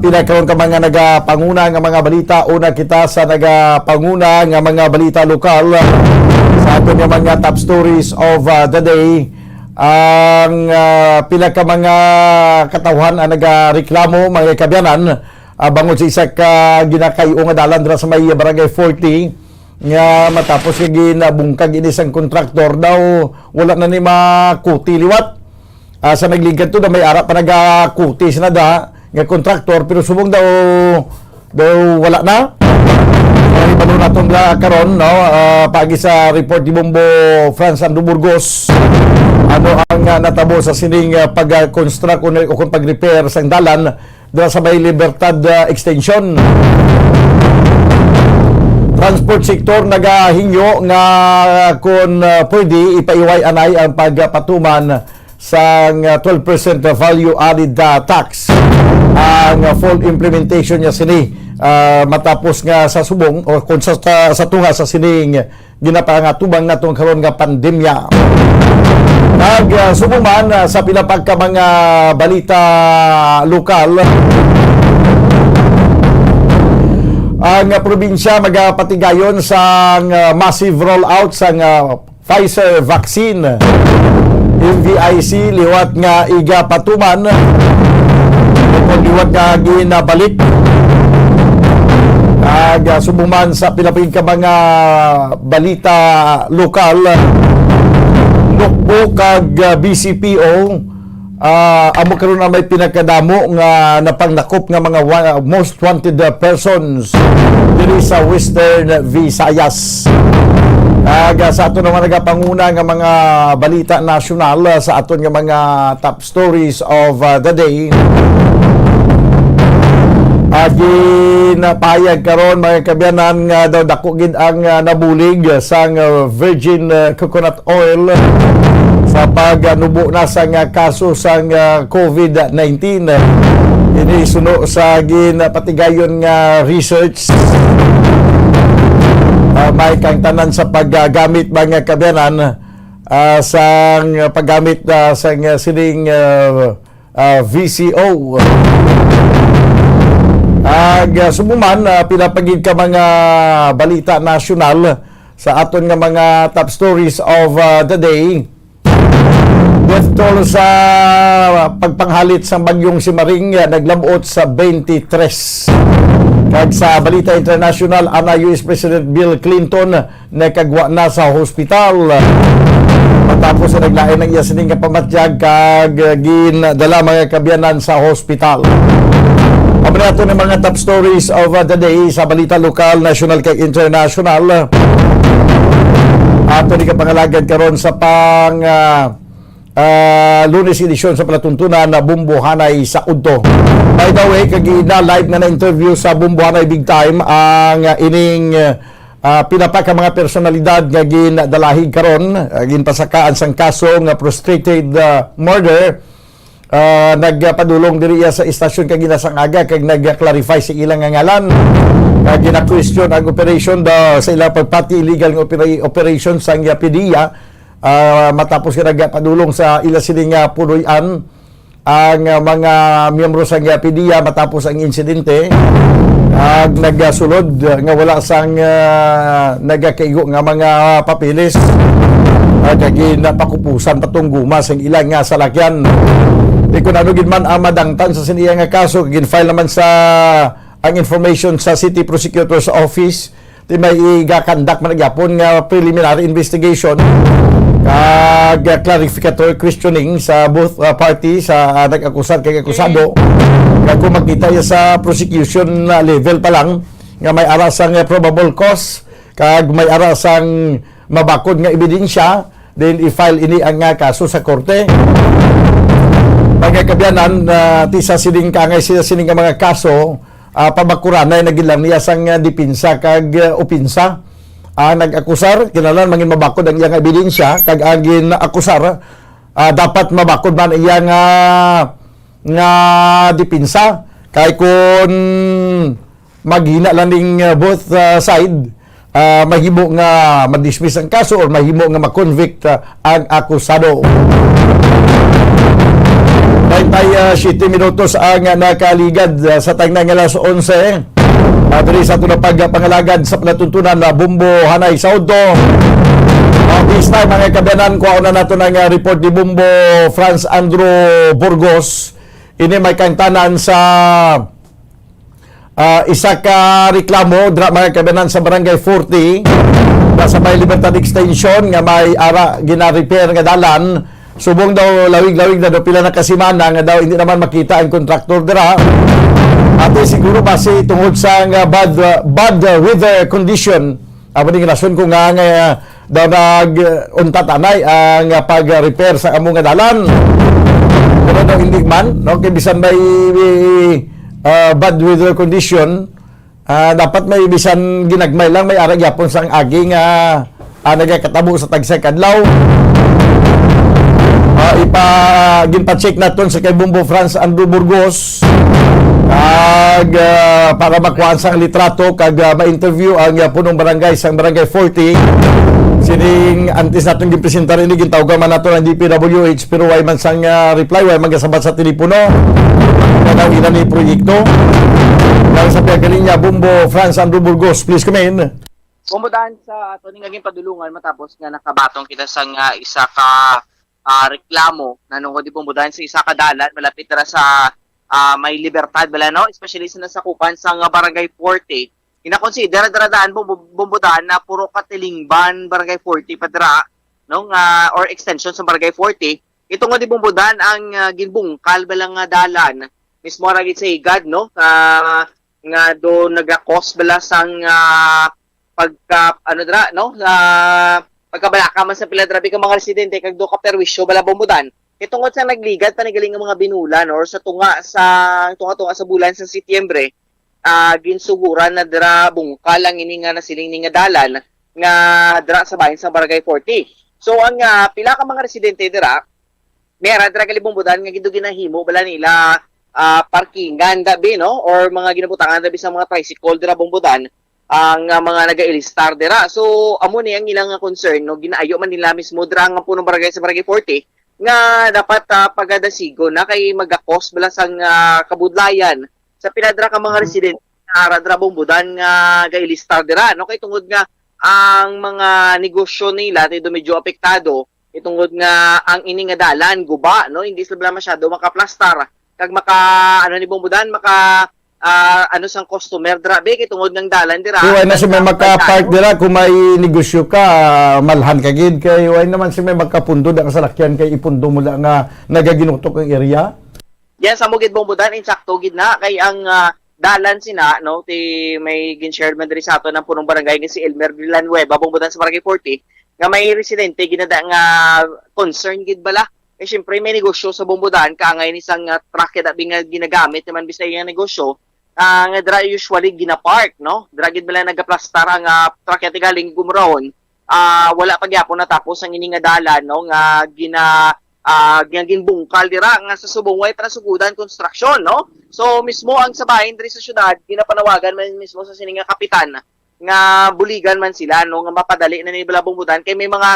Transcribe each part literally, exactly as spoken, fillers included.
Pila karon ka mga nagapanguna nga mga balita. Una kita sa nagapanguna nga mga balita lokal sa aton nga mga top stories of, uh, the day. Ang, uh, pila ka mga katawhan ang nagareklamo, mga kabyanan, uh, bangod sa isa ka ginakay-o nga dalan dira sa may Barangay forty nga matapos nga ginabungkag ini sang kontraktor daw wala na ni makuti liwat. Ah, sa nagligad to, na may ara pa nagakutis na da nga kontraktor, pero subong daw, daw wala na. Ay, balo naton nga karon, no? Ah, pagi sa report ni Bombo Franz Ando Burgos, ano ang, ah, natabo sa sining, ah, pag-construct o, o kung pag-repair sang dalan dira sa may Libertad, ah, Extension. Transport sector nagahingyo nga kung, ah, pwede ipaiway anay ang pagpatuman sang, ah, twelve percent value added, ah, tax ang, ah, full implementation niya sini, ah, matapos nga sa subong o kung sa, sa, sa tunga sa sining ginapangatubang naton karon nga pandemya. Nag, ah, subong man, ah, sa pila pa ka mga balita lokal, ang, ah, probinsya magapatigayon sang, ah, massive rollout sang, ah, Pfizer vaccine, M V I C, liwat nga igapatuman, o liwat nga ginabalik. Kag, ah, subong man sa pila pa gid ka mga balita lokal, Nukbo kag, ah, B C P O, ah, amo karon ang may pinakadamo nga napangnakop nga mga wa-, most wanted, ah, persons diri sa Western Visayas. Kag, ah, sa aton naman nagapanguna nga mga balita nasyonal, ah, sa aton nga mga top stories of, ah, the day. Ah, ginapahayag karon, mga kabyanan, nga daw dako gid ang, ah, nabulig sang, ah, virgin, ah, coconut oil sa pagnubo na sang, ah, kaso sang, ah, COVID nineteen. Ini suno sa ginapatigayon nga research. Ah, may kang tanan sa paggamit, mga kabyanan, ah, sang paggamit, ah, sang, ah, sining, ah, ah, V C O. Ag, ah, subong man, ah, pila pa gid ka mga balita nasyonal sa aton nga mga top stories of, ah, the day. Death toll sa pagpanghalit sang bagyong si Maring, ah, naglab-ot sa twenty-three. Kag sa balita international, ana U S President Bill Clinton nakagwa na sa hospital. Matapos na naglain ang iya sining nga pamatyag kag gindala, mga kabyanan, sa hospital. Amo na ato ang mga top stories of, uh, the day sa balita lokal, national kag international. Ato ni kapangalagad karon sa pang, uh, uh, Lunes edisyon sa palatuntunan na Bumbuhanay sa Udto. By the way, kag ina live nga na-interview sa Bumbuhanay Big Time ang, uh, ining, uh, ah, pila pa ka mga personalidad nga gindalahig karon, ah, ginpasakaan sang kaso nga frustrated, ah, murder, ah, nagpadulong diri iya sa istasyon kag ginasangaga kag nag-clarify sa ilang nga ngalan. Kag gina-question ang operation da, sa ilang pagpati illegal nga opera-, operation sang PDEA, ah, matapos nga nagpadulong sa ila sini nga puloy-an ang, ah, mga miyembro sang PDEA matapos ang insidente, ag nagasulod nga wala sang, ah, nagakaigo nga mga papeles, ah, kag ginapakupusan pa tong guma sang ilang nga salakyan. Di kun ano gid man ang madangtan sa siniya nga kaso, gin-file naman sa ang information sa City Prosecutor's Office. Ti may igakandak man gyapon nga preliminary investigation kag clarificatory questioning sa both, uh, party, sa, uh, nag-akusar kag akusado. Kag kung makita ya sa prosecution, uh, level pa lang nga may ara sang, uh, probable cause kag may ara sang mabakod nga ebidensya, then i-file ini ang, uh, kaso sa korte. Mga kabyanan, uh, ti sa sining kaangay sila sining nga mga kaso, ah, pabakuranay na gid lang niya sang, ah, depensa kag, ah, opensa. Ang nag-akusar, kinahanglan mangin mabakod ang iyang ebidensya, kag ang gin-akusar, ah, dapat mabakod man iyang, ah, nga depensa. Kay kun maghina lang ning, ah, both, ah, side, ah, mahimo nga ma-dismiss ang kaso or mahimo nga ma-convict, ah, ang akusado. By Tay, ah, siyete minutos ang nakaligad, ah, sa tagna nga alas onse. Ah, diri sa aton pagpangalagad sa palatuntunan na Bombo Hanay sa Udto. Ah, this time, mga kaabyanan, kuhaon na naton ang, ah, report ni Bombo Franz Andrew Burgos. Ini may kaangtanan sa, ah, isa ka reklamo dira, mga kaabyanan, sa Barangay forty, na sa may Libertad Extension nga may ara gina-repair nga dalan. Subong daw lawig-lawig na daw pila na ka semana nga daw hindi naman makita ang kontraktor dira. Ate, siguro basi tungod sa nga bad, uh, bad, uh, weather condition, amo ning rason ko nga, nga, uh, daw nag, uh, untat anay ang, uh, pag-repair sa amo nga dalan. Pero daw hindi man, no, kay bisan may, uh, bad weather condition, ah, dapat may bisan ginagmay lang, may ara gyapon sang agi nga, ah, nagakatabo sa tagsa ka adlaw. Ah, ipa-, ginpa-check naton sa kay Bombo Franz Andrew Burgos. Kag, ah, para makuhaan sang litrato, kag, ah, ma-interview ang, ah, punong barangay sang Barangay forty. Sining antes naton ginpresentar ini, gintawgan man nato ang D P W H, pero way man sang, ah, reply, way man gasabat sa telepono. Kaya daw ila ni proyekto. Kaya sa pagkalinya, Bombo Franz Andrew Burgos, please come in. Bombo Dan, sa ato ning aging padulungan, matapos nga nakabaton kita sa nga isa ka, ah, reklamo na nungod di Bombo Dan sa isa ka dalan malapit dira sa, ah, may Libertad bala, no? Especially sa nasakupan sa nga Barangay forty. Ginakonsidera dira daan, Bombo, Bombo Dan, na puro katilingban Barangay forty pa dira, no, nga, or extension sa Barangay forty. Ito nga di Bombo Dan ang, ah, ginbungkal bala nga dalan mismo ra gid sa higad, no, ah, nga do nagakos bala sang, ah, pagka, ano dira, no, ah, pagkabalaka man sa pila dira ka mga residente kag do ka perwisyo bala, Bombo Dan. Kay tungod sa nagligad pa ni galing nga mga binulan or sa tunga sa tunga-tunga sa bulan sa Setyembre, ah, ginsuguran na dira bungkal ang ini nga nasiling ni nga dalan nga dira sa bahin sa Barangay forty. So ang, ah, pila ka mga residente dira, may ara dira gali Bombo Dan nga gido ginahimo bala nila, ah, parkingan dabi, no, or mga ginabutangan dabi sa mga tricycle dira, Bombo Dan, ang, ah, mga nagailistar dira. So amo ni ang ilang nga concern, no, ginaayo man nila mismo dira nga punong barangay sa Barangay forty nga dapat, ah, pagadasigon na kay magakos bala sang, ah, kabudlayan sa pila dira ka mga residente nga ara dira, Bombo Dan, nga gailistar dira, no? Kay tungod nga ang mga negosyo nila ti do medyo apektado, kay tungod nga ang ini nga dalan guba, no? Hindi sila masyado makaplastar kag maka, ano ni Bombo Dan, maka, ah, ano sang customer dira, be, kay tungod nga ang dalan dira. Di, way na si may maka-park dira kung may negosyo ka, malhan ka gid kay way naman si may makapundo da ka salakyan kay ipundo mo la nga nagaginutok ang area. Yan, sa mo gid, Bombo Dan, insakto gid na kay ang, ah, dalan sina, no, ti may gin-share man diri sa aton ang punong barangay nga si Elmer Villanueva, Bombo Dan, sa Barangay forty, nga may residente ginada nga concern gid bala. Eh, syempre, may negosyo sa Bombo Dan, kaangay ni sang, ah, truck kay dabi nga ginagamit naman bisay nga negosyo, ah, nga dira usually ginapark, no? Dira gid bala nagaplastar ang, ah, truck kay galing gumuraon. Ah, wala pa gyapon natapos ang ini nga dalan, no, nga gina-, ah, nga ginbungkal dira nga sa subong way pa nasugudan construction, no? So mismo ang sa bahin diri sa syudad ginapanawagan man mismo sa sini nga kapitan nga buligan man sila, no, nga mapadali na ni bala Bombo Dan kay may mga,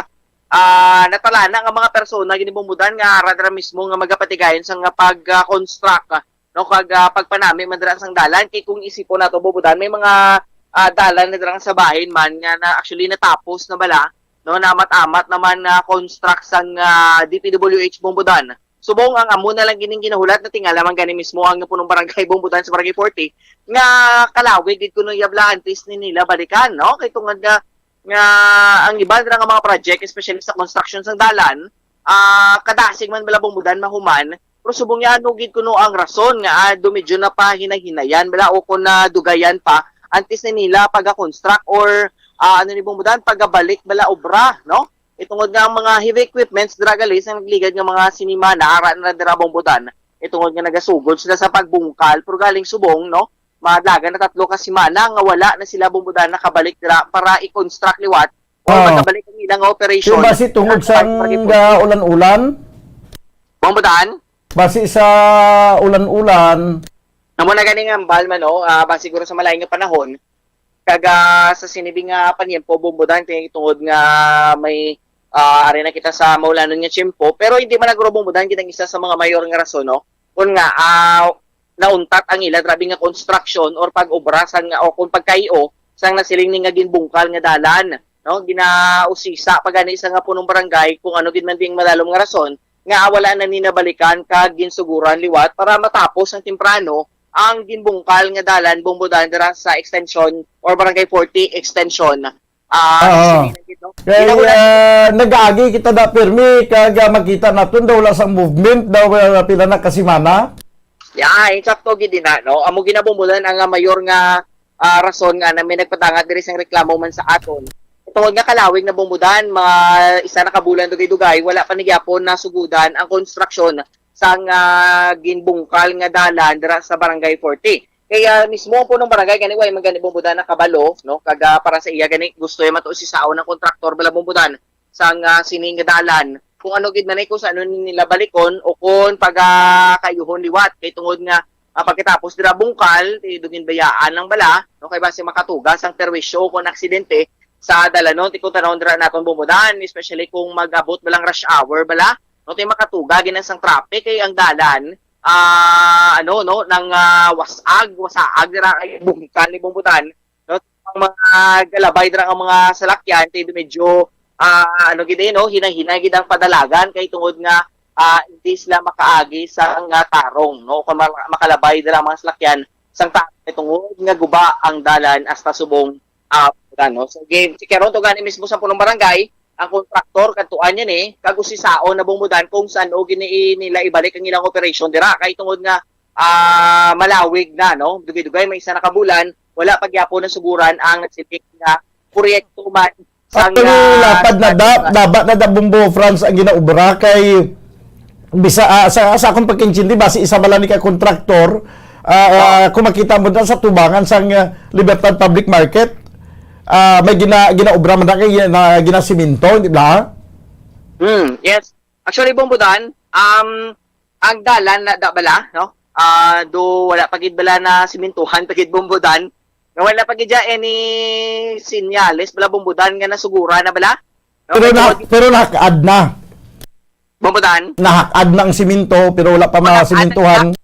ah, natalana nga mga persona gid ni Bombo Dan nga ara dira mismo nga magapatigayon sa nga pag-construct, no, kag, ah, pagpanami man dira sang dalan. Kay kung isipon nato, Bombo Dan, may mga, ah, dalan na dira sa bahin man nga na, actually natapos na bala, no, naamat-amat naman na construct sang, ah, D P W H, Bombo Dan. Subong ang amo na lang gining ginahulat na tingala man gani mismo ang punong barangay, Bombo Dan, sa Barangay forty nga kalawig gid kuno yabla antes ni nila balikan, no, kay tungod nga nga ang iban ra nga mga project, especially sa construction sang dalan, ah, kadasig man bala Bombo Dan mahuman, pero subong niya ano gid kuno ang rason nga, ah, do medyo napahinay-hinayan bala o kung nadugayan pa antes na nila pag-construct or, ah, ano ni Bombo Dan, pagabalik bala obra, no? Itungod nga ang mga heavy equipments dira gali sa nagligad nga mga sinimana, ara na dira Bombo Dan. Itungod nga nagasugod sila sa pagbungkal, pero galing subong, no? Madlagan na tatlo ka semana nga wala na sila Bombo Dan nakabalik dira para i-construct liwat or Ah. Makabalik ang ilang operation. Kaya basi tungod sa nga ulan-ulan? Bombo Dan? Basi sa ulan-ulan. Amo na gani nga ambal man, no? Ah, basi siguro sa malain nga panahon, kag, ah, sa sini bi nga panyempo, Bombo Dan, kay tungod nga may, ah, ari na kita sa maulanon nga tiyempo, pero hindi man naguro, Bombo Dan, gid ang isa sa mga mayor nga rason, no? kun nga, ah, nauntat ang ila grabe nga construction or pag-obra sang, o kung pagkayo sang nasiling ni nga ginbungkal nga dalan, no? Ginausisa pa gani sa nga punong barangay kung ano gid man ding madalom nga rason nga wala na ni nabalikan kag ginsuguran liwat para matapos ang temprano ang ginbungkal nga dalan, Bombodan, dira sa extension or Barangay forty extension. Ah, Oo. Actually, nandito. Kay, Ginahulat ah, nag-agi kita da pirmi kag, ah, makita naton daw wala sang movement daw, ah, pila na ka semana. Yeah, insakto gid din na, no? Amo gid na, Bombodan, ang, ah, mayor nga, ah, rason nga na may nagpadangat diri sang reklamo man sa aton. Tungod nga kalawig na, Bombodan, mga isa na ka bulan dugay-dugay, wala pa ni gyapon nasugudan ang konstruksyon sang, ah, ginbungkal nga dalan dira sa Barangay forty. Kaya mismo ang punong barangay gani, way man gani, Bombodan, nakabalo, no? Kag, ah, para sa iya gani, gusto niya matuo si saon ng kontraktor bala, Bombodan, sang, ah, sini nga dalan. Kung ano gid man ay, kung sa ano nila balikon o kung pagakayuhon liwat. Kay tungod nga, ah, pagkatapos dira bungkal, ti dugin bayaan lang bala, no? Kay basi makatugas ang perwisyo kung aksidente sa dalanon, ti kung tanawon dira naton, Bombodan, especially kung mag-abot balang rush hour bala, no? Ti makatuga gid ang sang traffic kay ang dalan, ah, ano, no, nang, ah, wasag, wasaag dira kay bungkal ni, Bombodan, no? Ang mga galabay dira nga mga salakyan, ti medyo, ah, ano gid, eh, no, hinay-hinay gid ang padalagan kay tungod nga, ah, hindi sila makaagi sa nga tarong, no? Kung ma-, makalabay dira ang mga salakyan sang tarong kay tungod nga guba ang dalan hasta subong, ah, ano. So, game, si Keron to gani mismo sa punong barangay, ang kontraktor, kadtuan niya ni, kag usisaon na, Bombodan, kung san-o gini nila ibalik ang ilang operasyon dira. Kay tungod nga, ah, malawig na, no? Dugay-dugay, may isa na ka bulan, wala pa gyapon nasuguran ang nasiling nga proyekto man sang, Actually, ah, lapad na da, sa daba na da, Bombo Franz, ang ginaobra kay bisa, ah, sa, sa akong pagkaintindi, basi isa bala ni ka kontraktor, ah, ah, kung makita mo na sa tubangan sang, ah, Libertad Public Market, ah, may gina-, ginaobra man na kay na ginasiminto, di ba? Hmm, yes. Actually, Bombodan, um, ang dalan na da bala, no? Ah, do wala pa gid bala na simintuhan pa gid, Bombodan. Nga wala pa gid dya any sinyales bala, Bombodan, nga nasugura na bala, no? Pero Kay na, tungod pero nahak-ad na. Bombodan? Nahak-ad na ang siminto, pero wala pa Wala, masimintuhan.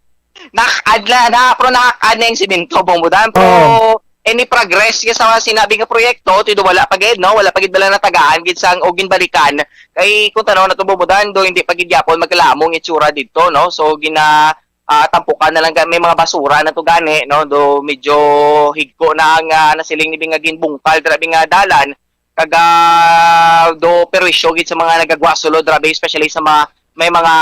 Nak-ad na, na, pero nak-ad na yung siminto, Bombodan. Pero Oo. any progress ka sa mga sinabi nga proyekto, ti do wala pa gid, no? Wala pa gid bala natagaan gid sang o ginbalikan. Kay kung tanaw na to, Bombodan, do hindi pa gid gyapon magkalamong itsura dito, no? So, gina, ah, tampukan na lang ga-, may mga basura na to gani, no? Do medyo higko na ang, ah, nasiling ni Bing nga ginbungkal, grabe nga dalan. Kag, ah, do perwisyo gid sa mga nagagwa sulod, grabe, especially sa mga may mga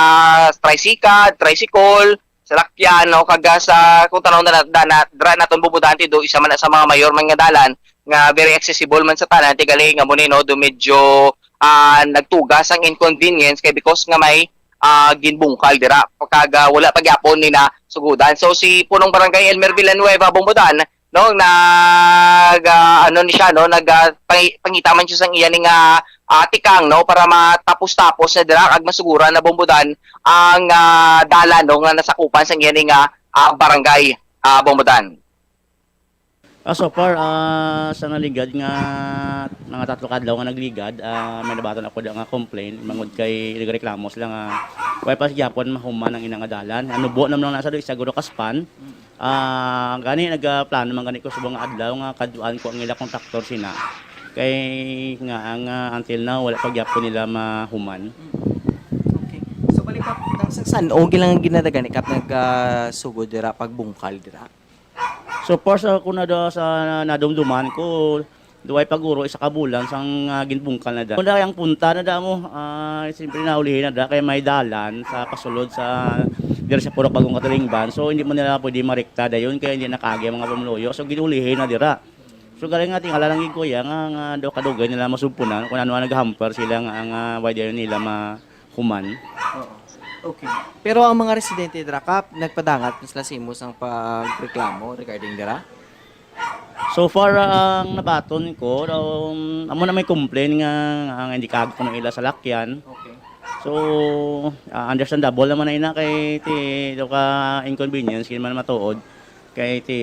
tricycle, tricycle, salakyan, no? Kag, ah, sa kung tanaw na, na, na, dra naton, Bombodan, ti do isa man na sa mga mayor man nga dalan nga very accessible man sa tanan, ti gali nga mo ni, no, do medyo, ah, nagtugas ang inconvenience kay because nga may, ah, ginbungkal dira. Kag, ah, wala pa gyapon ni na sugudan. So, si punong barangay Elmer Villanueva, Bombodan, no, nag, ah, ano ni siya, no, nag, ah, pangi-, pangita man siya sang iya ni nga, ah, tikang, no, para matapos-tapos na dira kag masugura na, Bombodan, ang, ah, dalan, no, nga nasakupan sang iya ni nga, ah, barangay, ah, Bombodan. Ah, so far, ah, sa naligad nga mga tatlo ka adlaw nga nagligad, ah, may nabaton ako da nga complaint, mangod kay nagreklamo sila nga wala pa gyapon mahuman ang ina nga dalan. Ano, buo naman lang nasa do, isa guro ka span. Ah, gani nagaplano man gani ko subong nga adlaw nga kadtuan ko ang ila kontraktor sina. Kay nga ang, ah, until now, wala pa gyapon nila mahuman. Mm. Okay. So, balik pa, nang sa san-o gid lang ginadagani kap nag, ah, sugod dira, pagbungkal dira? So far sa, kung nada sa nadumduman ko, duway pa guro isa ka bulan sang, ah, ginbungkal na da. Kung ang punta na da mo, ah, siyempre naulihi na da kay may dalan sa pasulod sa diri sa Purok Bagong Katalingban. So hindi mo nila pwede marekta dayon kaya hindi nakaagi ang mga pumuluyo. So ginulihi na dira. So galing nga tingala lang gid, kuya, nga, nga daw kadugay nila masumpunan kung ano ang nag-hamper sila nga, nga why dayon nila ma-, human. Oo. Okay. Pero ang mga residente dira, Kap, nagpadangat na sila sa imo sang pagreklamo regarding dira? So far, ah, ang nabaton ko, um, amo na may complain nga, nga hindi kaagko ng ila salakyan. Okay. So, ah, understandable naman na ina kay ti do ka inconvenience, kay man matuod. Kay ti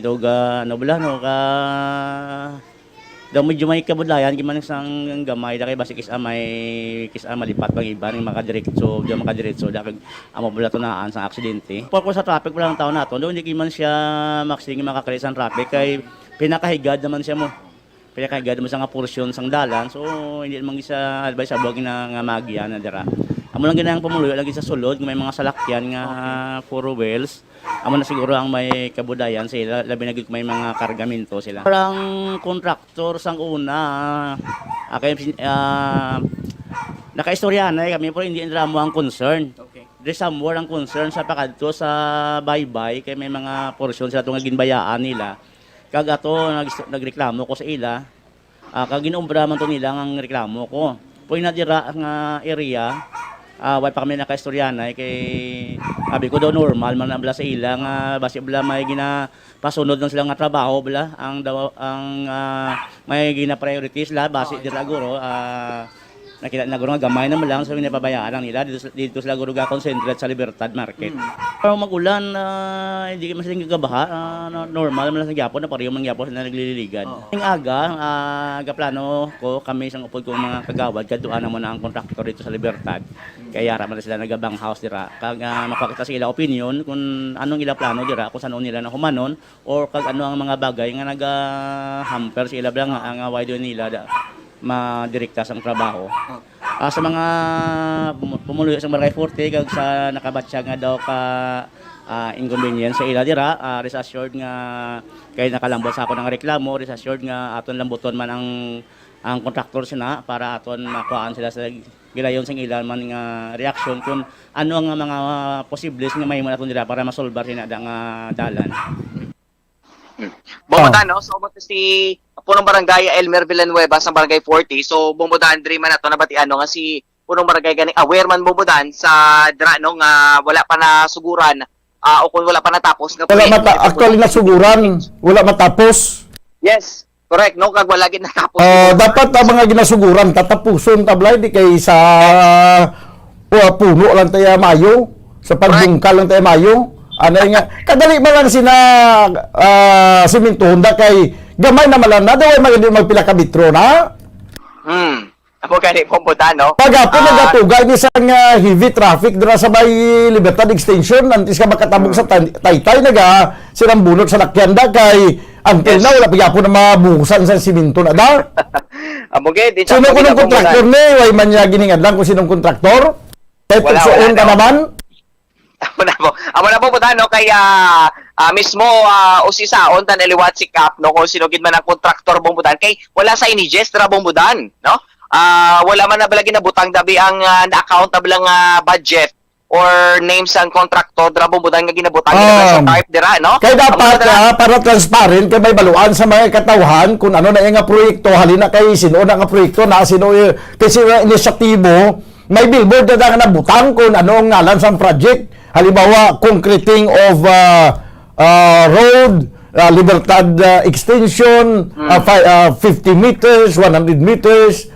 do ga, ano bala, no, ka Daw medyo may kabudlayan, giman sang gamay, da kay basi kis-a may, kis-a malipat pag iban, nga makadiretso, di makadiretso, da kag amo bala tunaan sa aksidente. Por ko sa traffic, wala ang tao nato, do, hindi man siya maksing makakali sa traffic, kay pinakahigad naman siya mo. Pinakahigad naman sa nga porsyon sang dalan, so hindi naman siya advisable nga, nga magiya na dira. Amo lang ginang pumuluyo lagi sa sulod, kung may mga salakyan nga four wheels, amo na siguro ang may kabudayan sa ila, labi na gid kung may mga kargamento sila. Parang kontraktor sang una, ah, kay, ah, nakaistoryahan na kami, pero hindi nila mo ang concern. Okay. There's some more ang concern sa pakadto sa baybay, kay may mga porsyon sila to nga ginbayaan nila. Kag ato, nag-, nagreklamo ko sa ila, ah, kag ginumbra man to nila nga ang reklamo ko. Pwede na dira nga area, ah, wala pa kami nakaistoryanay kay abi ko daw normal man na bala sa ila nga basi bala may ginapasunod lang sila nga trabaho bala ang daw, ang, ah, may gina-priority sila basi dira guro, ah, nakita na guro nga gamay na man lang sa ginapabayaan lang nila dito, dito sila guro ga-concentrate sa Libertad Market. Mm. Pero mag-ulan, ah, hindi man sila nagabaha, ah, no-, normal man lang sa gyapon na pareho man gyapon sila naglililigad. Oo. Ang aga, ah, gaplano ko kami sang upod kong mga kagawad kadtuan na mo na ang kontraktor dito sa Libertad. Kaya ara man sila nagabang house dira. Kag, ah, makakita sa ila opinion kung anong ila plano dira, kung saan nila nahumanon, or kag ano ang mga bagay nga naga-hamper sa ila bala nga, nga why do nila da, madirekta sang trabaho. Ah, sa mga pum-, pumuluyo sa Barangay forty kag sa nakabatya nga daw ka, ah, inconvenience sa ila dira, ah, rest assured nga kay nakalambot sa ako ng reklamo, rest assured nga aton lambuton man ang, ang kontraktor sina para aton makuhaan sila sa gilayon sang ila man nga reaksyon kung ano ang mga posibles nga mahimo naton dira para masolbar sina da nga dalan. Hmm. Bumbudan, no? So, mo si Punong Barangay Elmer Villanueva sa Barangay forty. So, Bumbudan, diri man nato nabatian, no, nga si Punong Barangay gani aware man, Bumbudan, sa dira, no, nga wala pa nasuguran, ah, o kung wala pa natapos nga Wala proyekto mata-, ni Bumbudan. Actually, nasuguran. Wala matapos. Yes, correct, no? Kag wala gid natapos. Ah, dapat ang mga ginasuguran, tatapuson, tablay, di kay sa, ah, puno lang tayo mayo, sa Correct. pagbungkal lang tayo mayo. Ano nga, kadali man lang sina, ah, simintuhon da kay gamay na man lang na, daw ay magdi magpila ka metro na. Hmm. Amo gani, Bumbudan, no? Pagapon Ah. nagatugay ni sang, ah, heavy traffic dira sa may Libertad Extension, antes ka makatabog sa Hmm. tan-, Taytay, naga, sirang bunot sa lakyan da kay until Yes. now, wala pa gyapon na mabuhusan sa siminto na da. Amo gid, di Sino sa kuno ang Bumbudan. kontraktor ni? Way man niya giningan lang kung sinong kontraktor? Kay Wala, tugsuon wala, ka no? naman? Amo na po. Amo na po, Bumbudan, no? Kay, ah, ah, mismo, ah, usisaon ta na liwat si Kap, no? Kung sino gid man ang kontraktor, Bumbudan. Kay wala sa inigest ra, Bumbudan, no? Ah, wala man na bala ginabutang dabi ang, ah, na-account na bala nga budget or name sang kontraktor dira, Bumbudan, nga ginabutang nila sa Um, cart dira, no? Kay Amo dapat, na dira. ah, para transparent, kay may baluan sa mga katawhan kung ano na yung nga proyekto, halina kay sino na nga proyekto na, sino, eh, kay sino yung inisyatibo, may billboard na nga nabutang kung ano ang ngalan sa project. Halimbawa, concreting of, ah, ah, road, ah, Libertad, ah, extension, Mm. ah, fi-, ah, fifty meters, one hundred meters,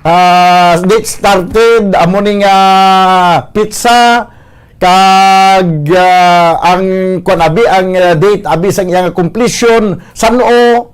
ah, date started, amo ning, ah, petsa, kag, ah, ang kuan abi, ang, ah, date abi sang iyang completion, san-o,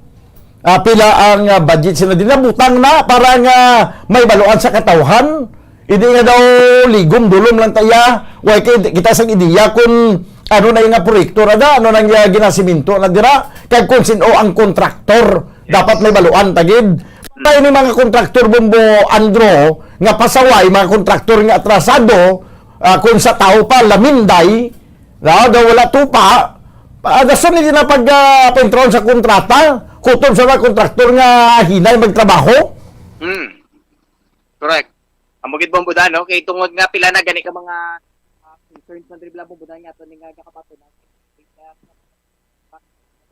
ah, pila ang, ah, budget sila din nabutang na para nga may baluan sa katawhan. Hindi nga daw ligom-dulom lang taya. Way kay kita sang ideya kung ano na yung nga proyekto na da, ano nang, ah, ginasiminto na dira, kag kung sino ang kontraktor. Yes. Dapat may baluan tagid. Tayo ni mga kontraktor, Bombo Andro, nga pasaway, mga kontraktor nga atrasado, ah, kung sa tao pa, laminday, na daw wala tupa, ah, dason hindi na pag, ah, paintraon sa kontrata, kutob sa mga kontraktor nga hinay magtrabaho. Hmm. Correct. Amo gid, Bombo Dan, no? Kay tungod nga pila na gani ka mga, ah, concerns man diri, Bombo Dan, nga ato ni nga gakapatunan.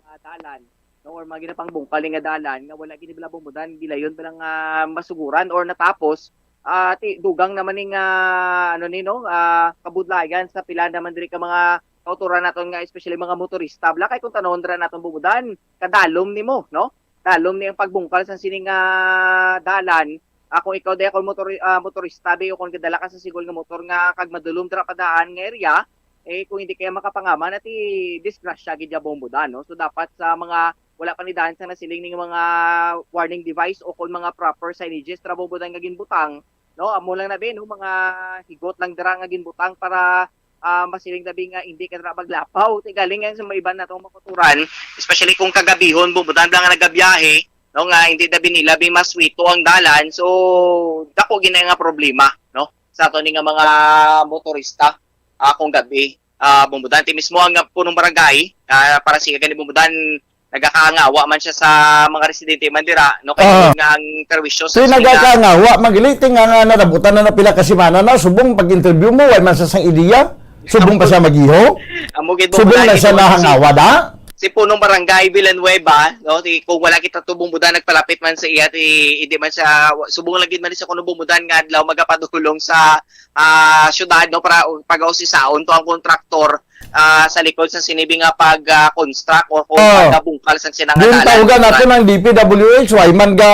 Ah, dalan, no, or mga ginapangbungkal ni nga dalan nga wala gid nila, Bombo Dan, gilayon pa lang, ah, masuguran or natapos, ah, ti-, dugang naman ning, ah, ano ni, no, ah, kabudlayan sa pila naman diri ka mga kautoran naton nga especially mga motorista. Bala kay kung tanawon dira naton, Bombo Dan, kadalom nimo, no? Dalom ni ang pagbungkal sa sining, ah, dalan. Ah, kung ikaw di ako motor-, ah, motorista, be, o kung gadala ka sa sigol nga motor nga kag madulom dira pa daan nga area, eh, kung hindi kaya makapangaman, ati disgrasya gid ya, Bombo Dan, no? So, dapat sa mga wala pa ni daan sa nasiling ning mga warning device o kon mga proper signages ra, Bong Budan, nga ginbutang, no? Amo lang na, be, no, mga higot lang dira nga ginbutang para, ah, masiling na, be, nga hindi ka dira maglapaw. Ti galing yan sa mga iban natong mga kauturan, especially kung kagabihon, Bong Budan, lang nga nagabiyahe, no, nga hindi na, be, nila, be, maswito ang dalan. So, dako gina nga problema, no, sa ato ni nga mga motorista, ah, kung gabi. Ah, Bong Budan, ti mismo ang, ah, punong barangay, ah, para sa gani, Bong Budan, nagakaangawa man siya sa mga residente man dira, no, kay Ah. Nga ang perwisyo sa Ti nagakaangawa man gani, ti nga, nga narabutan na na pila ka semana na, subong pag-interview mo, wala man sa sang ideya, subong pa siya magiho, Amo gid, Bong Budan, na siya nahangawa da. Si punong barangay Villanueva, no, ti, kung wala kita to, Bong Budan, nagpalapit man sa iya, ti, hindi man siya, subong lang gid man siya kuno, Bong Budan, nga adlaw magapadulong sa, ah, syudad, no, para pag-ausisaon to ang kontraktor, ah, sa likod sa sini, be, nga pag, ah, construct o kung Oh. Pagabungkal sa sina nga Din dalan, tawagan nato Bong Budan. Ng D P W H, why man ga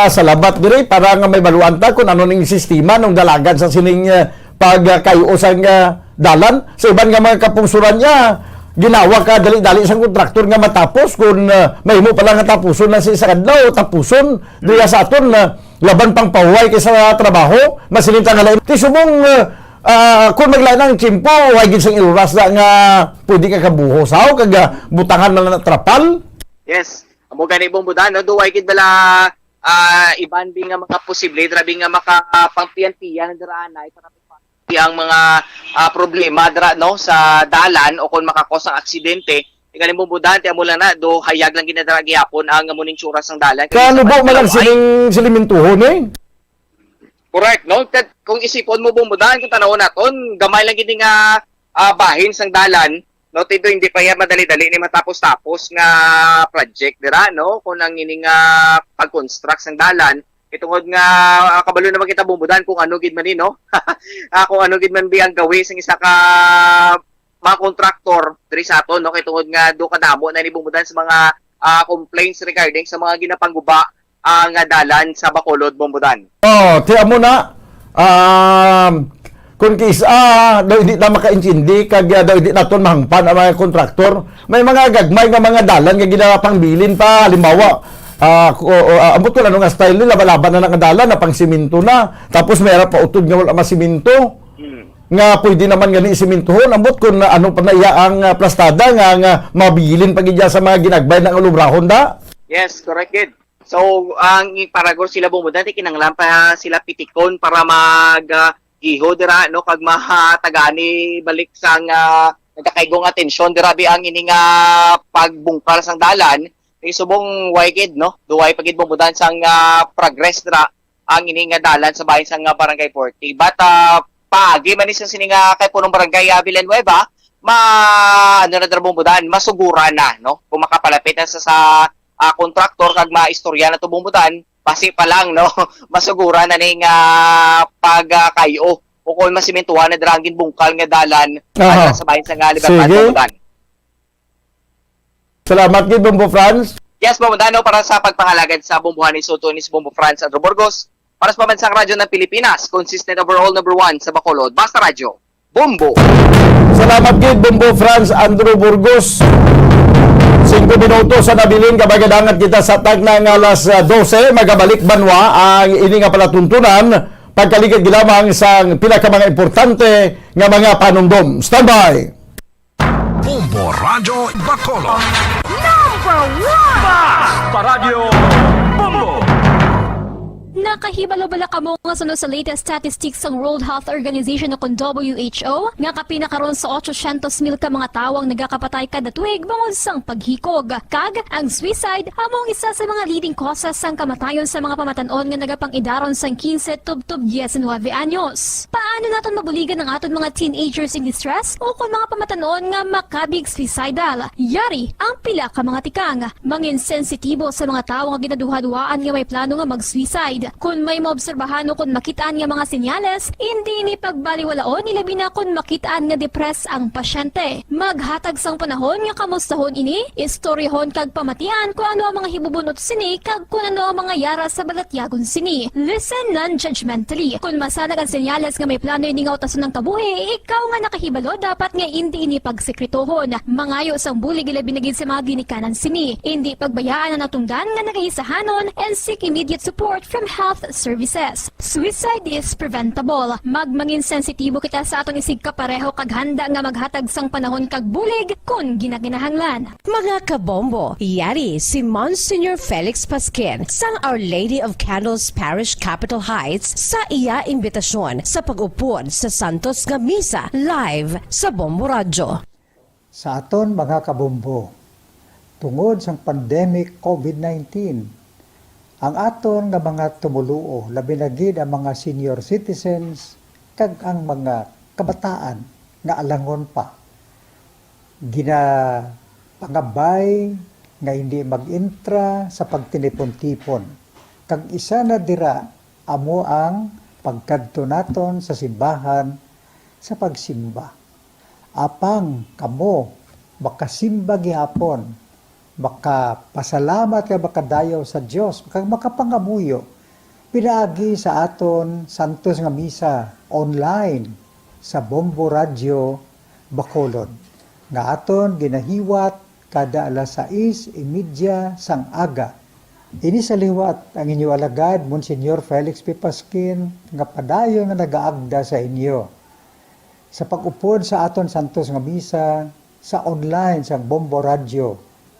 salabat diri para nga may baluan ta kung ano ning sistema nung dalagan sa sining, eh, pag, ah, kayo sang, ah, dalan. Sa iban nga mga kapungsuran niya, ginawa ka dali-dali sang kontraktor nga matapos kung, ah, mahimo pa lang nga tapuson na sa isa ka adlaw, tapuson, diya sa aton, ah, laban pang pahuway kaysa trabaho, masiling ta nga lain. Ti subong, ah, ah, kung maglain ang tiyempo, way gid sang iluras na nga pwede ka kabuho sa kag, ah, butangan man na trapal. Yes. Amo gani, Bong Budan, no? Duway gid bala, ah, iban bi nga mga posible, dira bi nga makapangpiyan-piyan dira anay para ang mga, ah, problema dira, no, sa dalan o kung makakos ang aksidente. Tingali, Bong Budan, ti amo lang na, do hayag lang gid na dira gihapon ang amo ning tsura sang dalan. Kay sa Kanubo man ang pagkalaw-ay. Siling silimintuhon, eh. Correct, no? Kat-, kung isipon mo, Bong Budan, kung tanawon naton, gamay lang gid nga, ah, bahin sang dalan, no? Ti do, hindi pa yan madali-dali ni matapos-tapos nga project dira, no? Kung ang ini nga pag-construct sang dalan, itungod nga, ah, kabalo naman kita, Bong Budan, kung ano gid man ni, no? Ah, kung ano gid man bi ang gawi sang isa ka mga kontraktor diri sa aton, no? Kay tungod nga do kadamo na ni, Bong Budan, sa mga, ah, complaints regarding sa mga ginapangguba, ah, nga dalan sa Bacolod, Bong Budan. Oh, ti amo na. Um, kung kis-a daw hindi ta makaintindi kag, ah, daw hindi naton mahangpan ang mga kontraktor, may mga gagmay nga mga dalan nga ginapangbilin pa, halimbawa, ah, ku-, ah, ambot ko ano nga style nila, laba-laba na nga dalan na pang simento na, tapos may ara pa utod nga wala masiminto. Hmm. Nga pwede naman gani simintuhon, ambot kung ano pa na iya ang, ah, plastada nga, nga mabilin pa gid sa mga ginagbay nga lubrahon da. Yes, correct gid. So, ang i-, para guro sila, Bong Budan, ti kinahanglan pa sila pitikon para mag, ah, giho dira, no, kag mahatagani balik sang, ah, nagkakaigong atensyon dira bi ang ini nga pagbungkal sang dalan. Kay subong way gid, no, duway pa gid, Bong Budan, sang, ah, progress dira ang ini nga dalan sa bahin sang, ah, Barangay forty. But, ah, paagi man ni sa sini nga kay punong barangay, ah, Villanueva, ma-, ano na dira, Bong Budan, masuguran na, no? Kung makapalapit na sa, sa, ah, kontraktor kag maistorya na to, Bong Budan, basi pa lang, no? Masuguran na ni nga pag, ah, kayo o kung masimentuhan na dira ang ginbungkal nga dalan, Aha. Para sa bahin sang, ah, Libertad, Sige. Bong Budan. Salamat gid, Bombo Franz. Yes, Bombo Dano, para sa pagpangalagad sa bombohan ni Soto ni si Bombo Franz Andrew Burgos. Para sa Pambansang Radyo ng Pilipinas, consistent overall number one sa Bacolod. Basta Radyo, Bombo! Salamat gid, Bombo Franz Andrew Burgos. Singko minutos sa nabilin, kabagadangat kita sa tagna nga alas, ah, dose. Magabalik banwa ang ini nga palatuntunan. Pagkaligad gid lamang sa pila ka mga importante nga mga panumdom. Standby! Bombo Radyo Bacolod. Number one! Basta Radyo Bombo! Nakahibalo bala kamo nga suno sa latest statistics sang World Health Organization o kon W H O nga kapin na karon sa otsosyentos mil ka mga tawo ang nagakapatay kada tuig bangod sang paghikog? Kag ang suicide amo ang isa sa mga leading causes sang kamatayon sa mga pamatan-on nga nagapang-idaron sang quince tubtob diecinuebe anyos. Paano naton mabuligan ang aton mga teenagers in distress o kon mga pamatan-on nga makabig suicidal? Yari ang pila ka mga tikang. Mangin sensitibo sa mga tawo nga ginaduhaduhaan nga may plano nga mag-suicide. Kon may maobserbahan o kon makitaan nga mga senyales, indi ini pagbaliwalaon, ilabi na kon makitaan nga depressed ang pasyente. Maghatag sang panahon nga kamustahon ini, istoryahon kag pamatian kon ano ang mga hibubun-ot sini kag kon ano ang mga yara sa balatyagon sini. Listen non-judgmentally. Kon masanag ang senyales nga may plano ini nga utason ang kabuhi, ikaw nga nakahibalo dapat nga indi ini pagsekretohon. Mangayo sang bulig, ilabi na gid sa mga ginikanan sini. Indi pagbayaan ang natungdan nga nagahisahanon and seek immediate support from health services. Suicide is preventable. Magmangin sensitibo kita sa aton isigkapareho kag handa nga maghatag sang panahon kag bulig kon ginakinahanglan. Mga kabombo, yari si Monsignor Felix Pasquin sang Our Lady of Candles Parish, Capitol Heights, sa iya imbitasyon sa pag-upod sa santos nga misa live sa Bombo Radyo. Sa aton mga kabombo, tungod sang pandemic COVID nineteen, ang aton nga mga tumoluo, labi na gid ang mga senior citizens kag ang mga kabataan nga alangon pa, ginapangabay nga hindi mag-intra sa pagtinipon-tipon, kag isa na dira amo ang pagkadto naton sa simbahan sa pagsimba. Apang kamo makasimba gihapon, makapasalamat kag makadayaw sa Dios, kag makapangamuyo pinaagi sa aton santos nga misa online sa Bombo Radyo Bacolod, nga aton ginahiwat kada alas sais y media sang aga. Ini sa liwat ang inyo alagad, Monsignor Felix P. Pasquin, nga padayon nga nagaagda sa inyo sa pag-upod sa aton santos nga misa sa online sang Bombo Radyo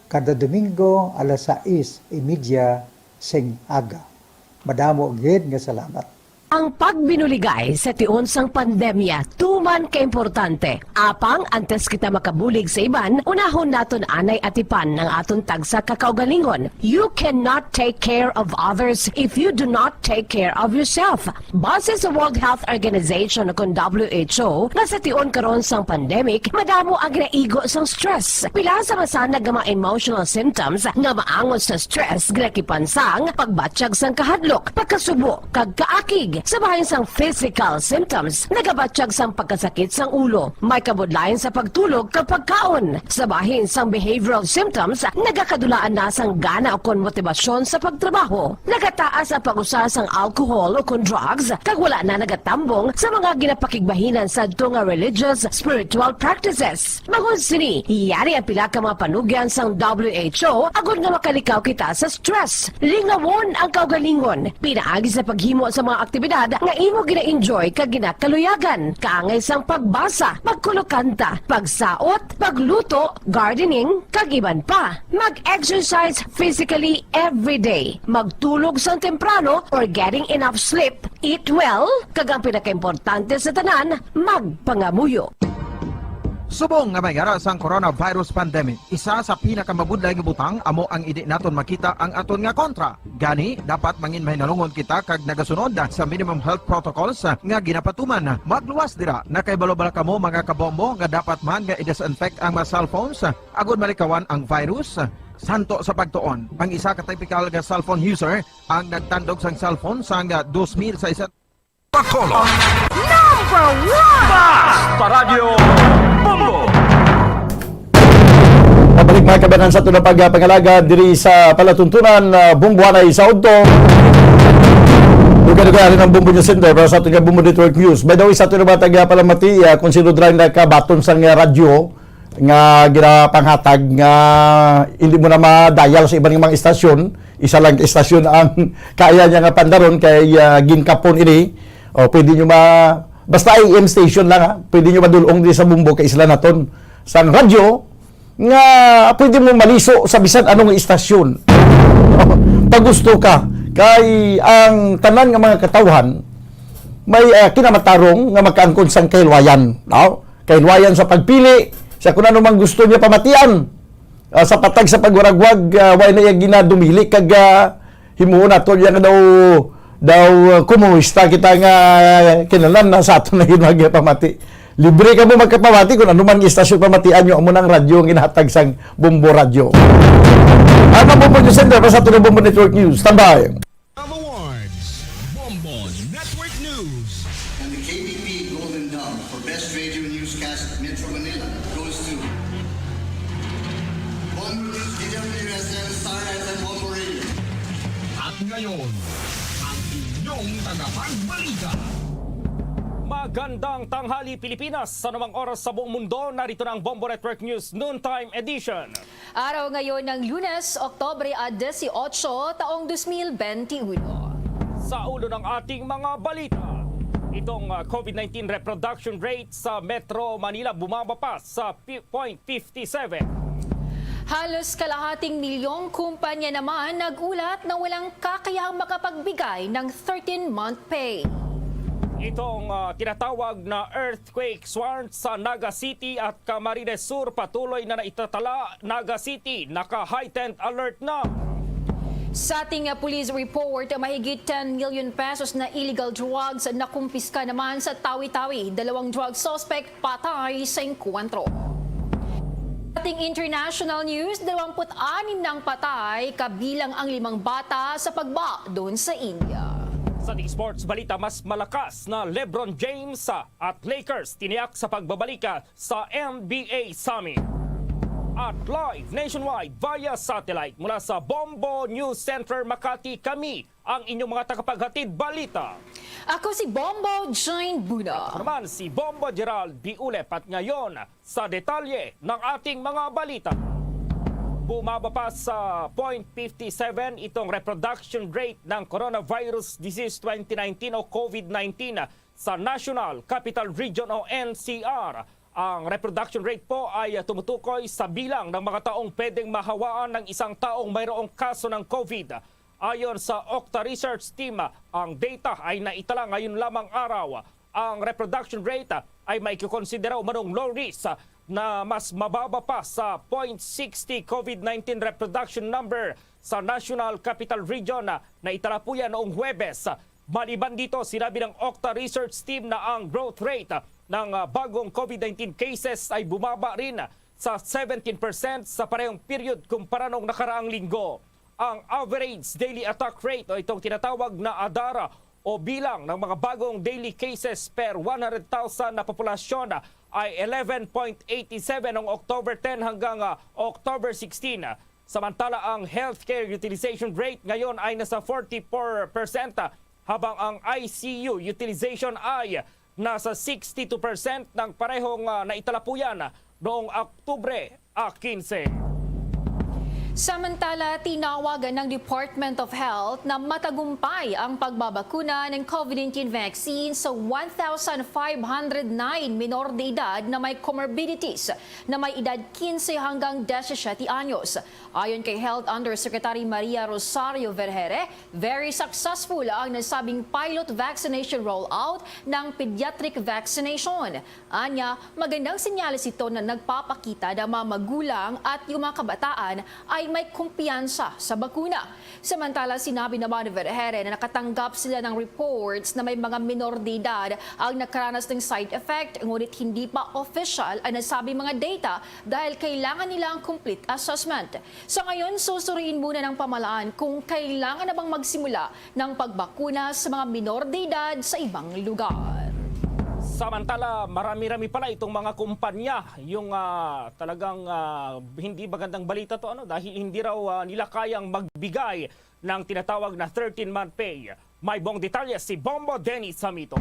kada Domingo alas sais y media sing aga. Madamo gid nga salamat. Ang pagbinuligay sa tion sang pandemya tuman kaimportante. Apang antes kita makabulig sa iban, unahon naton anay atipan ang aton tagsa ka kaugalingon. You cannot take care of others if you do not take care of yourself. Base sa World Health Organization o kon W H O, nga sa tion karon sang pandemic, madamo ang ginaigo sang stress. Pila sa masanag nga mga emotional symptoms nga maangot sa stress ginakipan sang pagbatyag sang kahadlok, pagkasubo, kag kaakig. Sa bahin sang physical symptoms, nagabatyag sang pagkasakit sang ulo, may kabudlayan sa pagtulog kag pagkaon. Sa bahin sang behavioral symptoms, nagakadulaan na sang gana ukon motibasyon sa pagtrabaho. Nagataas ang pag-usa sang alcohol ukon drugs, kag wala na nagatambong sa mga ginapakigbahinan sadto nga religious, spiritual practices. Bangod sini, yari ang pila ka mga panugyan sang W H O agod nga makalikaw kita sa stress. Lingawon ang kaugalingon, pinaagi sa paghimo sa mga aktibidad nga imo gina-enjoy kag ginakaluyagan, kaangay sang pagbasa, pagkulokanta, pagsaot, pagluto, gardening, kag iban pa. Mag-exercise physically every day. Magtulog sang temprano or getting enough sleep. Eat well, kag ang pinakaimportante sa tanan, magpangamuyo. Subong nga may yara sang coronavirus pandemic, isa sa pinakamabudlay nga butang amo ang indi naton makita ang aton nga kontra. Gani, dapat mangin mahinalungon kita kag nagasunod sa minimum health protocols nga ginapatuman. Magluwas dira, nakahibalo bala kamo, mga kabombo, nga dapat man nga i-disinfect ang mga cellphones agod malikawan ang virus? Santo sa pagtuon, ang isa ka typical nga cellphone user ang nagtandog sang cellphone sang dos mil sa isa. Bacolod. Number one! Basta Radyo Bombo! Pabalik, mga kabanan, sa aton nga pagpangalaga diri sa palatuntunan, ah, Bombo anay sa udto. Dugay-dugay, ari ang Bombo News Center para sa aton nga Bombo Network News. By the way, sa aton nga mga tagapalamati, ah, kung sino dira nakabaton sang, ah, radyo, nga ginapanghatag nga hindi mo na ma-dial sa iban nga mga istasyon, isa lang ka istasyon ang kaya niya nga pandaron kay, ah, ginkapon ini. O, pwede nyo ma-, basta A M station lang, ha. Pwede nyo madulong di sa Bombo kay isla naton sang radyo nga pwede mo maliso sa bisan anong istasyon. Pag gusto ka, kay ang tanan nga mga katawhan may, ah, kinamatarong nga makaangkon sang kahilwayan, no? Kahilwayan sa pagpili sa kung ano mang gusto niya pamatian. Ah, sa patag sa pagwaragwag, ah, wa na iya ginadumili kag, ah, himuon nato niya nga daw, daw, ah, komunista kita nga kinahanglan na sa aton na ginagya pamati. Libre kamo magkapamati kung ano man istasyon pamatian nyo, amo nang radyo ang ginahatag sang Bombo Radyo. Ang Bombo News Center para sa aton Bombo Network News. Standby. Awards. Science and Wolverine. At ngayon, ang inyong tagapagbalita. Magandang tanghali, Pilipinas. Sa anumang oras sa buong mundo, narito na ang Bombo Network News Noontime Edition. Araw ngayon ng Lunes, Oktobre a dieciocho, taong dos mil benti uno. Sa ulo ng ating mga balita, itong ah, COVID nineteen reproduction rate sa Metro Manila bumaba pa sa pi- point fifty seven. Halos kalahating milyong kumpanya naman nag-ulat na walang kakayahang makapagbigay ng thirteen-month pay. Itong ah, tinatawag na earthquake warning sa Naga City at Camarines Sur patuloy na naitatala. Naga City naka-heightened alert na. Sa ating uh, police report, mahigit ten million pesos na illegal drugs na kumpiska naman sa Tawi-Tawi. Dalawang drug suspect patay sa engkwentro. Ating international news, dalawamput-anim na ang patay, kabilang ang limang bata sa pagba doon sa India. Sa ating sports balita, mas malakas na LeBron James at Lakers tiniyak sa pagbabalik sa N B A Summit. At live nationwide via satellite mula sa Bombo News Center Makati, kami ang inyong mga tagapaghatid balita. Ako si Bombo Jane Buna. Ako naman si Bombo Gerald Biulep at ngayon sa detalye ng ating mga balita. Bumaba pa sa point fifty seven itong reproduction rate ng coronavirus disease twenty nineteen o COVID nineteen sa National Capital Region o N C R. Ang reproduction rate po ay tumutukoy sa bilang ng mga taong pwedeng mahawaan ng isang taong mayroong kaso ng COVID. Ayon sa Okta Research Team, ang data ay naitala ngayon lamang araw. Ang reproduction rate ay maikukonsidera umanong low risk na mas mababa pa sa point sixty COVID nineteen reproduction number sa National Capital Region na itala po yan noong Huwebes. Maliban dito, sinabi ng Okta Research Team na ang growth rate ng ah, bagong COVID nineteen cases ay bumaba rin sa seventeen percent sa parehong period kumpara noong nakaraang linggo. Ang average daily attack rate o itong tinatawag na ADAR o bilang ng mga bagong daily cases per one hundred thousand na populasyon ay eleven point eight seven noong October ten hanggang ah, October sixteen. Samantala, ang healthcare utilization rate ngayon ay nasa forty-four percent, habang ang I C U utilization ay nasa sixty-two percent ng parehong ah, naitalapuyan noong Oktubre ah, quince. Samantala, tinawagan ng Department of Health na matagumpay ang pagbabakuna ng COVID nineteen vaccine sa one thousand five hundred nine minor de edad na may comorbidities na may edad quince hanggang disisiete anyos. Ayon kay Health Undersecretary Maria Rosario Vergere, very successful ang nasabing pilot vaccination rollout ng pediatric vaccination. Anya, magandang senyales ito na nagpapakita na mga magulang at yung mga kabataan ay may kumpiyansa sa bakuna. Samantala, sinabi naman ni Vergere na nakatanggap sila ng reports na may mga minor de edad ang nakaranas ng side effect, ngunit hindi pa official ang nasabing mga data dahil kailangan nila ang complete assessment. Sa ngayon, susuriin muna ng pamahalaan kung kailangan na bang magsimula ng pagbakuna sa mga minor de edad sa ibang lugar. Samantala, marami-rami pala itong mga kumpanya yung ah, talagang ah, hindi magandang balita to, ano, dahil hindi raw ah, nila kayang magbigay ng tinatawag na thirteen-month pay. May buong detalye si Bombo Dennis Samito.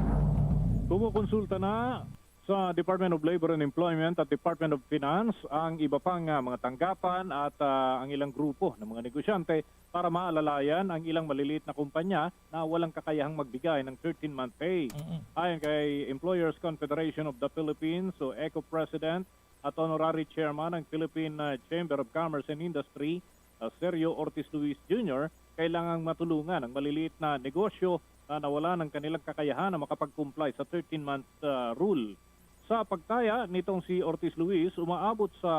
Kumukonsulta na sa Department of Labor and Employment at Department of Finance ang iba pang ah, mga tanggapan at ah, ang ilang grupo ng mga negosyante para maalalayan ang ilang maliliit na kumpanya na walang kakayahang magbigay ng thirteen-month pay. Ayon kay Employers Confederation of the Philippines o ECO President at Honorary Chairman ng Philippine ah, Chamber of Commerce and Industry, ah, Sergio Ortiz Luis Junior, kailangang matulungan ang maliliit na negosyo na nawala ng kanilang kakayahan na makapag-comply sa thirteen-month ah, rule. Sa pagtaya nitong si Ortiz Luis, umaabot sa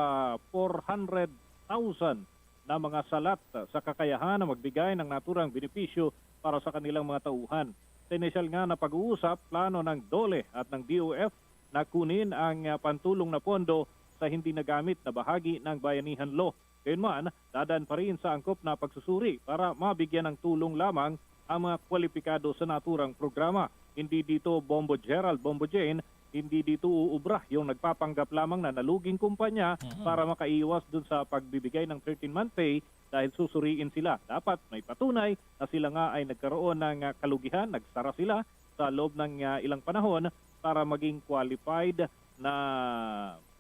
four hundred thousand na mga salat sa kakayahan na magbigay ng naturang benepisyo para sa kanilang mga tauhan. Sa inisyal nga na pag-uusap, plano ng DOLE at ng DOF na kunin ang ah, pantulong na pondo sa hindi nagamit na bahagi ng Bayanihan Law. Gayunman, dadaan pa rin sa angkop na pagsusuri para mabigyan ng tulong lamang ang mga kwalipikado sa naturang programa. Hindi dito, Bombo Gerald, Bombo Jane, hindi dito uubra yung nagpapanggap lamang na naluging kumpanya Mm. para makaiwas dun sa pagbibigay ng thirteen-month pay dahil susuriin sila. Dapat may patunay na sila nga ay nagkaroon ng, ah, kalugihan, nagsara sila sa loob ng, ah, ilang panahon para maging qualified na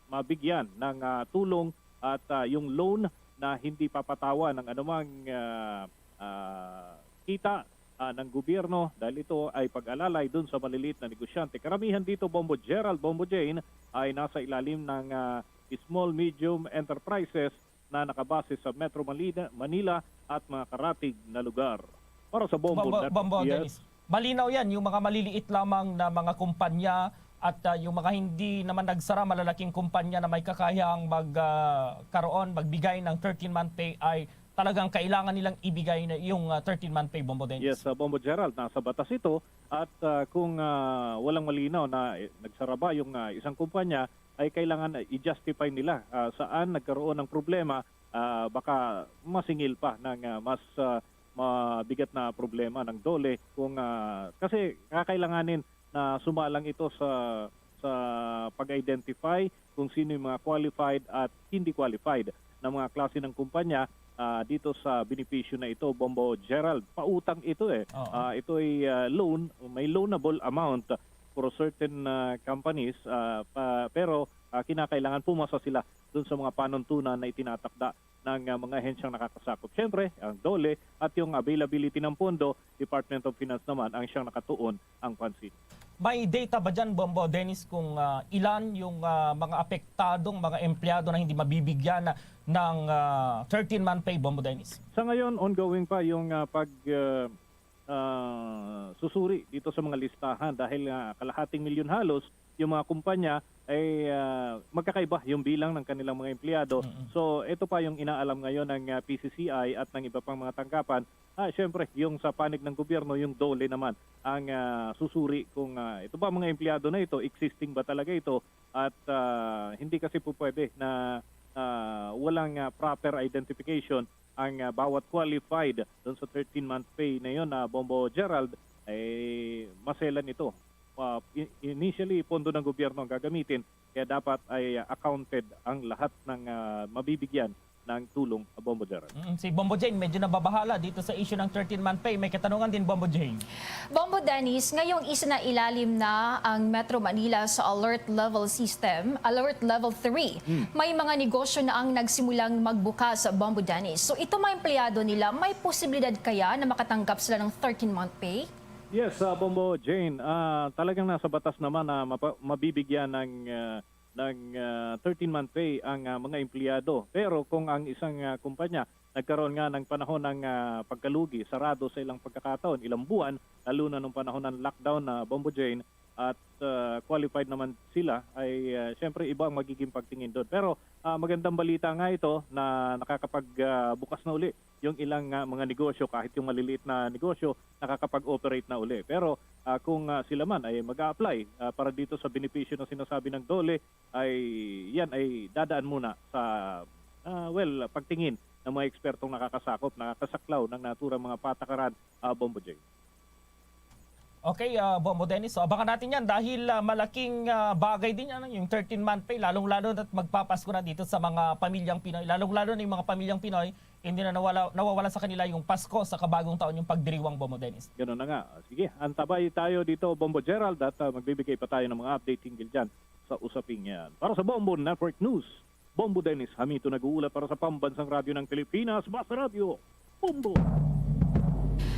mabigyan ng, ah, tulong at, ah, yung loan na hindi papatawan ng anumang, ah, ah, kita, ah, ng gobyerno dahil ito ay pag-alalay dun sa maliliit na negosyante. Karamihan dito, Bombo Gerald, Bombo Jane, ay nasa ilalim ng, ah, small medium enterprises na nakabase sa Metro Manila, Manila at mga karatig na lugar. Para sa Bombo Bombo, Network, Bombo yes. Dennis, malinaw yan, yung mga maliliit lamang na mga kumpanya at, ah, yung mga hindi naman nagsara, malalaking kumpanya na may kakayang mag, ah, karoon, magbigay ng thirteen-month pay ay talagang kailangan nilang ibigay na yung, ah, thirteen-month pay, Bombo Dennis. Yes, uh, Bombo Gerald, nasa batas ito at, ah, kung, ah, walang malinaw na, eh, nagsara ba yung, ah, isang kumpanya, ay kailangan, ah, i-justify nila, ah, saan nagkaroon ng problema, ah, baka masingil pa ng, ah, mas, ah, mabigat na problema ng DOLE kung, ah, kasi kakailanganin na sumalang ito sa, sa pag-identify kung sino yung mga qualified at hindi qualified na mga klase ng kumpanya, ah, dito sa benepisyo na ito, Bombo Gerald. Pautang ito eh. Oo. Ah, ito ay, ah, loan, may loanable amount for certain, ah, companies, ah, pa, pero, ah, kinakailangan pumasa sila dun sa mga panuntunan na itinatakda ng, ah, mga ahensyang nakakasakop. Siyempre, ang DOLE at yung availability ng pondo, Department of Finance naman ang siyang nakatuon ang pansin. May data ba dyan, Bombo Dennis, kung, ah, ilan yung, ah, mga apektadong mga empleyado na hindi mabibigyan na, ng, ah, thirteen-month pay, Bombo Dennis? Sa ngayon, ongoing pa yung, ah, pag, ah, ah, susuri dito sa mga listahan dahil nga kalahating milyon halos yung mga kumpanya ay, ah, magkakaiba yung bilang ng kanilang mga empleyado. Mm-mm. So, ito pa yung inaalam ngayon ng, ah, P C C I at ng iba pang mga tanggapan. Ah, syempre, yung sa panig ng gobyerno, yung DOLE naman ang, ah, susuri kung, ah, ito ba mga empleyado na ito, existing ba talaga ito, at, ah, hindi kasi po pwede na, ah, walang, ah, proper identification ang, ah, bawat qualified dun sa thirteen-month pay na yun, ah, Bombo Gerald, eh, maselan ito. Ah, i-, initially, pondo ng gobyerno ang gagamitin, kaya dapat ay, ah, accounted ang lahat ng, ah, mabibigyan ng tulong, ah, Bombo Gerald. Mm, si Bombo Jane, medyo nababahala dito sa issue ng thirteen-month pay. May katanungan din, Bombo Jane. Bombo Dennis, ngayong isinailalim na ang Metro Manila sa Alert Level System, Alert Level three, Hmm. may mga negosyo na ang nagsimulang magbukas, Bombo Dennis. So, ito mga empleyado nila, may posibilidad kaya na makatanggap sila ng thirteen-month pay? Yes, ah, Bombo Jane, ah, talagang nasa batas naman na mapa-, mabibigyan ng, ah, ng, ah, thirteen-month pay ang, ah, mga empleyado. Pero kung ang isang, ah, kumpanya nagkaroon nga ng panahon ng, ah, pagkalugi, sarado sa ilang pagkakataon, ilang buwan, lalo na nung panahon ng lockdown na, Bombo Jane, at, ah, qualified naman sila, ay, ah, siyempre iba ang magiging pagtingin doon. Pero, ah, magandang balita nga ito na nakakapag, ah, bukas na uli yung ilang, ah, mga negosyo, kahit yung maliliit na negosyo, nakakapag-operate na uli. Pero, ah, kung, ah, sila man ay mag-a-apply, ah, para dito sa benepisyo na sinasabi ng DOLE, ay yan ay dadaan muna sa, ah, well, pagtingin ng mga ekspertong nakakasakop, nakakasaklaw ng naturang mga patakaran, ah, Bombo Jane. Okay, ah, Bombo Dennis. So, abangan natin yan dahil, ah, malaking, ah, bagay din yan, yung thirteen-month pay, lalong-lalo na't magpapasko na dito sa mga pamilyang Pinoy. Lalong-lalo na yung mga pamilyang Pinoy, hindi na nawala, nawawala sa kanila yung Pasko sa kabagong taon, yung pagdiriwang, Bombo Dennis. Ganun na nga. Sige, antabay tayo dito, Bombo Gerald, at, ah, magbibigay pa tayo ng mga update hinggil dyan sa usaping yan. Para sa Bombo Network News, Bombo Dennis Hamito nag-uulat para sa Pambansang Radyo ng Pilipinas, Basta Radyo, Bombo.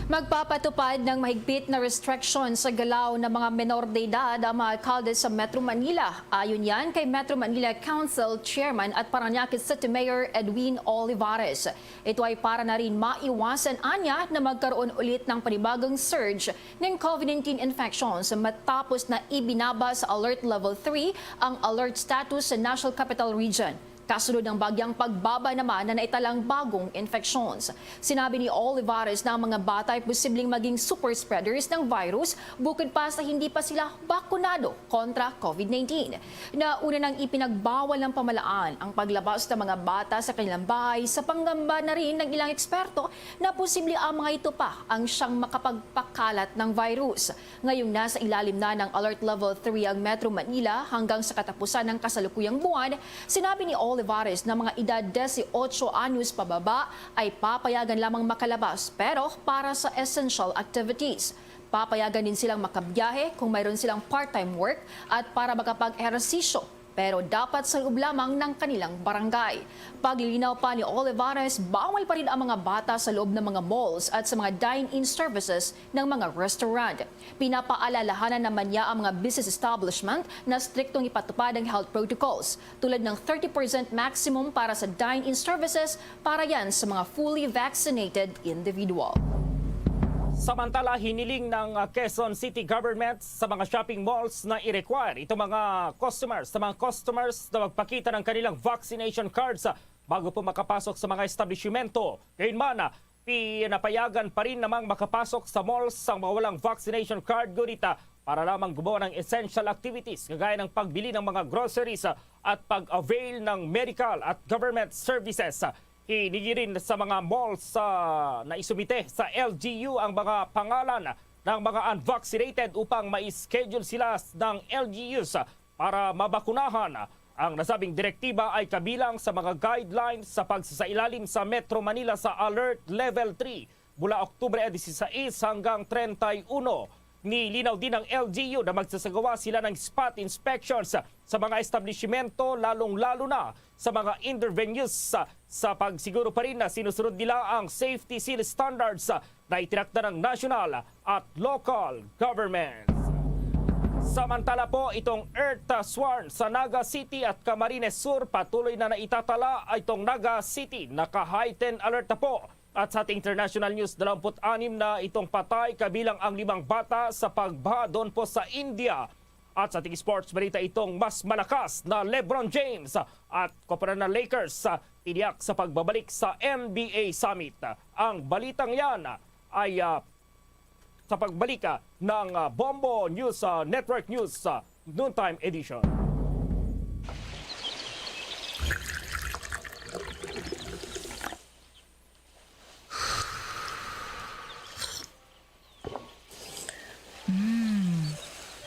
Magpapatupad ng mahigpit na restriction sa galaw ng mga menor de edad ang mga alkalde sa Metro Manila. Ayon yan kay Metro Manila Council Chairman at Parañaque City Mayor Edwin Olivares. Ito ay para na rin maiwasan anya na magkaroon ulit ng panibagong surge ng COVID nineteen infections matapos na ibinaba sa Alert Level three ang alert status sa National Capital Region. Kasunod ng bagyang pagbaba naman na naitalang bagong infections. Sinabi ni Olivares na ang mga bata ay posibleng maging super spreaders ng virus bukod pa sa hindi pa sila bakunado kontra COVID nineteen. Nauna nang ipinagbawal ng pamahalaan ang paglabas ng mga bata sa kanilang bahay sa panggamba na rin ng ilang eksperto na posible ang mga ito pa ang siyang makapagpakalat ng virus. Ngayong nasa ilalim na ng Alert Level three ang Metro Manila hanggang sa katapusan ng kasalukuyang buwan, sinabi ni Olivares na mga edad dieciocho anyos pababa ay papayagan lamang makalabas pero para sa essential activities. Papayagan din silang makabiyahe kung mayroon silang part-time work at para makapag-ehersisyo, pero dapat sa loob lamang ng kanilang barangay. Paglilinaw pa ni Olivares, bawal pa rin ang mga bata sa loob ng mga malls at sa mga dine-in services ng mga restaurant. Pinapaalalahanan naman niya ang mga business establishment na striktong ipatupad ang health protocols, tulad ng thirty percent maximum para sa dine-in services para yan sa mga fully vaccinated individual. Samantala, hiniling ng uh, Quezon City Government sa mga shopping malls na i-require itong mga customers, sa mga customers na magpakita ng kanilang vaccination cards uh, bago po makapasok sa mga establishmento. Gayunman, uh, pinapayagan pa rin namang makapasok sa malls ang mga walang vaccination card, ngunit uh, para lamang gumawa ng essential activities kagaya ng pagbili ng mga groceries uh, at pag-avail ng medical at government services. Hinigi rin sa mga malls sa naisumite sa L G U ang mga pangalan ng mga unvaccinated upang ma-schedule sila ng L G Us para mabakunahan. Ang nasabing direktiba ay kabilang sa mga guidelines sa pagsasailalim sa Metro Manila sa Alert Level three mula Oktubre dieciséis hanggang treinta y uno. Nilinaw din ng L G U na magsasagawa sila ng spot inspections sa mga establishmento, lalong-lalo na sa mga indoor venues, sa pagsiguro pa rin na sinusunod nila ang safety seal standards na itinakda ng national at local governments. Samantala po, itong earth swarm sa Naga City at Camarines Sur patuloy na naitatala. Itong Naga City naka-heightened alert na po. At sa ating international news, dalawampu't anim na itong patay, kabilang ang limang bata sa pagbaha doon po sa India. At sa ating sports balita, itong mas malakas na LeBron James at Koponan na Lakers, ah, tiniyak sa pagbabalik sa N B A Summit. Ang balitang yan ay, ah, sa pagbalik, ah, ng, ah, Bombo News, ah, Network News, ah, Noontime Edition. Mm.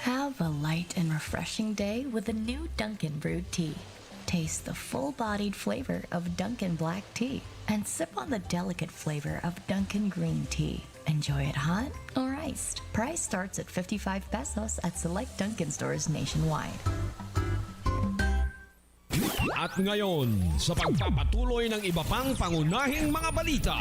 Have a light and refreshing day with a new Dunkin' brewed tea. Taste the full-bodied flavor of Dunkin' black tea and sip on the delicate flavor of Dunkin' green tea. Enjoy it hot or iced. Price starts at fifty-five pesos at select Dunkin' stores nationwide. At ngayon, sa pagpapatuloy ng iba pang pangunahing mga balita.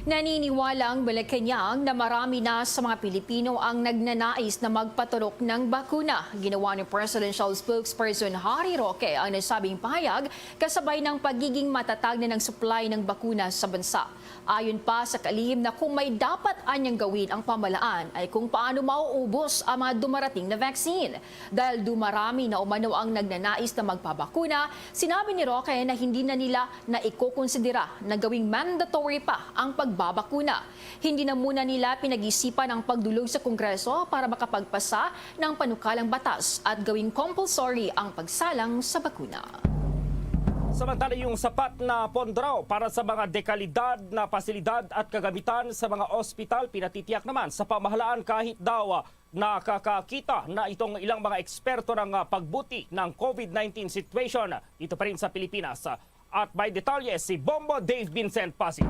Naniniwala ang Malacañang na marami na sa mga Pilipino ang nagnanais na magpaturok ng bakuna. Ginawa ni Presidential Spokesperson Harry Roque ang nasabing pahayag kasabay ng pagiging matatag na ng supply ng bakuna sa bansa. Ayon pa sa kalihim na kung may dapat anyang gawin ang pamahalaan ay kung paano mauubos ang mga dumarating na vaccine. Dahil dumarami na umano ang nagnanais na magpabakuna, sinabi ni Roque na hindi na nila na ikokonsidera na gawing mandatory pa ang pagbabakuna. Hindi na muna nila pinag-isipan ang pagdulog sa Kongreso para makapagpasa ng panukalang batas at gawing compulsory ang pagsalang sa bakuna. Samantala, yung sapat na pondo raw para sa mga dekalidad na pasilidad at kagamitan sa mga ospital pinatitiyak naman sa pamahalaan kahit daw, ah, nakakakita na itong ilang mga eksperto ng, ah, pagbuti ng COVID nineteen situation dito pa rin sa Pilipinas. At may detalye si Bombo Dave Vincent Pasig.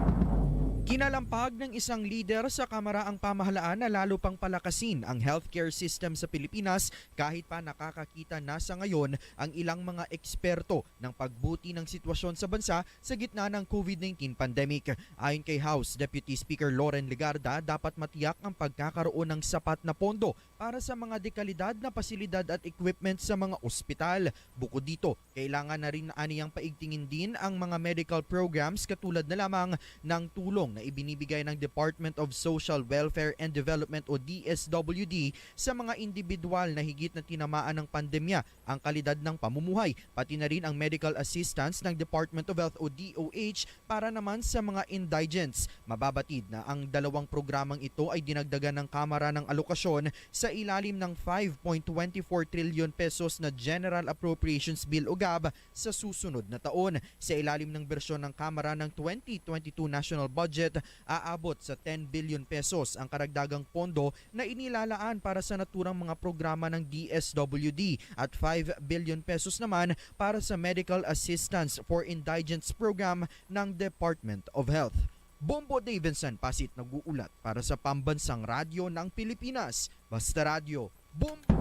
Kinalampag ng isang lider sa Kamara ang pamahalaan na lalo pang palakasin ang healthcare system sa Pilipinas kahit pa nakakakita na sa ngayon ang ilang mga eksperto ng pagbuti ng sitwasyon sa bansa sa gitna ng COVID nineteen pandemic. Ayon kay House Deputy Speaker Loren Legarda, dapat matiyak ang pagkakaroon ng sapat na pondo para sa mga dekalidad na pasilidad at equipment sa mga ospital. Bukod dito, kailangan na rin aniyang paigtingin din ang mga medical programs katulad na lamang ng tulong na ibinibigay ng Department of Social Welfare and Development o D S W D sa mga individual na higit na tinamaan ng pandemya ang kalidad ng pamumuhay, pati na rin ang medical assistance ng Department of Health o D O H para naman sa mga indigents. Mababatid na ang dalawang programang ito ay dinagdagan ng Kamara ng alokasyon sa ilalim ng five point twenty four trillion pesos na General Appropriations Bill o gab sa susunod na taon. Sa ilalim ng bersyon ng Kamara ng twenty twenty-two National Budget, aabot sa ten billion pesos ang karagdagang pondo na inilalaan para sa naturang mga programa ng D S W D at five billion pesos naman para sa Medical Assistance for Indigents Program ng Department of Health. Bombo Davidson Pasit nag-uulat para sa Pambansang Radyo ng Pilipinas, Basta Radyo, Bombo!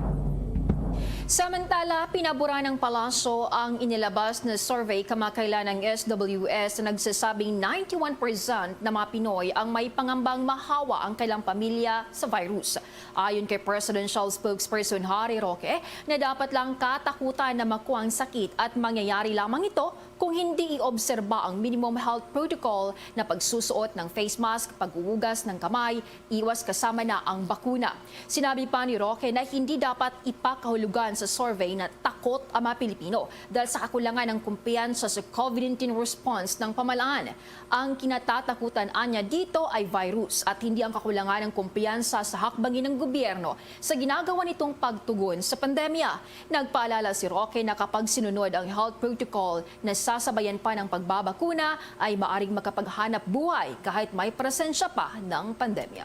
Samantala, pinabura ng Palasyo ang inilabas na survey kamakailan ng S W S na nagsasabing ninety-one percent na mga Pinoy ang may pangambang mahawa ang kailang pamilya sa virus. Ayon kay Presidential Spokesperson Harry Roque, na dapat lang katakutan na makuha ang sakit at mangyayari lamang ito kung hindi iobserba ang minimum health protocol na pagsusuot ng face mask, pag-uugas ng kamay, iwas kasama na ang bakuna. Sinabi pa ni Roque na hindi dapat ipakahulugan sa survey na takot ang mga Pilipino dahil sa kakulangan ng kumpiyansa sa COVID nineteen response ng pamahalaan. Ang kinatatakutan anya dito ay virus at hindi ang kakulangan ng kumpiyansa sa hakbangin ng gobyerno sa ginagawa nitong pagtugon sa pandemya. Nagpaalala si Roque na kapag sinunod ang health protocol na sasabayan pa ng pagbabakuna, ay maaring makapaghanap buhay kahit may presensya pa ng pandemya.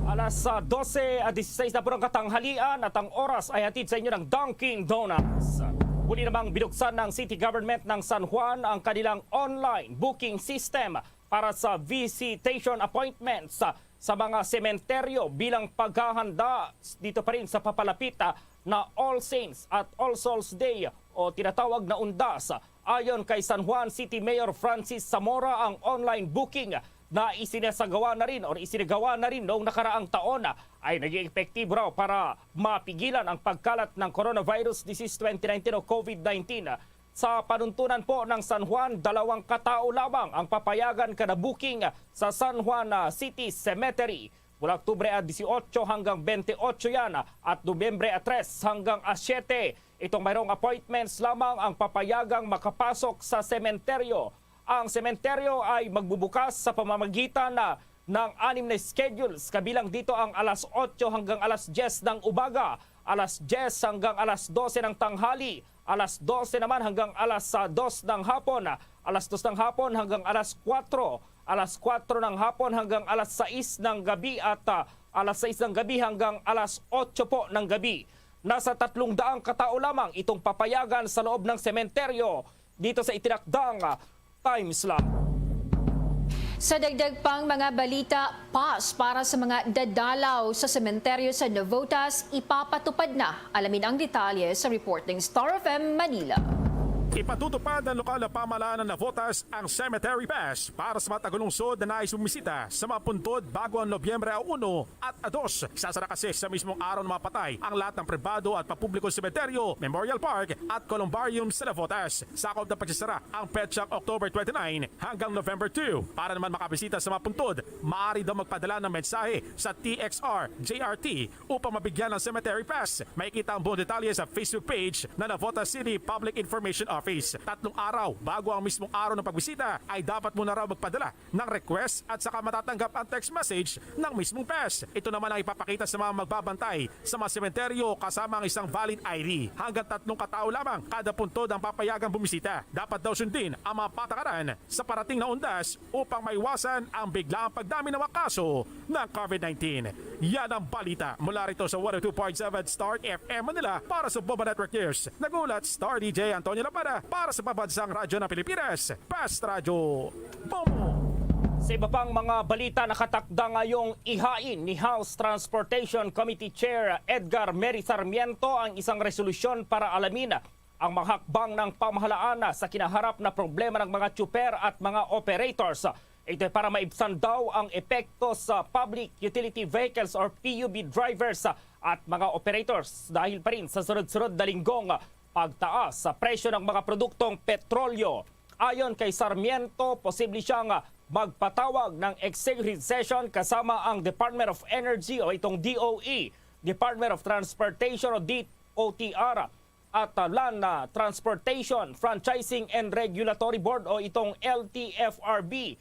Alas, ah, dose, ah, dieciséis na po ng katanghalian at ang oras ay hatid sa inyo ng Dunkin' Donuts. Muli namang binuksan ng City Government ng San Juan ang kanilang online booking system para sa visitation appointments, ah, sa mga sementeryo bilang paghahanda dito pa rin sa papalapit, ah, na All Saints at All Souls Day o tinatawag na Undas. Ayon kay San Juan City Mayor Francis Zamora, ang online booking na isinasagawa na rin or isinagawa na rin noong nakaraang taon ay naging epektibo raw para mapigilan ang pagkalat ng coronavirus disease twenty nineteen o COVID nineteen. Sa panuntunan po ng San Juan, dalawang katao lamang ang papayagan kada booking sa San Juan, ah, City Cemetery. Mula Oktubre a dieciocho hanggang veintiocho yan, at Nobyembre a tres hanggang a siete. Itong mayroong appointments lamang ang papayagang makapasok sa sementeryo. Ang sementeryo ay magbubukas sa pamamagitan na ng anim na schedules, kabilang dito ang alas otso hanggang alas diyes ng umaga, alas diyes hanggang alas dose ng tanghali, alas dose naman hanggang alas, ah, dos ng hapon, alas dos ng hapon hanggang alas kuwatro, alas kuwatro ng hapon hanggang alas sais ng gabi, at, ah, alas sais ng gabi hanggang alas otso po ng gabi. Nasa tatlong daang katao lamang itong papayagan sa loob ng sementeryo dito sa itinakdang, ah, time slot. Sa dagdag pang mga balita, pass para sa mga dadalaw sa sementeryo sa Navotas, ipapatupad na. Alamin ang detalye sa report ng Star F M Manila. Ipatutupad ng lokal na pamahalaan ng Navotas ang cemetery pass para sa mga tagalungsod na nais bumisita sa mga puntod bago ang Nobyembre uno at dos. Isasara kasi sa mismong araw ng mga patay ang lahat ng pribado at papublikong sementeryo, Memorial Park at Columbarium sa Navotas. Sakop ng pagsasara ang petsang October twenty-nine hanggang November two. Para naman makabisita sa mga puntod, maaari daw magpadala ng mensahe sa T X R, J R T upang mabigyan ng cemetery pass. Makikita ang buong detalye sa Facebook page ng Navotas City Public Information Office. Tatlong araw bago ang mismong araw ng pagbisita ay dapat muna raw magpadala ng request at saka matatanggap ang text message ng mismong pass. Ito naman ang ipapakita sa mga magbabantay sa mga sementeryo kasama ang isang valid I D. Hanggang tatlong katao lamang kada puntod ang papayagang bumisita. Dapat daw sundin ang mga patakaran sa parating na Undas upang maiwasan ang biglaang pagdami ng mga kaso ng COVID nineteen. Yan ang balita mula rito sa one oh two point seven Star F M Manila. Para sa Bombo Network News, nag-uulat Star D J Antonio Lapada para sa Pambansang Radyo ng Pilipinas, Best Radyo, Bombo. Sa iba pang mga balita, nakatakda ngayong ihain ni House Transportation Committee Chair Edgar Mary Sarmiento ang isang resolusyon para alamin ang mga hakbang ng pamahalaan sa kinaharap na problema ng mga tsuper at mga operators. Ito ay para maibsan daw ang epekto sa public utility vehicles or P U V drivers at mga operators dahil pa rin sa sunod-sunod na linggong pagtaas sa presyo ng mga produktong petrolyo. Ayon kay Sarmiento, posible siyang magpatawag ng executive session kasama ang Department of Energy o itong D O E, Department of Transportation o D O T R, at uh, Land uh, Transportation Franchising and Regulatory Board o itong L T F R B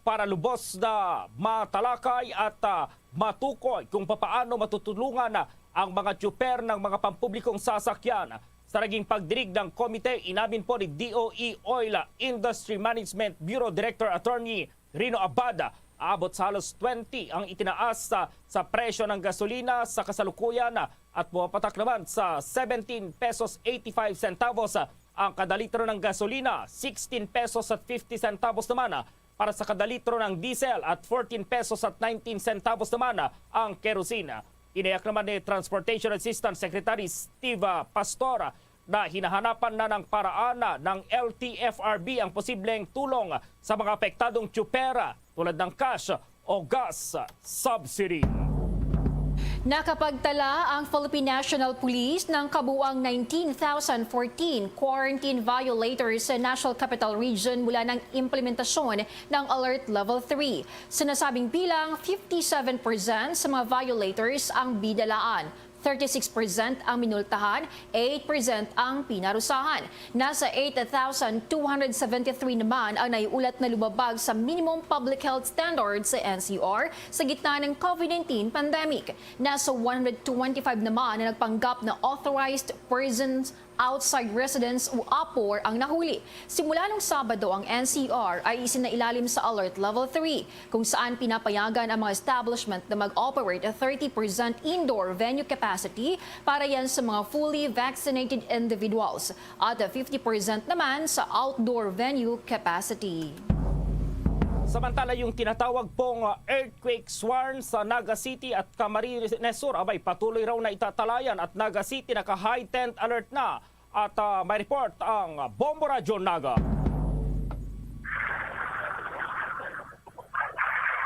para lubos na matalakay at uh, matukoy kung papaano matutulungan uh, ang mga tsuper ng mga pampublikong sasakyan. Sa naging pagdinig ng komite, inamin po ni D O E Oil Industry Management Bureau Director Attorney Rino Abad, aabot sa halos twenty ang itinaas sa, sa presyo ng gasolina sa kasalukuyan at pumapatak naman sa seventeen pesos eighty-five centavos ang kada litro ng gasolina, sixteen pesos at fifty centavos naman para sa kada litro ng diesel at fourteen pesos at nineteen centavos naman ang kerosene. Tiniyak naman ni Transportation Assistant Secretary Steve Pastor na hinahanapan na ng paraan ng L T F R B ang posibleng tulong sa mga apektadong tsuper tulad ng cash o gas subsidy. Nakapagtala ang Philippine National Police ng kabuang nineteen thousand fourteen quarantine violators sa National Capital Region mula ng implementasyon ng Alert Level three. Sa nasabing bilang, fifty-seven percent sa mga violators ang binalaan, thirty-six percent ang minultahan, eight percent ang pinarusahan. Nasa eight thousand two hundred seventy-three naman ang naiulat na lumabag sa minimum public health standards sa N C R sa gitna ng COVID nineteen pandemic. Nasa one hundred twenty-five naman ang nagpanggap na authorized persons outside residence o APOR ang nahuli. Simula nung Sabado, ang N C R ay isinailalim sa Alert Level three, kung saan pinapayagan ang mga establishment na mag-operate thirty percent indoor venue capacity para yan sa mga fully vaccinated individuals at fifty percent naman sa outdoor venue capacity. Samantala, yung tinatawag pong uh, earthquake warn sa Naga City at Camarines Sur, abay, patuloy raw na itatalayan at Naga City naka-high tent alert na. At uh, may report ang Bombo Radyo Naga.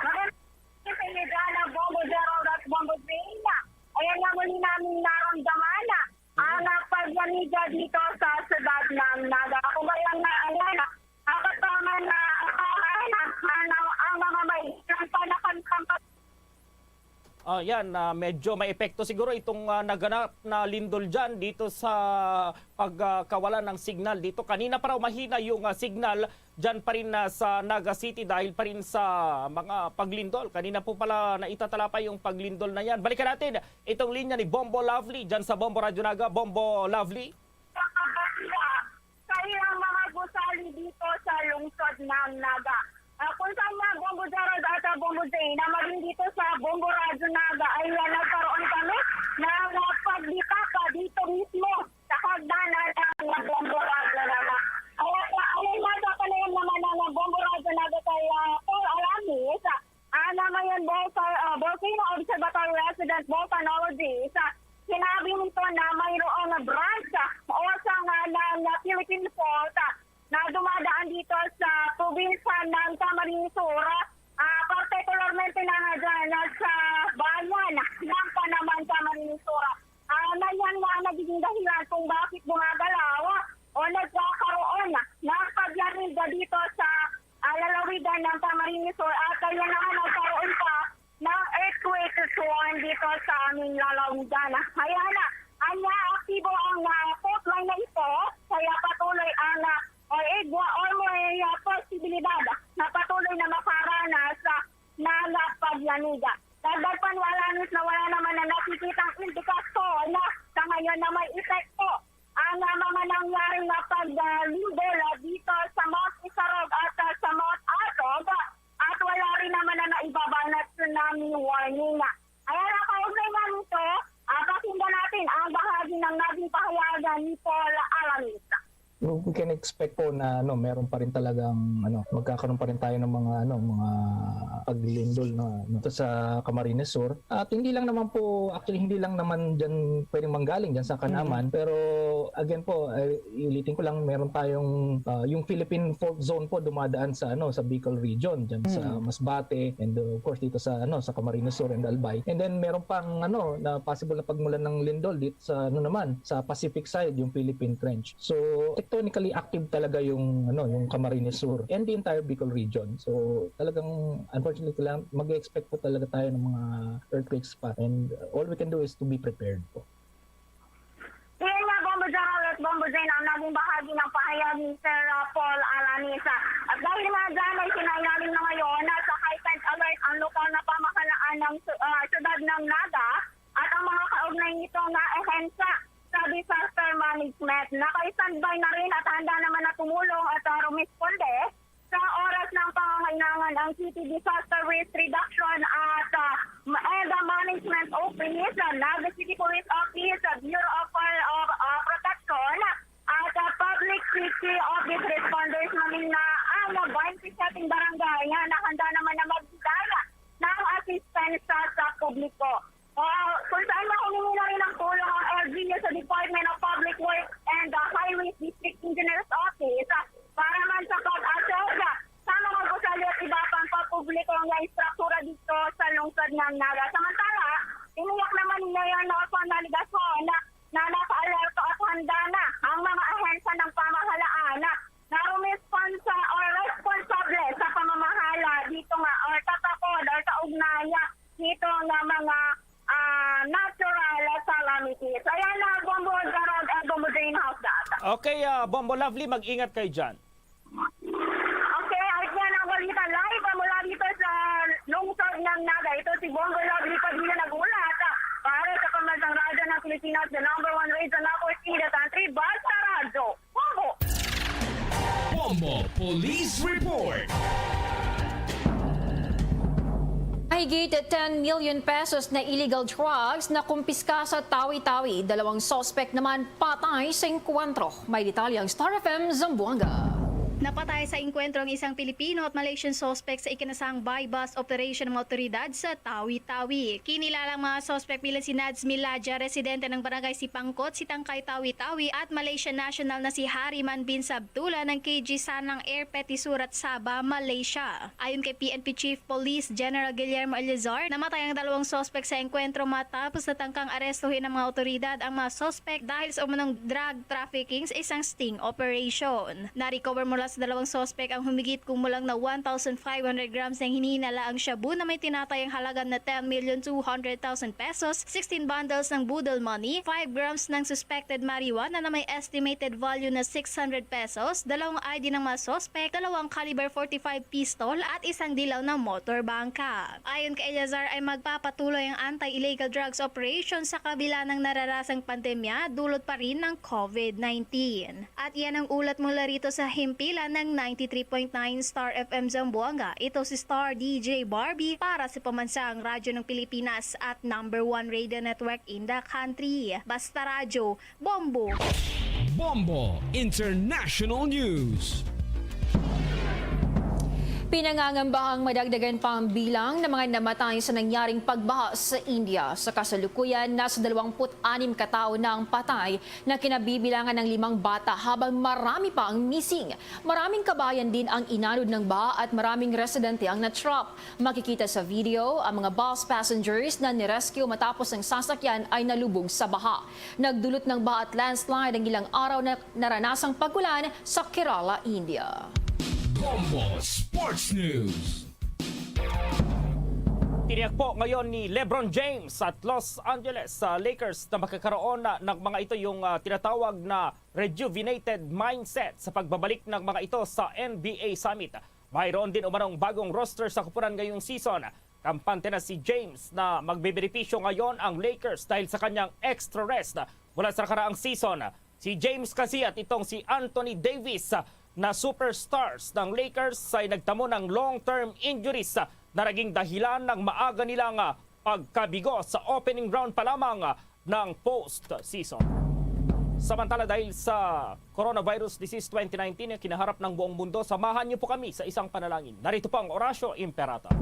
Magandang sa inyo dyan ang Bombo Gerald at Bombo Zane. Ayan nga muli namin naramdaman ang uh, pagyaniga dito sa siyudad ng Naga. Kung ba yung naalala, ang kataman na ang ang mga may ilang panakan Ah, yan, ah, medyo may epekto siguro itong ah, naganap na lindol dyan dito sa pagkawala ng signal dito. Kanina pa raw mahina yung ah, signal dyan pa rin ah, sa Naga City dahil pa rin sa mga paglindol. Kanina po pala naitatalapay yung paglindol na yan. Balikan natin itong linya ni Bombo Lovely dyan sa Bombo Radyo Naga. Bombo Lovely. Sa ilang mga gusali dito sa lungsod ng Naga. Ah, kung saan nga Bombo Gerald at ah, Bombo Zane na maging dito sa Bombo Radyo Naga ay ah, nagkaroon kami ng ah, pagbitaka dito mismo sa hagdanan ng ah, Bombo Radyo Naga. Kaya ah, ayon nga sa panayan naman ng ah, Bombo Radyo Naga kay ah, Paul Alamis, ah, ah, na mayon Volca- ah, Volcano Observatory resident volcanologist, ah, sinabi nito na mayroong branch ah, o sa nga ng ah, Philippine Fault ah, na dumadaan dito sa probinsya ng Camarines Sur, ah, partikularmente na nga dyan ah, sa bayan ng Panaman, Camarines Sur. Ah, na yan nga ang nagiging dahilan kung bakit gumagalaw ah, o nagkakaroon ah, ng pagyaniga dito sa ah, lalawigan ng Camarines Sur. At kaya naman nagkaroon pa ng earthquake warn dito sa aming lalawigan. Kaya na, anya aktibo ang ah, fault line na ito, kaya patuloy ang ah, or igwa or may ah, posibilidad na patuloy na makaranas ah, ng ah, pagyaniga. Dagdag pa ni Alanis na wala naman na nakikitang indikasyon na sa ngayon na may epekto ang ah, mga nangyaring ah, paglindol ah, dito sa Mount Isarog at ah, sa Mount Atog, at wala rin naman na naibabaw na tsunami warning. Kaya nakaugnay na nito, ah, pakinggan natin ang bahagi ng naging pahayagan ni Paul Alamis. We can expect po na ano, meron pa rin talagang ano, magkakaroon pa rin tayo ng mga ano, mga paglindol na ano, sa Camarines Sur. At hindi lang naman po, actually hindi lang naman diyan pwedeng manggaling diyan sa Kanaman, mm-hmm, pero again po, eh, ulitin ko lang, meron tayong uh, yung Philippine Fault Zone po dumadaan sa ano, sa Bicol region, diyan sa, mm, Masbate, and uh, of course dito sa ano, sa Camarines Sur and Albay. And then meron pang ano, na possible na pagmulan ng lindol dito sa ano naman, sa Pacific side, yung Philippine Trench. So, tectonically active active talaga yung, ano, yung Camarines Sur and the entire Bicol region. So, talagang, unfortunately lang, mag-expect po talaga tayo ng mga earthquake spot, and all we can do is to be prepared po. Iyan nga, Bombo Gerald at Bombo Jane, ang naging bahagi ng pahayag ni Sir, ah, Paul Alanis. At dahil nga dyan ay sinailalim na ngayon na sa heightened alert ang lokal na pamahalaan ng su- ah, siyudad ng Naga at ang mga kaugnay nito na ehensya sa disaster management. Naka-standby na rin at handa naman na tumulong at, ah, rumisponde sa oras ng pangangailangan ang City Disaster Risk Reduction at, ah, and Management Office, ang Naga City Police Office, ang Bureau of Fire of, ah, Protection, at, ah, Public Safety Office Responders. Maming na ang twenty-seven barangay nga nakahanda naman na magbigay ng assistance sa, sa publiko. Ah, kung saan makuha na rin ang tulong ang L G U sa Department of Public Works and the Highways District Engineer's Office, ah, para man sa pag-assess, ah, sa mga gusali at iba pang pampubliko nga istruktura dito sa lungsod ng Naga. Samantala, tiniyak naman ni Mayor Nelson Naligason na, na naka-alerto at handa na ang mga ahensya ng pamahalaan na, na rumisponsa or responsable sa pamamahala dito nga or tatakod or kaugnaya dito nga mga, ah, natural calamities. Ayan na, Bombo Gerald and Bombo Jane, how's that? Okay, ah, Bombo Lovely, mag-ingat kayo dyan. Okay, at yan ang balita live, ah, mula dito sa lungsod ng Naga. Ito si Bombo Lovely Padilla nag-ulat, ah, para sa Pambansang Radyo ng Pilipinas, the number one radio network in the country, Basta Radyo. Bombo! Bombo Police Report. Mahigit ten million pesos na illegal drugs na kumpiska sa Tawi-Tawi. Dalawang suspect naman patay sa engkwentro. May detalye ang Star F M Zamboanga. Napatay sa engkwentro ang isang Pilipino at Malaysian suspect sa ikinasang buy-bust operation ng mga otoridad sa Tawi-Tawi. Kinilalang mga suspect bilang si Nads Milaja, residente ng barangay Sipangkot, Sitangkay, Tawi-Tawi, at Malaysian national na si Hariman bin Sabtula ng K G Sanang Air Petty Surat, Sabah, Malaysia. Ayon kay P N P Chief Police General Guillermo Eleazar, namatay ang dalawang suspect sa engkwentro matapos natangkang arestuhin ng mga otoridad ang mga suspect dahil sa umanong drug trafficking sa isang sting operation. Na-recover mula sa dalawang suspect ang humigit kumulang na one thousand five hundred grams ng hininalaang shabu na may tinatayang halaga na ten million two hundred thousand pesos, sixteen bundles ng boodle money, five grams ng suspected marijuana na may estimated value na six hundred pesos, dalawang I D ng mga suspect, dalawang caliber forty-five pistol at isang dilaw na motor bangka. Ayon kay Eleazar ay magpapatuloy ang anti-illegal drugs operation sa kabila ng nararasang pandemya dulot pa rin ng COVID nineteen. At yan ang ulat mula rito sa himpilan ng ninety-three point nine Star F M Zamboanga. Ito si Star D J Barbie para sa Pambansang Radyo ng Pilipinas at number one radio network in the country. Basta Radyo, Bombo! Bombo International News. Pinangangambahang madagdagan pa ang bilang ng mga namatay sa nangyaring pagbaha sa India. Sa kasalukuyan, nasa dalawampu't anim ka tawo na ang patay na kinabibilangan ng limang bata, habang marami pa ang missing. Maraming kabayan din ang inanod ng baha at maraming residente ang na-trap. Makikita sa video ang mga bus passengers na nirescue matapos ang sasakyan ay nalubog sa baha. Nagdulot ng baha at landslide ang ilang araw na naranasang pag-ulan sa Kerala, India. Bombo Sports News. Tiniyak po ngayon ni LeBron James at Los Angeles, ah, Lakers na magkakaroon na ng mga ito yung, ah, tinatawag na rejuvenated mindset sa pagbabalik ng mga ito sa N B A Summit. Mayroon din umanong bagong roster sa kupunan ngayong season. Kampante na si James na magbebenepisyo ngayon ang Lakers dahil sa kanyang extra rest mula sa nakaraang season. Si James kasi at itong si Anthony Davis na superstars ng Lakers ay nagtamo ng long-term injuries na naging dahilan ng maaga nilang pagkabigo sa opening round pa lamang ng post-season. Samantala, dahil sa coronavirus disease twenty nineteen na kinaharap ng buong mundo, samahan niyo po kami sa isang panalangin. Narito po ang Oratio Imperata.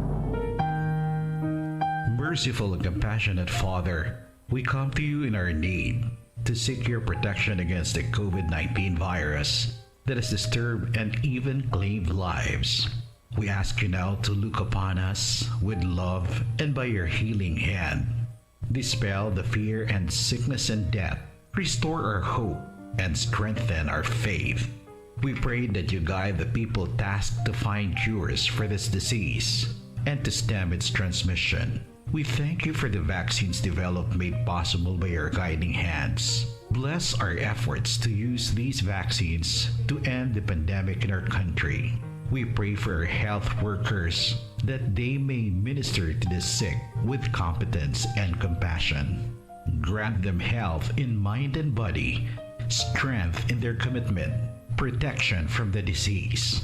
Merciful and compassionate Father, we come to you in our need to seek your protection against the COVID nineteen virus that has disturbed and even claimed lives. We ask you now to look upon us with love and by your healing hand, dispel the fear and sickness and death, restore our hope, and strengthen our faith. We pray that you guide the people tasked to find cures for this disease and to stem its transmission. We thank you for the vaccines developed made possible by your guiding hands. Bless our efforts to use these vaccines to end the pandemic in our country. We pray for our health workers that they may minister to the sick with competence and compassion. Grant them health in mind and body, strength in their commitment, protection from the disease.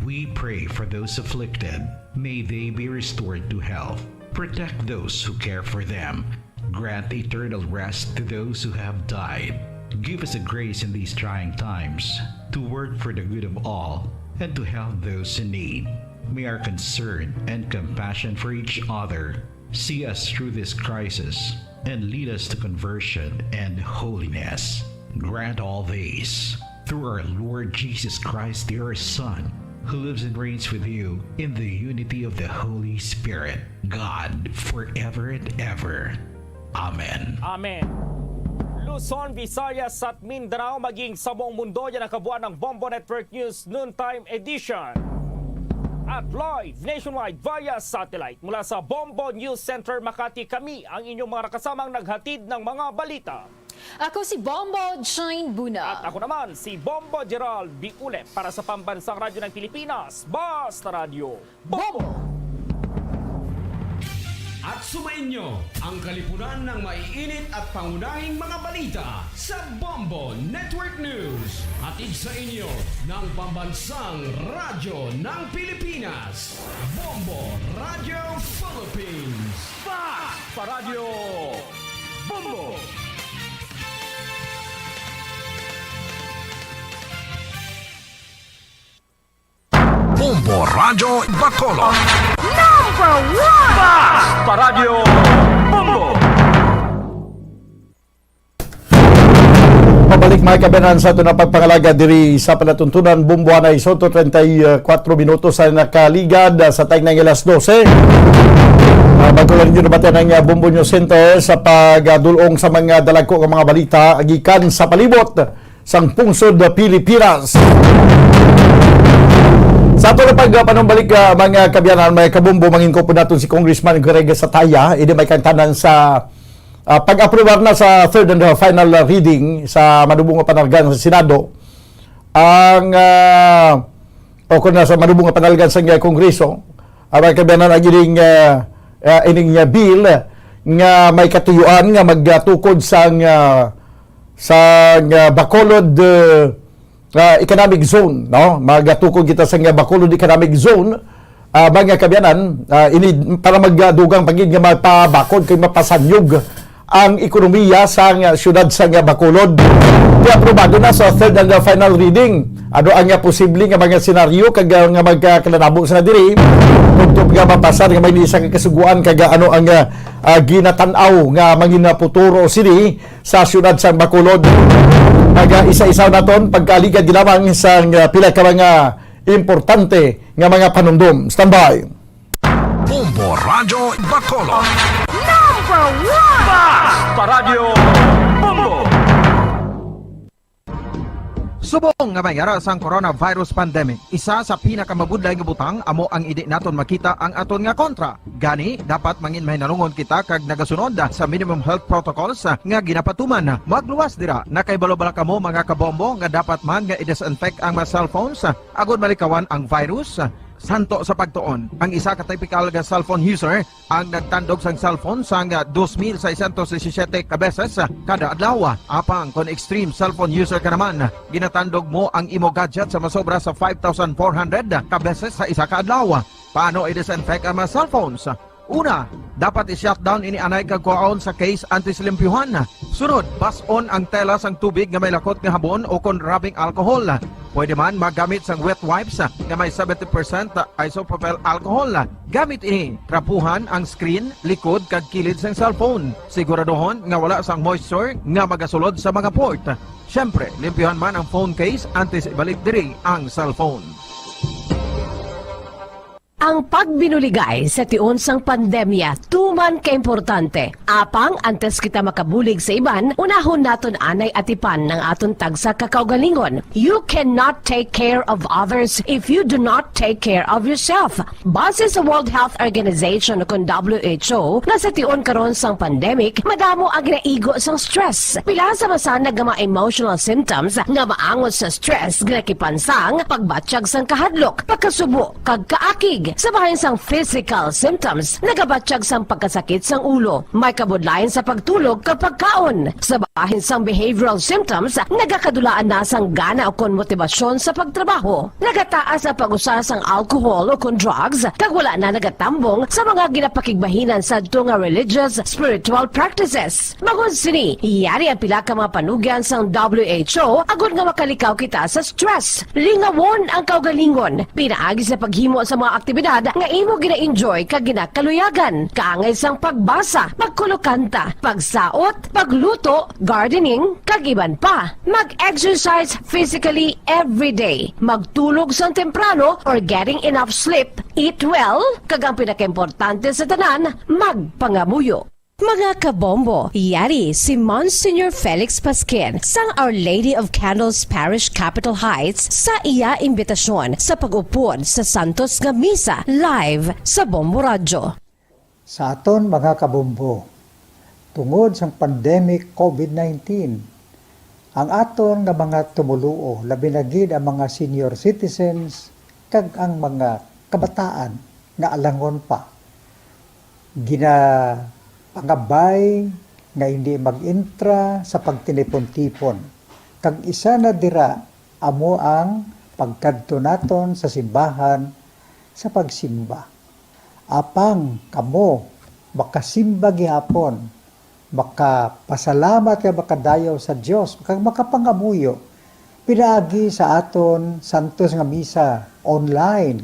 We pray for those afflicted. May they be restored to health. Protect those who care for them. Grant eternal rest to those who have died. Give us the grace in these trying times to work for the good of all and to help those in need. May our concern and compassion for each other see us through this crisis and lead us to conversion and holiness. Grant all these through our Lord Jesus Christ, your Son, who lives and reigns with you in the unity of the Holy Spirit, God, forever and ever. Amen. Amen. Luzon, Visayas at Mindanao, maging sa buong mundo, yan ang kabuuan ng Bombo Network News Noontime Edition. At live nationwide via satellite mula sa Bombo News Center Makati, kami ang inyong mga nakasamang naghatid ng mga balita. Ako si Bombo Jane Buna. At ako naman si Bombo Gerald Biule para sa Pambansang Radyo ng Pilipinas, Basta Radyo Bombo. At sumainyo ang kalipunan ng maiinit at pangunahing mga balita sa Bombo Network News. Hatid sa inyo ng Pambansang Radyo ng Pilipinas, Bombo Radyo Philippines. Basta Radyo Bombo. Bombo Radyo Bacolod. Number one! Basta Radyo Bombo. Pabalik, mga kaabyanan, sa aton nga pagpangalaga diri sa palatuntunan. Bombo anay, sa treinta y cuatro minutos ang nakaligad sa tagnang alas dose. Ah, bago lang ninyo nabatian ang, ah, Bombo News Center sa pagdul-ong sa mga dalagko nga mga balita gikan sa palibot sang pungsod Pilipinas. Sa ato na pagpanumbalik, ah, mga kaabyanan, mga kabombo, mangin-upod naton si Congressman Greg Sataya, ini may kaangtanan sa, ah, pag-aprobar na sa third and final reading sa madubong nga panalgan sa Senado ang, ah, o kung nasa madubong nga panalgan sa, ah, Kongreso, ah, mga kaabyanan, ang ining, ah, ah, ining, ah, bill nga may katuyuan nga magtukod sang, ah, sang, ah, Bacolod, ah, ah, Economic Zone, no? Magatukod kita sa nga Bacolod Economic Zone, ah, mga kaabyanan, ah, ini para magdugang pa gid nga mapabakod kay mapasanyog ang ekonomiya sa nga siyudad sa nga Bacolod. Kaya aprobado na sa third and final reading. Ano ang nga posible nga mga senaryo kag, ah, nga magkakanabo sa diri? Tubtob nga mapasar nga may isa ka kasuguan kag, ah, ano ang, ah, ah, ginatan-aw nga mangin futuro sini sa siyudad sang Bacolod. Naga-isa-isa naton pagkaligad lamang sang, ah, pila ka mga importante nga mga panumdom. Standby. Bombo Radyo Bacolod. Number one! Basta Radyo Bombo. Subong nga may ara sang coronavirus pandemic, isa sa pinakamabudlay nga butang amo ang indi naton makita ang aton nga kontra. Gani, dapat mangin mahinalungon kita kag nagasunod sa minimum health protocols nga ginapatuman. Magluwas dira, nakahibalo bala kamo, mga kabombo, nga dapat man nga i-disinfect ang mga cellphones agod malikawan ang virus? Santo sa pagtuon, ang isa ka typical nga cellphone user ang nagtandog sang cellphone sang dos mil seiscientos disisiete ka beses kada adlaw. Apang kon extreme cellphone user ka naman, ginatandog mo ang imo gadget sa masobra sa five thousand four hundred ka beses sa isa ka adlaw. Paano i-disinfect ang mga cellphones? Una, dapat i-shutdown ini anay kag kuhaon sa case antes limpyuhan. Sunod, bas-on ang tela sang tubig nga may lakot nga habon o kon rubbing alcohol. Pwede man magamit sang wet wipes nga may seventy percent isopropyl alcohol. Gamit ini, trapuhan ang screen, likod, kag kilid sang cellphone. Siguraduhon nga wala sang moisture nga magasulod sa mga port. Siyempre, limpyuhan man ang phone case antes ibalik diri ang cellphone. Ang pagbinuligay sa tion sang pandemya tuman ka importante. Apang antes kita makabulig sa iban, unahon naton anay atipan ang aton tagsa ka kaugalingon. You cannot take care of others if you do not take care of yourself. Base sa World Health Organization, kun W H O, nga sa tion karon sang pandemic, madamo ang ginaigo sang stress. Pila sa masanag nga mga emotional symptoms nga maangot sa stress, ginakipansang, pagbatyag sang kahadlok, pagkasubo, kag kaakig. Sa bahin sang physical symptoms, nagabatyag sang pagkasakit sang ulo, may kabudlayan sa pagtulog kag pagkaon. Sa bahin sang behavioral symptoms, nagakadulaan na sang gana ukon motibasyon sa pagtrabaho. Nagataas ang pag-usa sang alcohol ukon drugs, kag wala na nagatambong sa mga ginapakigbahinan sadto nga religious, spiritual practices. Bangod sini, yari ang pila ka mga panugyan sang W H O agod nga makalikaw kita sa stress. Lingawon ang kaugalingon pinaagi sa paghimo sa mga aktibidad nga imo gina-enjoy kag ginakaluyagan, kaangay sang pagbasa, pagkulokanta, pagsaot, pagluto, gardening, kag iban pa. Mag-exercise physically every day. Magtulog sang temprano or getting enough sleep. Eat well, kag ang pinakaimportante sa tanan, magpangamuyo. Mga kabombo, yari si Monsignor Felix Pasquin sang Our Lady of Candles Parish, Capitol Heights, sa iya imbitasyon sa pag-upod sa santos nga misa live sa Bombo Radyo. Sa aton mga kabombo, tungod sang pandemic COVID nineteen, ang aton nga mga tumoluo, labi na gid ang mga senior citizens kag ang mga kabataan nga alangon pa, ginapangabay nga hindi mag-intra sa pagtinipon-tipon. Kag isa na dira amo ang pagkadto naton sa simbahan sa pagsimba. Apang kamo makasimba gihapon, makapasalamat kag makadayaw sa Dios, kag makapangamuyo pinaagi sa aton santos nga misa online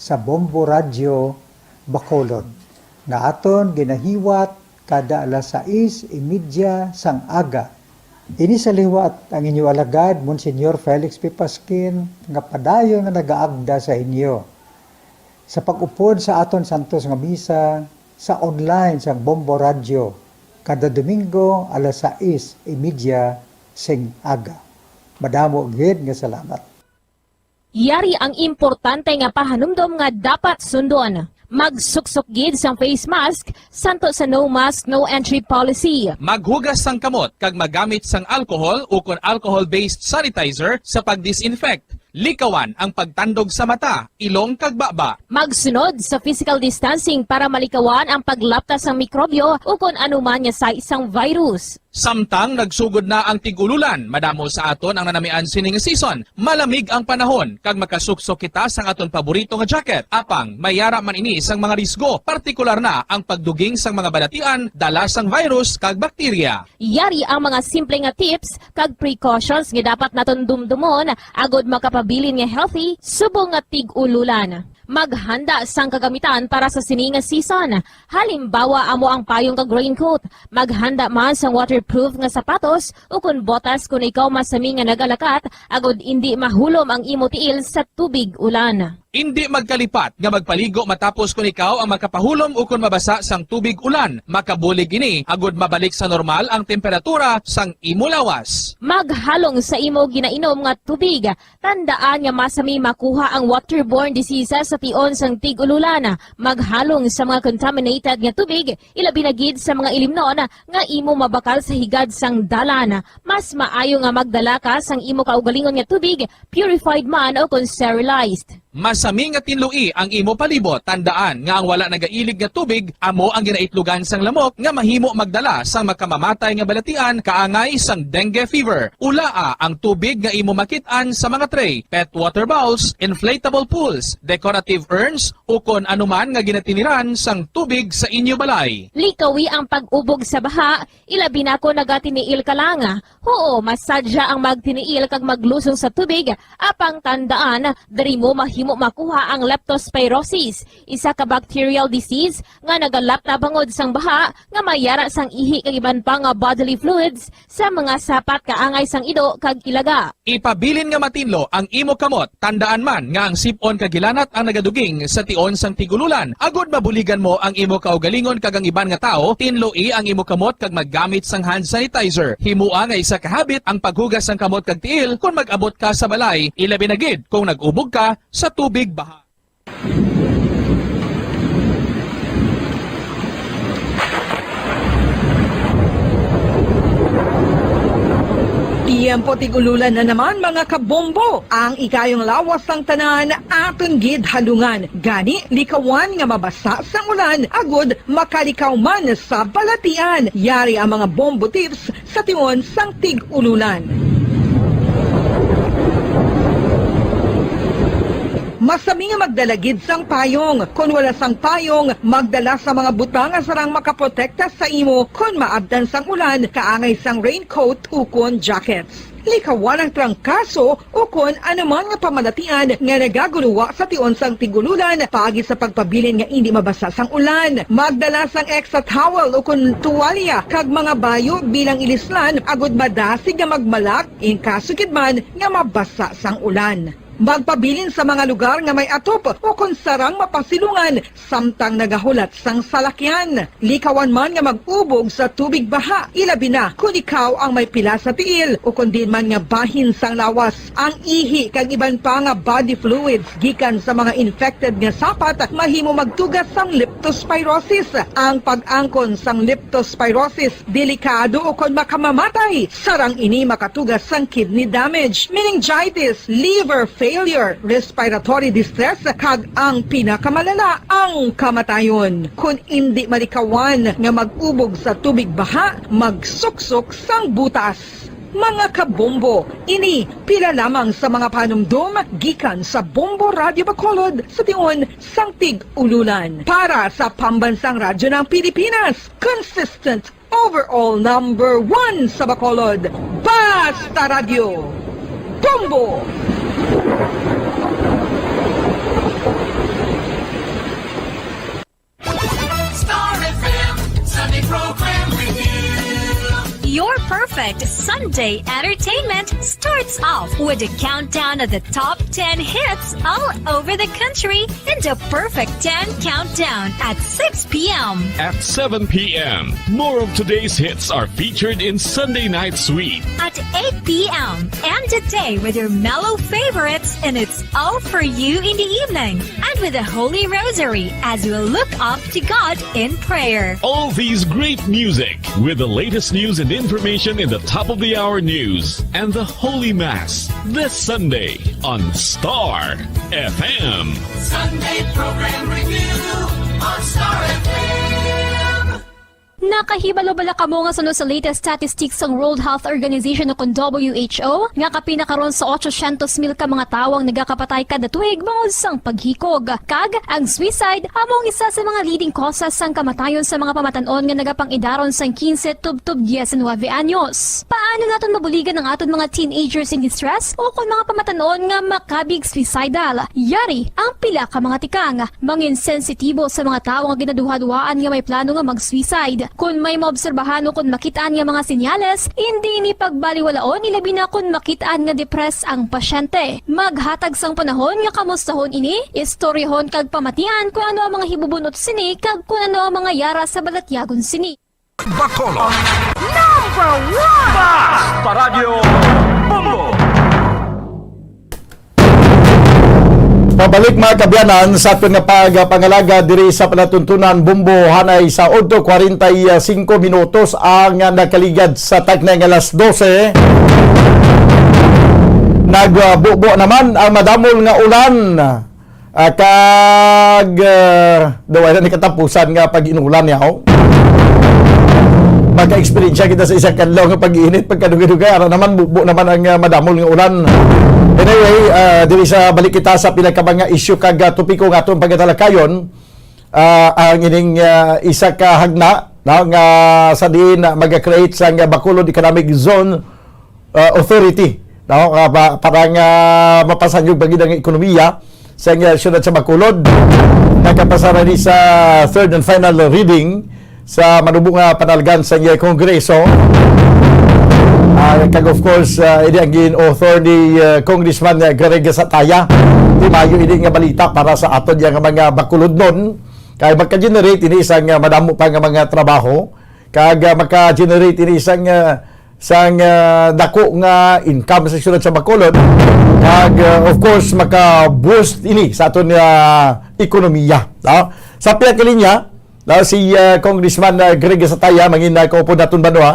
sa Bombo Radyo Bacolod, nga aton ginahiwat kada alas sais y media sang aga. Ini sa liwat ang inyo alagad, Monsignor Felix P. Pasquin, nga padayon nga nagaagda sa inyo sa pag-upod sa aton santos nga misa sa online sang Bombo Radyo kada Domingo alas sais y media sing aga. Madamo gid nga salamat. Yari ang importante nga pahanumdom nga dapat sundon. Magsuksok gid sang face mask santo sa no mask, no entry policy. Maghugas sang kamot kag magamit sang alcohol ukon alcohol-based sanitizer sa pag-disinfect. Likawan ang pagtandog sa mata, ilong kag baba. Magsunod sa physical distancing para malikawan ang paglapta sang mikrobyo ukon anuman nga sais sang virus. Samtang nagsugod na ang tig-ululan, madamo sa aton ang nanamian sining season. Malamig ang panahon kag makasuksok kita sang aton paborito nga jacket. Apang may yara man ini sang mga risgo, partikular na ang pagduging sang mga balatian dala sang virus kag bakterya. Yari ang mga simple nga tips kag precautions nga dapat naton dumdumon agod makapabilin nga healthy subong nga tig-ululan. Maghanda sang kagamitan para sa sini nga season. Halimbawa, amo ang payong kag raincoat. Maghanda man sang waterproof nga sapatos ukon botas kon ikaw masami nga nagalakat agod indi mahulom ang imo tiil sa tubig ulan. Indi magkalipat nga magpaligo matapos kon ikaw ang makapahulom ukon mabasa sang tubig ulan. Makabulig ini agod mabalik sa normal ang temperatura sang imo lawas. Maghalong sa imo ginainom nga tubig. Tandaan nga masami makuha ang waterborne diseases sa tion sang tig-ululan. Maghalong sa mga contaminated nga tubig, ilabi na gid sa mga ilimnon nga imo mabakal sa higad sang dalan. Mas maayo nga magdala ka sang imo kaugalingon nga tubig, purified man o kon sterilized. Masami nga tinloi ang imo palibot. Tandaan nga ang wala nagailig nga tubig amo ang ginaitlogan sang lamok nga mahimo magdala sang makamamatay nga balatian kaangay sang dengue fever. Ulaa ang tubig nga imo makit-an sa mga tray, pet water bowls, inflatable pools, decorative urns, ukon anuman nga ginatiniran sang tubig sa inyo balay. Likawi ang pag-ubog sa baha, ilabi na kon nagatiniil ka lang. Huo, masadya ang magtiniil kag maglusong sa tubig, apang tandaan, diri mo mahimo makuha ang leptospirosis, isa ka bacterial disease nga nagalapta bangod sang baha nga may yara sang ihi kag iban pa nga bodily fluids sa mga sapat kaangay sang ido kag ilaga. Ipabilin nga matinlo ang imo kamot. Tandaan man nga ang sip-on kag hilanat ang nagaduging sa tion sang tig-ululan, agud mabuligan mo ang imo kaugalingon kag ang iban nga tawo. Tinloi ang imo kamot kag maggamit sang hand sanitizer. Himoa nga isa ka habit ang paghugas sang kamot kag tiil kon mag-abot ka sa balay, ilabi na gid kung nag-ubog ka sa tubig baha. Tiyempo tig-ululan na naman, mga kabombo. Ang ikayong lawas sang tanan aton gid halungan. Gani, likawan nga mabasa sang ulan agud makalikaw man sa balatian. Yari ang mga bombo tips sa tion sang tig-ululan. Masami nga magdala gid sang payong. Kon wala sang payong, magdala sa mga butang nga sarang makaprotekta sa imo kon maabtan sang ulan, kaangay sang raincoat ukon jackets. Likawan ang trangkaso ukon anuman nga pamalatian nga nagagulowa sa tion sang tig-ululan paagi sa pagpabilin nga indi mabasa sang ulan. Magdala sang extra towel ukon tuwalya kag mga bayo bilang ilislan agud madasig nga magmalak in kaso gid man nga mabasa sang ulan. Magpabilin sa mga lugar nga may atop ukon sarang mapasilungan samtang nagahulat sang salakyan. Likawan man nga mag-ubog sa tubig baha, ilabi na kon ikaw ang may pila sa tiil ukon diin man nga bahin sang lawas. Ang ihi kag iban pa nga body fluids gikan sa mga infected nga sapat mahimo magtuga sang leptospirosis. Ang pag-angkon sang leptospirosis delikado ukon makamamatay. Sarang ini makatuga sang kidney damage, meningitis, liver failure, respiratory distress, kag ang pinakamalala, ang kamatayon. Kon indi malikawan nga mag-ubog sa tubig baha, magsuksok sang butas. Mga kabombo, ini pila lamang sa mga panumdom gikan sa Bombo Radyo Bacolod sa tion sang tig-ululan. Para sa Pambansang Radyo ng Pilipinas, consistent overall number one sa Bacolod, Basta Radyo, Bombo! Star F M Sunday Program Review. Your perfect Sunday entertainment starts off with a countdown of the top ten hits all over the country and a perfect ten countdown at six p m. At seven p m, more of today's hits are featured in Sunday Night Sweet. At eight p m, end the day with your mellow favorites, and it's all for you in the evening. And with the Holy Rosary as we look up to God in prayer. All these great music with the latest news and information in the top of the hour news and the Holy Mass this Sunday on Star F M. Sunday Program Review on Star F M. Nakahibalo bala kamo nga suno sa latest statistics sang World Health Organization o kon W H O nga kapin na karon sa ochocientos mil ka mga tawo ang nagakapatay kada tuig bangod sang paghikog? Kag ang suicide amo ang isa sa mga leading causes sang kamatayon sa mga pamatan-on nga nagapang-idaron sang quince tubtob diecinuebe anyos. Paano naton mabuligan ang aton mga teenagers in distress o kon mga pamatan-on nga makabig suicidal? Yari ang pila ka mga tikang. Mangin sensitibo sa mga tawo nga ginaduhaduhaan nga may plano nga mag-suicide. Kon may maobserbahan o kon makit-an nga mga senyales, indi ini pagbaliwalaon, ilabi na kon makit-an nga depressed ang pasyente. Maghatag sang panahon nga kamustahon ini, istoryahon kag pamatian kon ano ang mga hibubun-ot sini kag kon ano ang mga yara sa balatyagon sini. Bacolod. Number one! Basta Radyo Bombo! Pabalik, mga kaabyanan, sa aton nga pagpangalaga diri sa palatuntunan Bombo, hanay sa otso kwarenta y singko minutos ang nakaligad sa takna nga alas dose. Nagbubo naman ang madamol nga ulan. Ah, kag, ah, daw wala ni katapusan nga pag-inulan niya, oh. Maka-eksperyensya kita sa isa ka adlaw nga pag-init, pagkadugay-dugay, ara naman, bubo naman ang, ah, madamol nga ulan. Anyway, ah, diri sa balik kita sa pila ka mga isyu kag, ah, topiko nga atong pagatalakayon, ah, ang ining, ah, isa ka hagna, no, nga sa diin, ah, maga-create sang, ah, Bacolod Economic Zone, ah, Authority, no? Ah, pa-, para nga mapasanyog pa gid ang ekonomiya. sa, uh, siyudad sa Bacolod. Nakapasara ni sa third and final reading sa manubo nga panalgan sa, uh, Kongreso. Ah, kag of course, ah, ini ang gin-author ni, ah, Congressman, ah, Greg Sataya. Di maayo ini nga balita para sa aton yang mga Bacolodnon. Kay magka-generate ini sang, ah, madamo pa nga mga trabaho. Kag, ah, maka-generate ini sang, ah, sang, ah, dako nga income sa siyudad sa Bacolod. Kag, ah, of course, maka-boost ini sa aton, ah, ekonomiya, no? Sa pihak linya, no, si, ah, Congressman, ah, Greg Sataya, mangin, ah, kaupod naton banwa,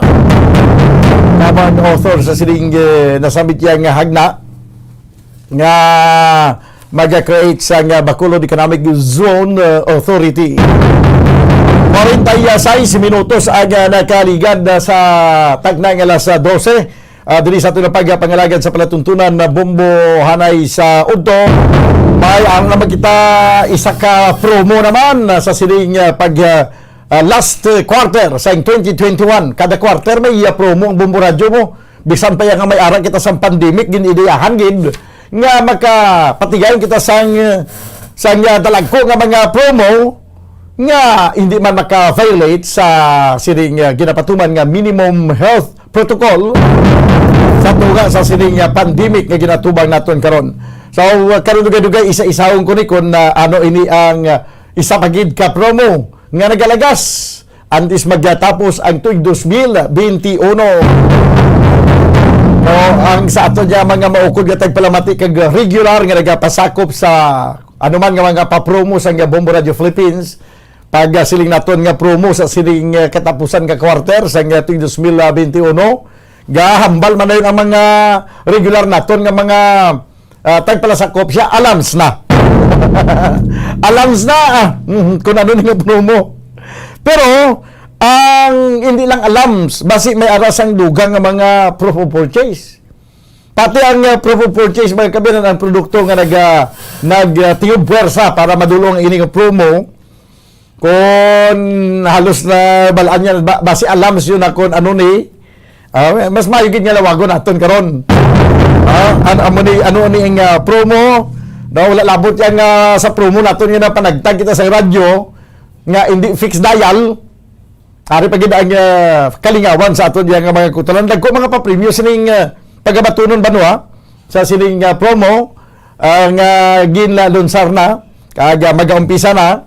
common author sa sining, eh, nasambit iya nga hagna nga mag-create sa nga Bacolod Economic Zone, uh, Authority. Forty-six minutos ang, uh, nakaligad na sa tagna nga alas dose. Uh, diri sa aton pagpangalagad sa palatuntunan na bombo hanay sa udto, may ang naman kita isa ka promo naman, uh, sa sining, uh, pag, uh, uh, last, uh, quarter sa twenty twenty-one. Kada quarter may, uh, promo ang Bombo Radyo mo. Bisan pa ya nga may ara kita sang pandemic, gin-ideyahan gid nga makapatigayon kita sang, sang, ah, dalagko nga mga promo nga hindi man maka-violate sa sining, ah, ginapatuman nga minimum health protocol sa tunga sa sining, ah, pandemic nga ginatubang naton karon. So, ah, karon dugay-dugay, isa-isahon ko ni kung, ah, ano ini ang, ah, isa pa gid ka promo nga nagalagas antes magtapos ang tuig dos mil benti uno. No, ang sa aton nga mga maukod nga tagpalamati kag regular nga nagapasakop sa anuman nga mga papromo sa nga Bombo Radio Philippines, pag, ah, siling naton nga promo sa sining, ah, katapusan ka quarter sa nga tuig dos mil benti uno, gahambal man dayon ang mga regular naton nga mga ah, tagpalasakop siya, alams na. Alams na, ah, mhm, kung ano ni nga promo. Pero, ang hindi lang alams, basi may ara sang dugang nga mga proof of purchase. Pati ang, ah, proof of purchase, mga kabinan, ang produkto nga nag, ah, nag, ah, tingog puwersa para madulong ang ini nga promo, kung halos na balaan niya, ba, basi alam siya na kung ano ni, ah, mas maayo gid nga lawagon naton karon. Ah, an-, amo ni, ano ni ang, ah, promo? No, wala labot yang, ah, sa promo naton nga napanagtag kita sa radyo nga hindi fixed dial. Ari pa gid ang, ah, kalingawan sa aton yang mga kutolan. Dagko mga papremyo sining, ah, pagabatunon ba, no, ha? Sa sining, ah, promo, ah, nga ginlalunsar na, kag, ah, magaumpisa na,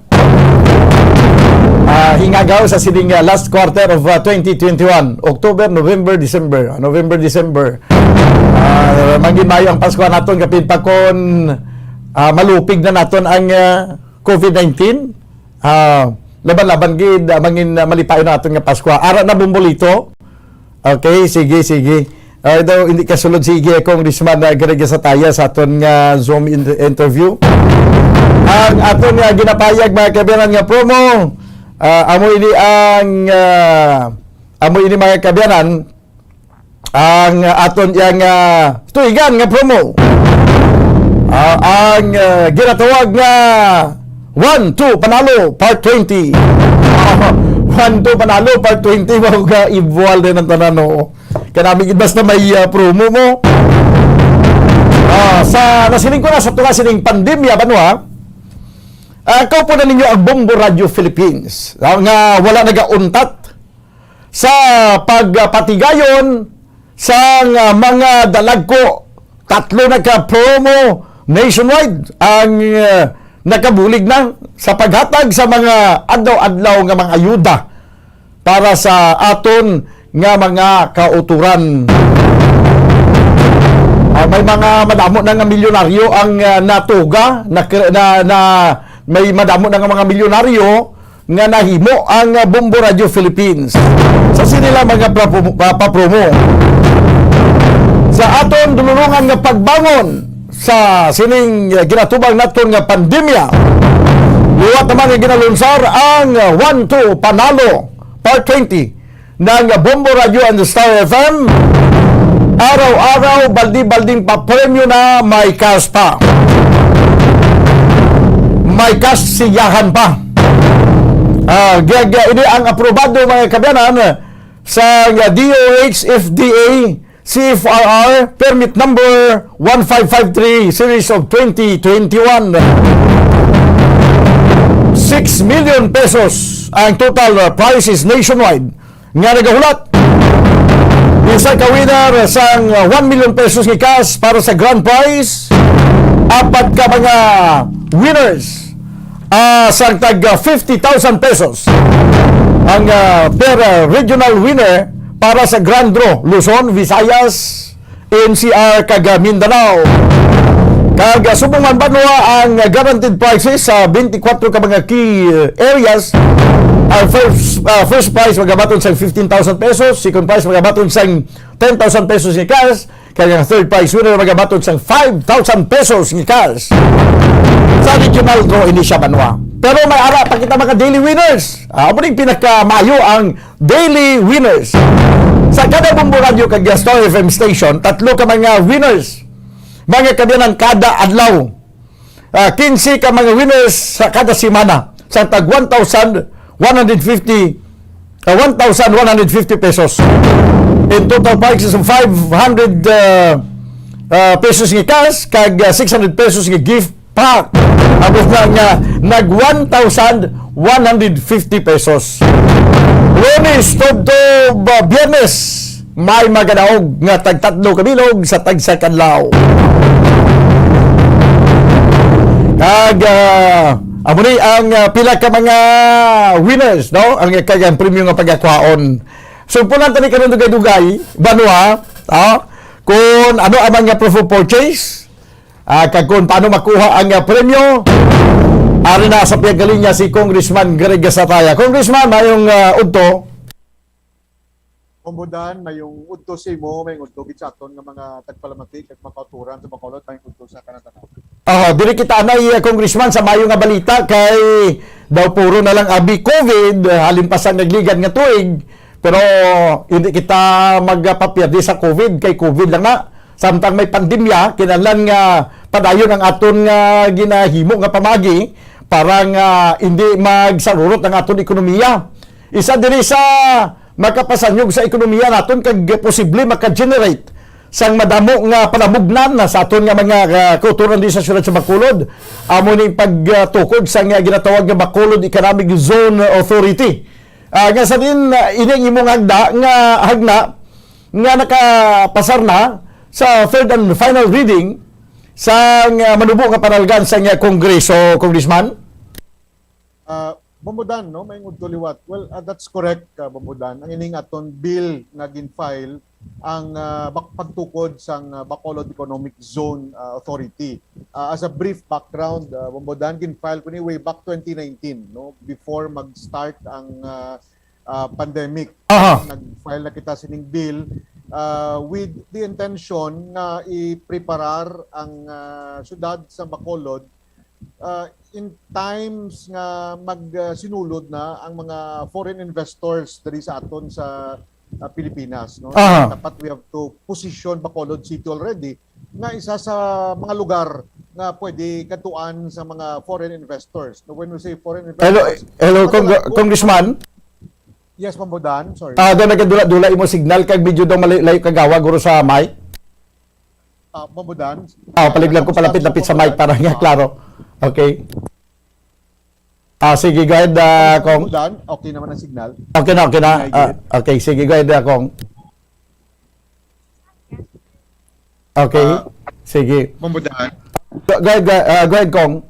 ah, hingagaw sa sining, ah, last quarter of, ah, twenty twenty-one, October, November, December, ah, November, December. Ah, mangin maayo ang Pasko naton, kapin pa kon, ah, malupig na naton ang, ah, covid nineteen. Ah, laban-laban gid, ah, mangin, ah, malipayon ang aton nga Pasko. Ara na, Bombolito. Okay, sige, sige. Ah, daw, hindi kasulod si Iggy Congressman, ah, Greg Sataya sa aton nga Zoom in-, interview. Ang aton nga ginapayag, mga kabiyanan, nga promo, ah, amo ini ang, ah, amo ini, mga kabiyanan, ang aton yang, ah, tuigan nga promo. Ah, ang, ah, ginatawag nga One two Panalo Part twenty. Ah, One two Panalo Part twenty, mao ga ibuwal din ang tanan, no? Kanami gid basta may, ah, promo mo. Ah, sa nasiling ko na sa tunga sining pandemya, banwa, ah, kaupo na ninyo ang Bombo Radio Philippines, ah, nga wala nagauntat sa pagpatigayon sang, ah, mga dalagko. Tatlo na ka promo nationwide ang, ah, nakabulig na sa paghatag sa mga adlaw-adlaw nga mga ayuda para sa aton nga mga kauturan. Ah, may mga madamo na nga milyonaryo ang, ah, natuga, na, na, na, may madamo na nga mga milyonaryo nga nahimo ang, ah, Bombo Radio Philippines sa sini lang mga papromo, pa-, papromo. Sa aton dululungan nga pagbangon sa sining, ah, ginatubang naton nga pandemya, liwat naman nga ginalunsar ang, ah, One two Panalo Part twenty ng Bombo Radio and Star F M. Araw-araw, baldi-balding papremyo na, may cash pa. May cash siyahan pa. Ah, gag-, ini ang aprobado, mga kabiyanan, sa D O H, F D A, C F R R permit number one five five three series of twenty twenty-one. Six million pesos ang total, uh, prizes nationwide nga nagahulat. Isa ka winner sang, uh, one million pesos nga cash para sa grand prize. Apat ka mga winners, ah, sang tag, ah, fifty thousand pesos ang, ah, per, ah, regional winner para sa grand draw, Luzon, Visayas, N C R, kag, ah, Mindanao. Kag, ah, subong man banwa ang, ah, guaranteed prizes sa twenty-four ka mga key, ah, areas. Ang first, ah, first prize magabaton sang fifteen thousand pesos, second prize magabaton sang ten thousand pesos nga cash, kag ang third prize winner magabaton sang five thousand pesos nga cash sa regional draw ini siya banwa. Pero may ara pa kita mga daily winners. Ah, amo ning pinakamayo ang daily winners. Sa kada Bombo Radio kag Star F M station, tatlo ka mga winners. Mga kabiyanan kada adlaw. Ah, quince ka mga winners sa kada semana. Sa tag one thousand one hundred fifty, ah, one thousand one hundred fifty pesos. In total, five hundred, ah, ah, pesos nga cash, kag, ah, six hundred pesos nga gift pack. Tapos na nga, nag one thousand one hundred fifty pesos. Lunes, Tubtob, ah, Biyernes, may magadaog nga tagtatlo ka bilog sa tagsa ka adlaw. Kag, ah, amo ni ang, ah, pila ka mga winners, no? Ang kag ang premyo nga pagakwaon. So, punan tani karon dugay-dugay, banwa, ah, kung ano ang mga proof of purchase, ah, kag kung paano makuha ang, ah, premyo. Ari na sa piyagkalinya si Congressman Greg Gatazataya. Congressman, mayong, ah, udto. Bombo Dan, mayong udto sa imo, mayong udto gid sa aton nga mga tagpalamati kag mga kauturan sa Bacolod, mayong udto sa kanatanan. Ah, diri kita anay, ah, Congressman, sa mayo nga balita kay daw puro na lang abi COVID, ah, halin pa sa nagligad nga tuig, pero hindi kita magpapiyerde sa COVID kay COVID lang na. Samtang may pandemya, kinahanglan nga padayon ang aton nga ginahimo nga pamagi para nga hindi magsarurot ang aton ekonomiya. Isa diri sa makapasanyog sa ekonomiya naton kag posible maka-generate sang madamo nga panamugnan na sa aton nga mga, ah, kauturan di sa siyudad sa Bacolod, amo ni pagtukod sa nga ginatawag nga Bacolod Economic Zone Authority. Ah, nga sa din, ah, ini ang imong hagda nga hagna nga nakapasar na sa third and final reading sa nga manubo nga panalgan sa nga Kongreso, Congressman? Ah, Bombo Dan, no? May ngudto liwat. Well, ah, that's correct, ah, Bombo Dan. Ang ining aton bill nga gin-file, ang, ah, bak-, pagtukod sang, ah, Bacolod Economic Zone, ah, Authority. Ah, as a brief background, ah, Bombo Dan, gin-file ko ni way back twenty nineteen, no? Before mag-start ang, ah, ah, pandemic. Aha. Nag-file na kita sining bill, ah, with the intention nga i-preparar ang, ah, syudad sa Bacolod, ah, in times nga mag, ah, sinulod na ang mga foreign investors diri sa aton sa, ah, Pilipinas, no? Aha. Dapat we have to position Bacolod City already nga isa sa mga lugar nga pwede katuan sa mga foreign investors. No, when we say foreign Hello, investors, hello, ano Cong-, lang po, Congressman? Yes, Bombo Dan, sorry. Ah, daw nagadula-dula imo signal kag medyo daw malayo-layo ka gawa guro sa mic. Ah, Bombo Dan. Ah, palig lang ko Kamusta palapit-lapit sa sa mic Bombo Dan? Para nga Ah. Klaro. Okay. Ah, sige, go ahead, ah, Kamusta, Kong. Bombo Dan? Okay naman ang signal. Okay na, okay na. Ay, Ah, good. Okay, sige, go ahead, ah, Kong. Okay, Ah, sige. Bombo Dan. Go, go ahead, go, ah, go ahead, Kong.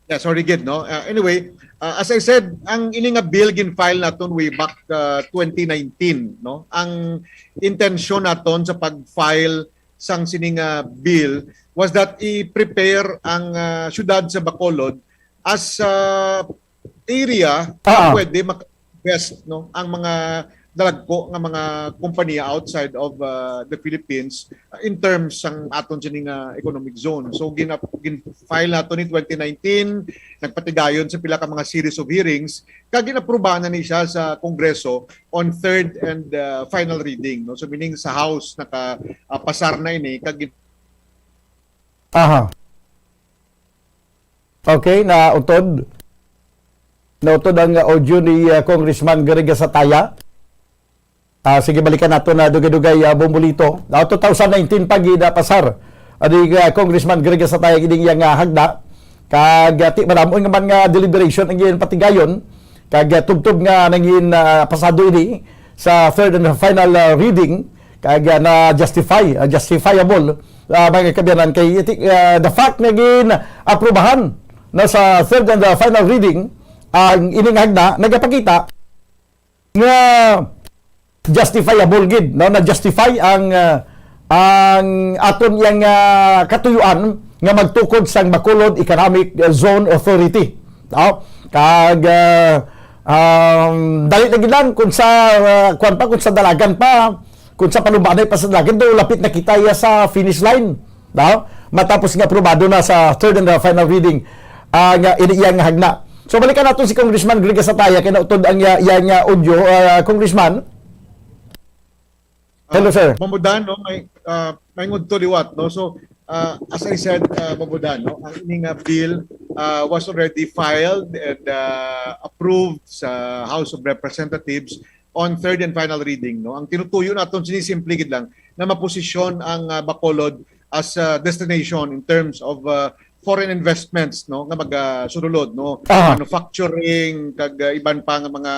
Yeah, sorry, gid, no? Uh, anyway, uh, as I said, ang ini nga bill gin-file naton way back, uh, twenty nineteen, no? Ang intensyon naton sa pag-file sang sini nga bill was that i-prepare ang, uh, syudad sa Bacolod as, uh, area nga Ah, ah. pwede mak-, best, no, ang mga dalagko nga mga kompanya outside of, uh, the Philippines, uh, in terms sang aton sini nga economic zone. So, gina-, gin-file nato ni twenty nineteen, nagpatigayon sa pila ka mga series of hearings, kag gin-aprubahan na ni siya sa Kongreso on third and, uh, final reading, no? So, meaning sa House naka, uh, pasar na ini, kag gin- Aha. Okay, nautod. Nautod ang, uh, audio ni, uh, Congressman Greg Gatazataya. Ah, sige, balikan nato na dugay-dugay, ah, Bombolito. Ah, two thousand nineteen pa gid, ah, pasar. Adi, ah, Congressman Greg Sataya, gid iya nga hagda. Kag, ah, ti, madamo nga man nga deliberation ang iyang patigayon. Kag, ah, tubtob nga nangin, ah, pasado ini sa third and final, ah, reading. Kag, ah, na-justify, ah, justifiable, ah, mga kaabyanan, kay iti, ah, the fact nga gin-aprubahan na sa third and, ah, final reading ang ining hagda nagapakita nga justifiable gid, no? Na-justify ang, ah, ang aton yang, ah, katuyuan nga magtukod sang Bacolod Economic Zone Authority, no? Kag, ah, um, dali na gid lang kung sa, ah, kuwan pa, kung sa dalagan pa, kung sa panubanay pa sa dalagan, do lapit na kita iya sa finish line. No? Matapos nga aprobado na sa third and, uh, final reading, ah, nga ini iya nga hagna. So, balikan nato si Congressman Greg Sataya kay nautod ang iya, iya nga audio, ah, Congressman. Hello, Ah, sir. Bombodan, no, may, ah, may ngudto liwat, no? So, ah, as I said, ah, Bombodan, no, ang ining, ah, bill, ah, was already filed and, ah, approved sa House of Representatives on third and final reading, no? Ang tinutuyo naton sini simple gid lang na maposisyon ang, ah, Bacolod as a destination in terms of, ah, foreign investments, no, nga magasulod, no? Aha. Manufacturing, kag, ah, iban pa nga mga,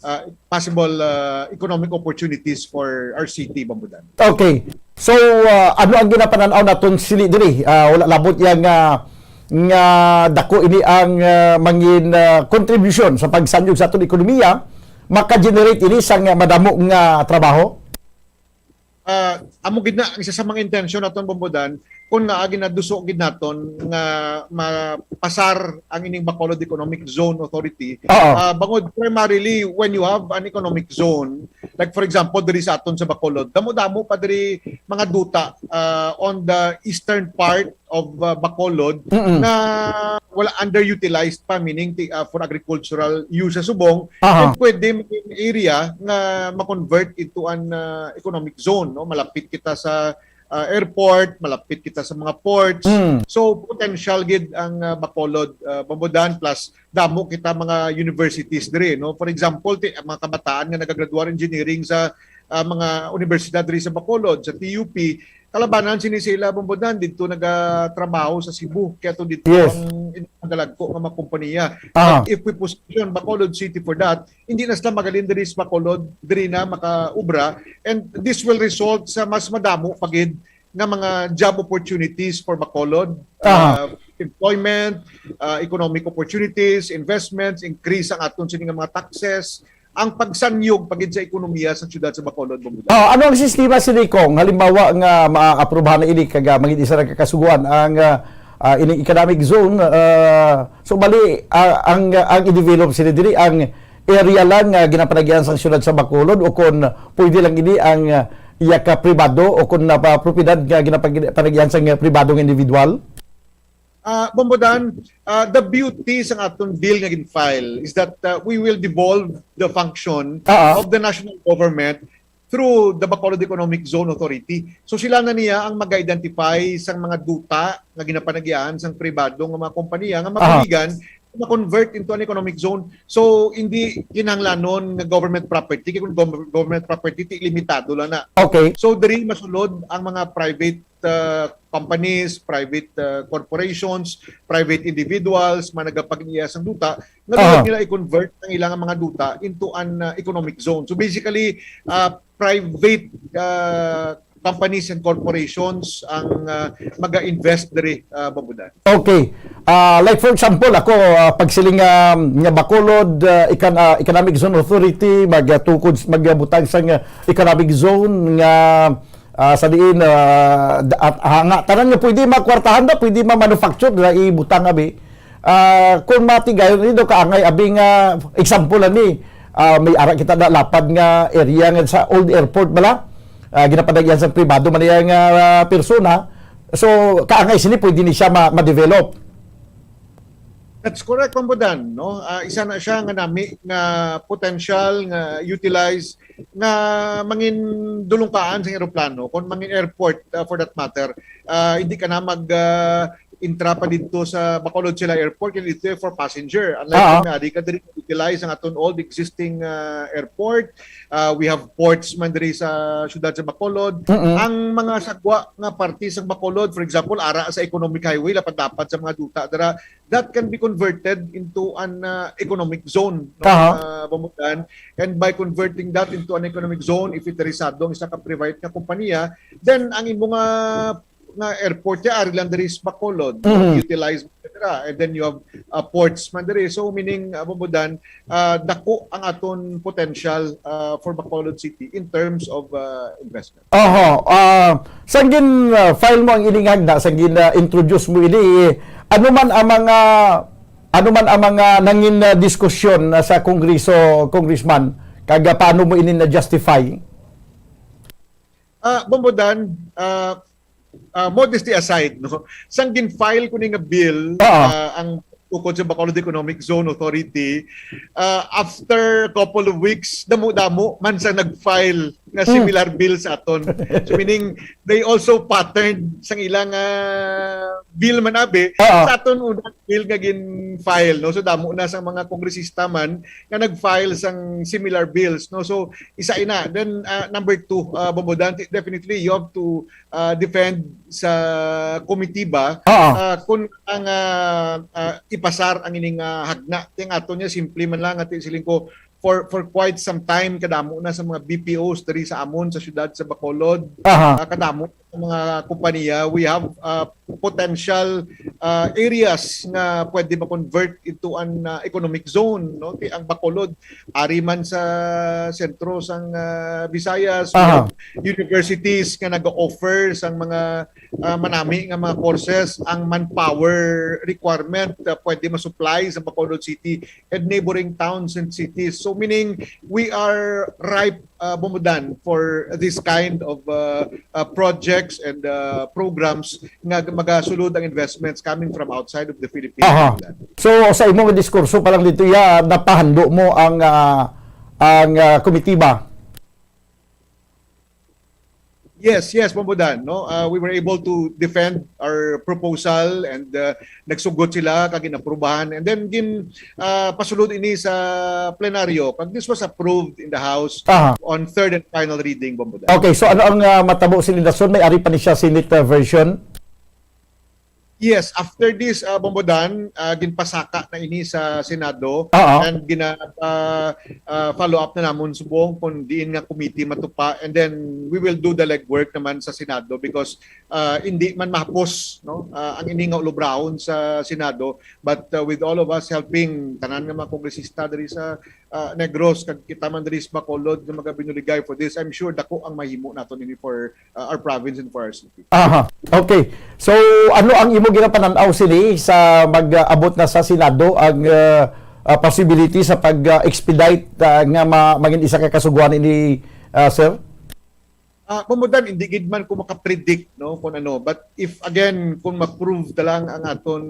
ah, possible, ah, economic opportunities for our city, Bombodan. Okay. So, ah, ano ang ginapanan-aw naton sini diri? Ah, wala labot yang, ah, nga dako ini ang, ah, mangin, ah, contribution sa pagsanyog sa aton ekonomiya, maka-generate ini sang madamo nga trabaho? Ah, amo gid na ang isa sa mga intensyon naton, Bombodan, kung nga ginaduso gid naton nga mapasar ang ining Bacolod Economic Zone Authority. Oo. Ah, bangod primarily when you have an economic zone, like for example diri sa aton sa Bacolod, damo-damo pa diri mga duta, ah, on the eastern part of, uh, Bacolod Mm-mm. na wala underutilized pa, meaning ti-, uh, for agricultural use sa subong, Aha. and pwede maging area nga ma-convert into an, uh, economic zone, no? Malapit kita sa, uh, airport, malapit kita sa mga ports. Mm. So, potential gid ang, uh, Bacolod, uh, Bombodan, plus damo kita mga universities diri, no? For example, ti-, ang mga kabataan nga nagagraduar engineering sa, uh, mga universidad diri sa Bacolod, sa T U P, kalabanan sini sila, Bombodan, didto nagatrabaho sa Cebu, kay ato didto Yes. ang in-, magalagko nga mga kompanya. Aha. But if we position Bacolod City for that, hindi na sila magalin diri sa Bacolod, diri na makaubra, and this will result sa mas madamo pa gid nga mga job opportunities for Bacolod, Aha. uh, employment, uh, economic opportunities, investments, increase ang aton sini nga mga taxes, ang pagsanyog pa gid sa ekonomiya sa siyudad sa Bacolod, Bombodan. Ah, ano ang sistema sini, Cong? Halimbawa nga maaprubahan na ini kag, ah, mangin isa ra ka kasugoan ang, ah, ah, ining economic zone, ah, so bali, ah, ang, ang i-develop sini diri ang area lang nga ginapanagian sang siyudad sa Bacolod, o kon pwede lang ini ang, ah, iya ka pribado o kon napa propiedad nga ginapag-, panagian sang pribado nga individual? Ah, Bombodan, ah, the beauty sang aton bill nga gin-file is that, ah, we will devolve the function Ah, ah. of the national government through the Bacolod Economic Zone Authority. So, sila na niya ang mag-identify sang mga duta nga ginapanagian sang pribado nga mga kompanya nga Aha. mabuligan, ma-convert into an economic zone. So, hindi kinahanglanon nga government property. Kay kung gov-, government property, ti limitado lang na. Okay. So, diri masulod ang mga private, uh, companies, private, uh, corporations, private individuals, mga nagapag-iya sang duta, nga Aha. luwag nila i-convert ang ilang mga duta into an, uh, economic zone. So, basically, uh, private, uh, companies and corporations ang, uh, maga-invest diri, uh, Bombodan. Okay. Ah, like for example, ako, ah, pagsiling, ah, nga Bacolod, ah, Econ-, ah, Economic Zone Authority, magtukod, magbutang sang, ah, economic zone nga, ah, sa diin, ah, da-, at, ah, nga tanan nga pwede makwartahan da, pwede ma-manufacture da, ibutang abi. Ah, kung matigayon ni do kaangay abi nga example ani, ah, may ara kita na lapad nga area nga sa old airport bala. Ah, ginapanagyan sa pribado man iya nga, ah, persona. So, kaangay sini pwede ni siya ma-, ma-develop. That's correct, Bombodan, no? Ah, isa na siya nga nami nga potential nga utilize nga mangin dulungkaan sa eroplano, kung mangin airport, ah, for that matter. Ah, hindi ka na mag, ah, intra pa didto sa Bacolod Sila Airport, kay didto for passenger. Unlike Ah. kami, ari ka diri utilize ang aton old existing, ah, airport. Ah, we have ports man diri sa siyudad sa Bacolod. Mm-mm. Ang mga sagwa nga parte sa Bacolod, for example, ara sa Economic Highway, lapad-lapad sa mga duta dira, that can be converted into an, ah, economic zone, no? Aha. Ah, Bombodan. And by converting that into an economic zone, if interesado ang isa ka private nga kompanya, then ang imo nga, nga airport ya ari lang diri sa Bacolod, no? Mhm. Utilize mo dira. And then you have, ah, ports man diri. So meaning, ah, Bombodan, ah, dako ang aton potential, ah, for Bacolod City in terms of, ah, investment. Oho, ah, sang gin, ah, file mo ang ining hagna, sang gin, ah, introduce mo ini, ano man ang mga, ano man ang mga nangin, ah, diskusyon, ah, sa Kongreso, Congressman, kag, ah, paano mo ini na-justify? Ah, Bombodan, ah, ah, modesty aside, no? Sang gin-file ko ni nga bill, Oo. ah, ang tukod sa Bacolod Economic Zone Authority, ah, after couple of weeks, damo-damo man sa nag-file nga Hmm. similar bill sa aton. So, meaning, they also patterned sang ilang, ah, bill man abi Oo. sa aton unang bill nga gin-file, no? So, damo na sa mga kongresista man nga nag-file sang similar bills, no? So, isa ina. Then, ah, number two, ah, Bombodan, definitely, you have to, ah, defend sa komitiba, Oo. ah, kung ang, ah, ah, ipasar ang ining, ah, hagna. Ting ato niya, simple man lang, ati siling ko, for, for quite some time, kadamo na sa mga B P Os diri sa amon, sa siyudad sa Bacolod, Aha. ah, kadamo sa mga kompanya, we have, ah, potential, ah, areas nga pwede ma-convert into an, ah, economic zone, no? Ti ang Bacolod, ari man sa sentro sang, ah, Visayas, we Aha. have universities nga nag-offer sang mga, ah, manami nga mga courses, ang manpower requirement, ah, pwede ma-supply sa Bacolod City and neighboring towns and cities. So, meaning, we are ripe, uh, Bombodan, for this kind of, uh, uh, projects and, uh, programs nga magasulod ang investments coming from outside of the Philippines, Aha. Bombodan. So, sa imong diskurso pa lang dito, ya, napahando mo ang, ah, ang, ah, komitiba? Yes, yes, Bombodan, no? Uh, we were able to defend our proposal and, uh, nagsugot sila, kag ginaprubahan. And then, gin, uh, pasulod ini sa plenaryo, kag this was approved in the House Aha. on third and final reading, Bombodan. Okay, so ano ang, ah, matabo sini, Nelson? May ari pa ni siya Senate, ah, version? Yes, after this, ah, Bombodan, ah, ginpasaka na ini sa Senado Oo. and gina-, ah, ah, follow up na namon subong kung diin nga committee matupa, and then we will do the legwork naman sa Senado because, ah, hindi man mahapos, no, ah, ang ini nga ulobrahon sa Senado, but, ah, with all of us helping, tanan nga mga kongresista diri sa, ah, Negros, kag kita man diri sa Bacolod nga magabinuligay for this, I'm sure dako ang mahimo naton ini for, ah, our province and for our city. Aha. Okay. So, ano ang imo ginapanan-aw sini sa mag-abot na sa Senado ang, ah, ah, possibility sa pag, ah, expedite, ah, nga ma-, mangin isa ka kasugoan ini, ah, sir? Ah, Bombodan, hindi gid man ko makapredict, no, kung ano. But if, again, kung ma-prove ta lang ang aton,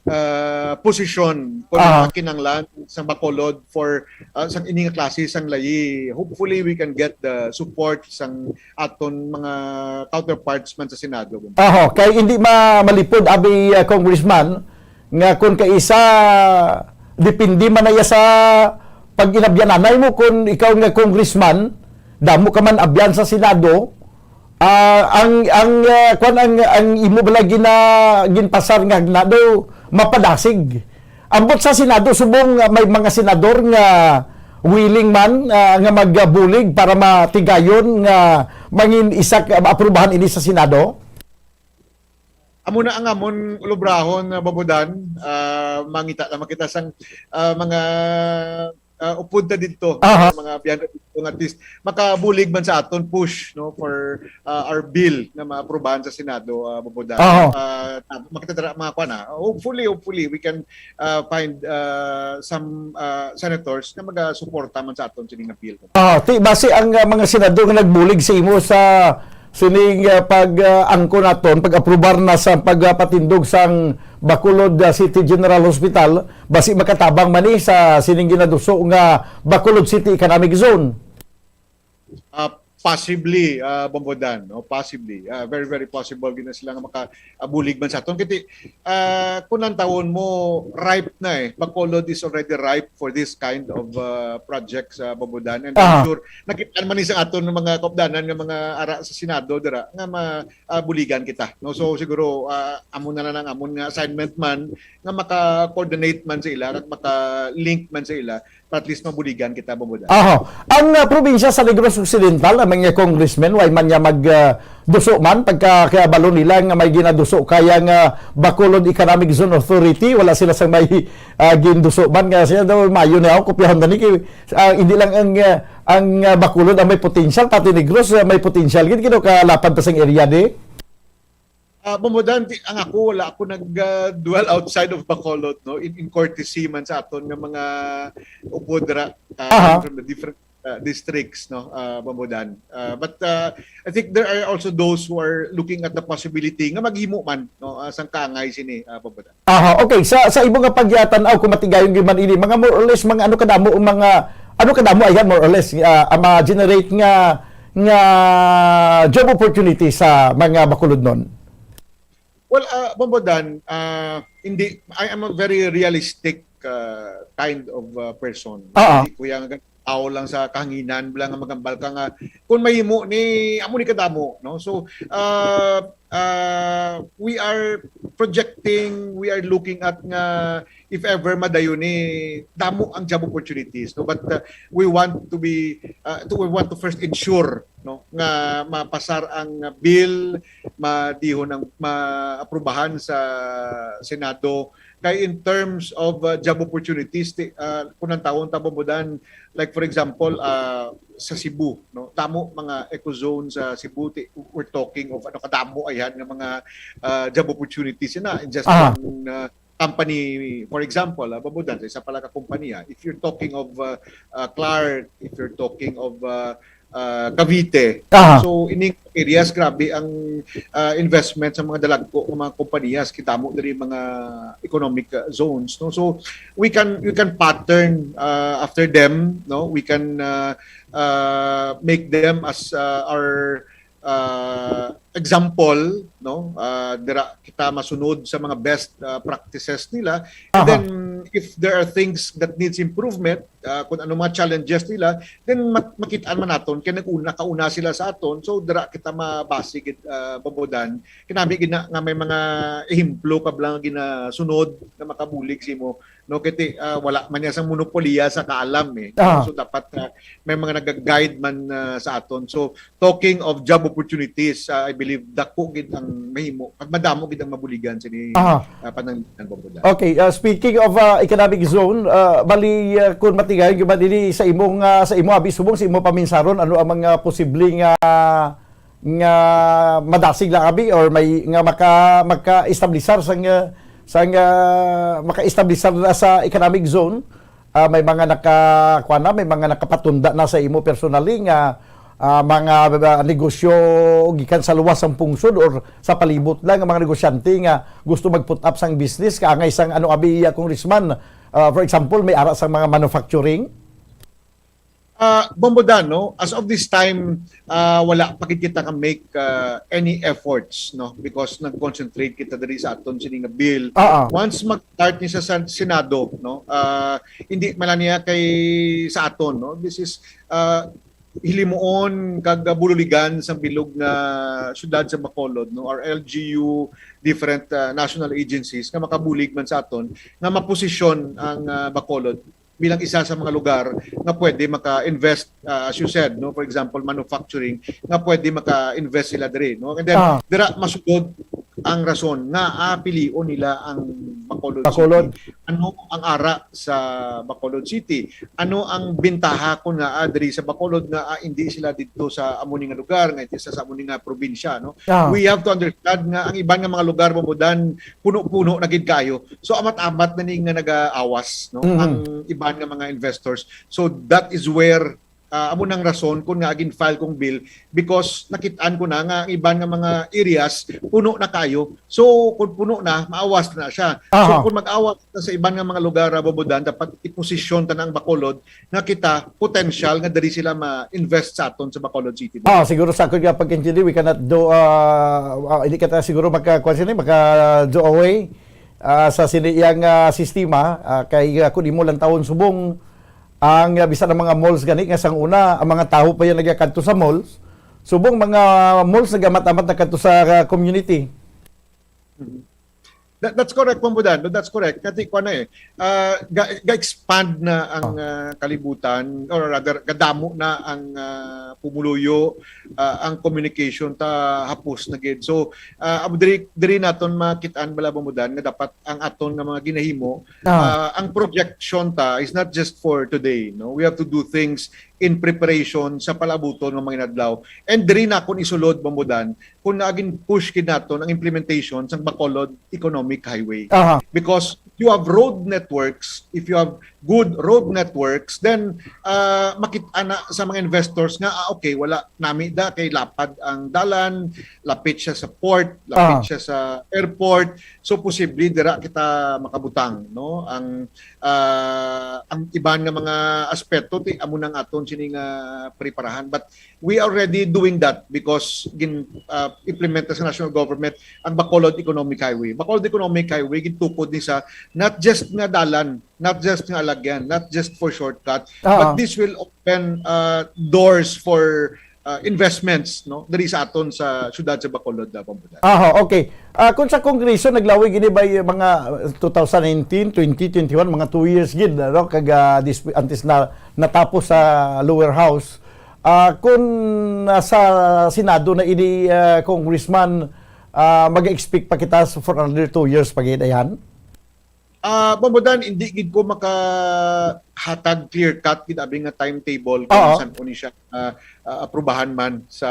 ah, posisyon, kung Aha. kinahanglan sa Bacolod for, ah, sang ini nga klase sang layi, hopefully we can get the support sang aton mga counterparts man sa Senado. Aho, kay hindi ma-, malipod, abi, ah, Congressman, nga kun kaisa, depende man na iya sa pag-inabyananay mo, kun ikaw nga congressman, damo ka man abyan sa Senado, ah, ang, ang, ah, kwan, ang, ang imo bala gina-, ginpasar nga hagna daw mapadasig. Ambot sa Senado, subong, ah, may mga senador nga willing man, ah, nga magbulig para matigayon nga mangin isa ka, maaprubahan ini sa Senado? Amo na ang amon ulobrahon, ah, Bombodan. Ah, mangita naman kita sang, ah, mga, ah, upod na dito, Aha. mga biyan na dito, nga at least makabulig man sa aton push, no, for, ah, our bill na maaprubahan sa Senado, ah, Bombodan. Aha. Ah, tam-, makita dira mga kwan, ah. Hopefully, hopefully, we can, ah, find, ah, some, ah, senators na magasuporta man sa aton sini nga bill. Ah, ti, basi ang, ah, mga senador nga nagbulig sa imo sa sining, ah, pag, ah, angkon naton, pag-aprobar na sa pagpatindog sang Bacolod, ah, City General Hospital, basi makatabang man ni sa sining ginaduso nga Bacolod City Economic Zone. Ah, Possibly, uh, Bombodan, no? Possibly. Uh, very, very possible gina sila nga makabulig man sa aton. Kiti, uh, kung ang taon mo, ripe na eh. Bacolod is already ripe for this kind of uh, projects, uh, Bombodan. And I'm sure, nakita man sa aton ng mga kaupdanan nga mga ara sa Senado, dira, nga ma, uh, buligan kita. No? So siguro, uh, amo na lang amon nga assignment man, nga maka-coordinate man sa ila, maka-link man sa ila, at least mabuligan kita, Bombodan. Aha. Ang uh, probinsya sa Negros Occidental, ang mga congressmen, way man niya mag uh, duso man, pagka kaya balo nila nga may ginaduso kaya nga Bacolod Economic Zone Authority, wala sila sa may uh, ginduso man nga siya daw mayo na ako, kopyahon na ni kay, uh, hindi lang ang uh, ang uh, Bacolod ang may potential, pati Negros uh, may potential gid kino kalapad pa sang area di. Uh, Bombodan, ang ako, wala ako nag-dwell uh, outside of Bacolod, no? In, in courtesy man sa aton nga mga upod ra, uh, from the different uh, districts, no? Uh, Bombodan. Uh, but uh, I think there are also those who are looking at the possibility nga maghimo man, no? Uh, sang kaangay sini, uh, Bombodan. Aha, okay. Sa sa imo nga pagyatan aw kung matigayon gyud man ini, mga more or less mga ano kadamo ang mga ano kadamo ayan more or less uh, ang ma-generate nga nga job opportunity sa mga Bacolodnon? Well, uh, Bombodan, uh, hindi, I am a very realistic uh, kind of uh, person. Uh-huh. Hindi ko yung tao lang sa kahanginan lang nga magambal ka nga kung mahimo ni amo ni kadamo, no? So uh, uh, we are projecting, we are looking at nga if ever madayon ni damo ang job opportunities, no? But uh, we want to be uh, to, we want to first ensure, no, nga mapasar ang bill, madihon ang maaprubahan sa Senado. Kay in terms of uh, job opportunities, ti, uh, kung ang tawon ta Bombodan, like for example, uh, sa Cebu, no, tamo mga eco zone sa Cebu, ti, we're talking of ano kadamo ayan nga mga uh, job opportunities na in just Aha. one uh, company, for example, uh, Bombodan, sa isa pala ka kompanya, if you're talking of uh, uh, Clark, if you're talking of uh, uh, Cavite. Aha. So ining areas, grabe ang uh, investment sa mga dalagko ng mga kompanyas, kita mo diri mga economic uh, zones, no? So we can we can pattern uh, after them, no? We can uh, uh, make them as uh, our uh, example, no? Uh, dira kita masunod sa mga best uh, practices nila. And Aha. then if there are things that needs improvement, uh, kung ano mga challenges nila, then mak- makitaan man naton kay nag-una kauna sila sa aton. So dira kita mabasi gid uh, Bombodan. Kinami gid na nga may mga ehemplo ka lang ginasunod na makabulig simo, no, kay uh, wala man niya sang monopolya sa kaalam eh. Ah. So dapat uh, may mga nag-guide man uh, sa aton. So talking of job opportunities, uh, I believe dako gid ang mahimo at madamo gid ang mabuligan sini Aha. uh, pananglitan, Bombodan. Okay, uh, speaking of uh, economic zone, uh, bali uh, kung matigayon gyud ba dili sa imong uh, sa imo abi subong sa imo paminsaron, ano ang mga posible nga nga madasig lang abi or may nga maka maka-establisar sang sang uh, maka-establisar na sa economic zone? Ah, may mga naka kuwan na, may mga nakapatunda na sa imo personally nga ah, mga ah, negosyo gikan sa luwas sang pungsod or sa palibot lang nga mga negosyante nga gusto mag-put up sang business kaangay sang ano abi iya, Congressman? Ah, for example, may ara sang mga manufacturing. Ah, Bombodan, no? As of this time, ah, wala pa gid kita ka make ah, any efforts, no, because nag-concentrate kita diri sa aton sini nga bill. Ah, ah. Once mag-start ni sa Sen- Senado, no, ah, hindi man lang niya kay sa aton, no. This is ah, hilimuon kag ah, bululigan sa bilog nga syudad sa Bacolod, no, or L G U, different ah, national agencies nga makabulig man sa aton nga maposisyon ang ah, Bacolod bilang isa sa mga lugar nga pwede maka-invest, ah, as you said, no, for example, manufacturing, nga pwede maka-invest sila diri, no? And then Ah. dira masugod ang rason nga ah, pilion nila ang Bacolod, Bacolod. City. Ano ang ara sa Bacolod City? Ano ang bintaha kon nga ah, diri sa Bacolod nga ah, hindi sila didto sa amo ni nga lugar, nga hindi sa, sa amo ni nga probinsya, no? Ah. We have to understand nga ang iban nga mga lugar, Bombodan, puno-puno na gid kayo. So amat-amat na ni nga nagaawas, no? Mhm. Ang iban nga mga investors. So that is where Ah, amo nang rason kung nga gin-file kong bill, because nakit-an ko na nga ang iban nga mga areas puno na kayo. So kung puno na, maawas na siya. So Aha. kung mag-awas na sa iban nga mga lugar, ah, Bombo Dan, dapat iposisyon ta na ang Bacolod nga kita potential nga diri sila ma-invest sa aton sa Bacolod City. Ah, siguro sa akon nga pagkaintindi, we cannot do, ah, ah, hindi kita siguro maka, kuwan sini, maka do away, ah, sa sini iyang, ah, sistema, ah, kay, ah, kung imo lang tawon subong ang, ah, bisan ang mga malls gani nga sang una, ang mga tawo pa yan nagakadto sa malls. Subong mga malls nagamat-amat na kadto sa, ah, community. Mhm. That, that's correct, Bombo Dan. No, that's correct. Kasi kuwan na eh, ah, ga, ga-expand na ang, Oh. ah, kalibutan, or rather, gadamo na ang, ah, pumuluyo, ah, ang communication ta hapos na gid. So, ah, amo diri, diri naton makit-an bala, Bombo Dan, nga dapat ang aton nga mga ginahimo, Ah. ah, ang projection ta is not just for today, no? We have to do things in preparation sa palabuton nga mga inadlaw. And diri na akon isulod, Bombo Dan, kung nagin push gid naton ang implementation sang Bacolod Economic Highway. Aha. Because you have road networks, if you have good road networks, then, ah, makit-an na sa mga investors nga, ah, okay, wala nami da kay lapad ang dalan, lapit siya sa port, lapit Ah. siya sa airport. So posible dira kita makabutang, no? Ang, ah, ang iban nga mga aspeto ti amo nang aton sini nga preparahan. But we are already doing that because gin, ah, implementa sa national government ang Bacolod Economic Highway. Bacolod Economic Highway gintukod ni sa not just nga dalan, not just nga alagyan, not just for shortcut, Ah. but this will open, ah, doors for, ah, investments, no, diri sa aton sa siyudad sa Bacolod, ah, Bombo Dan. Aha, okay. Ah, kung sa Kongreso, naglawig ini by mga two thousand nineteen, twenty, twenty-one, mga two years gid, ano, kag, ah, dis-, antes na natapos sa lower house. Ah, kung, ah, sa Senado na ini, ah, Congressman, ah, mag-expect pa kita s-, for another two years pa gid, ayan? Ah, Bombo Dan, hindi gid ko makahatag clear cut gid abi nga timetable kung Oo. san-o ni siya, ah, ah, aprubahan man sa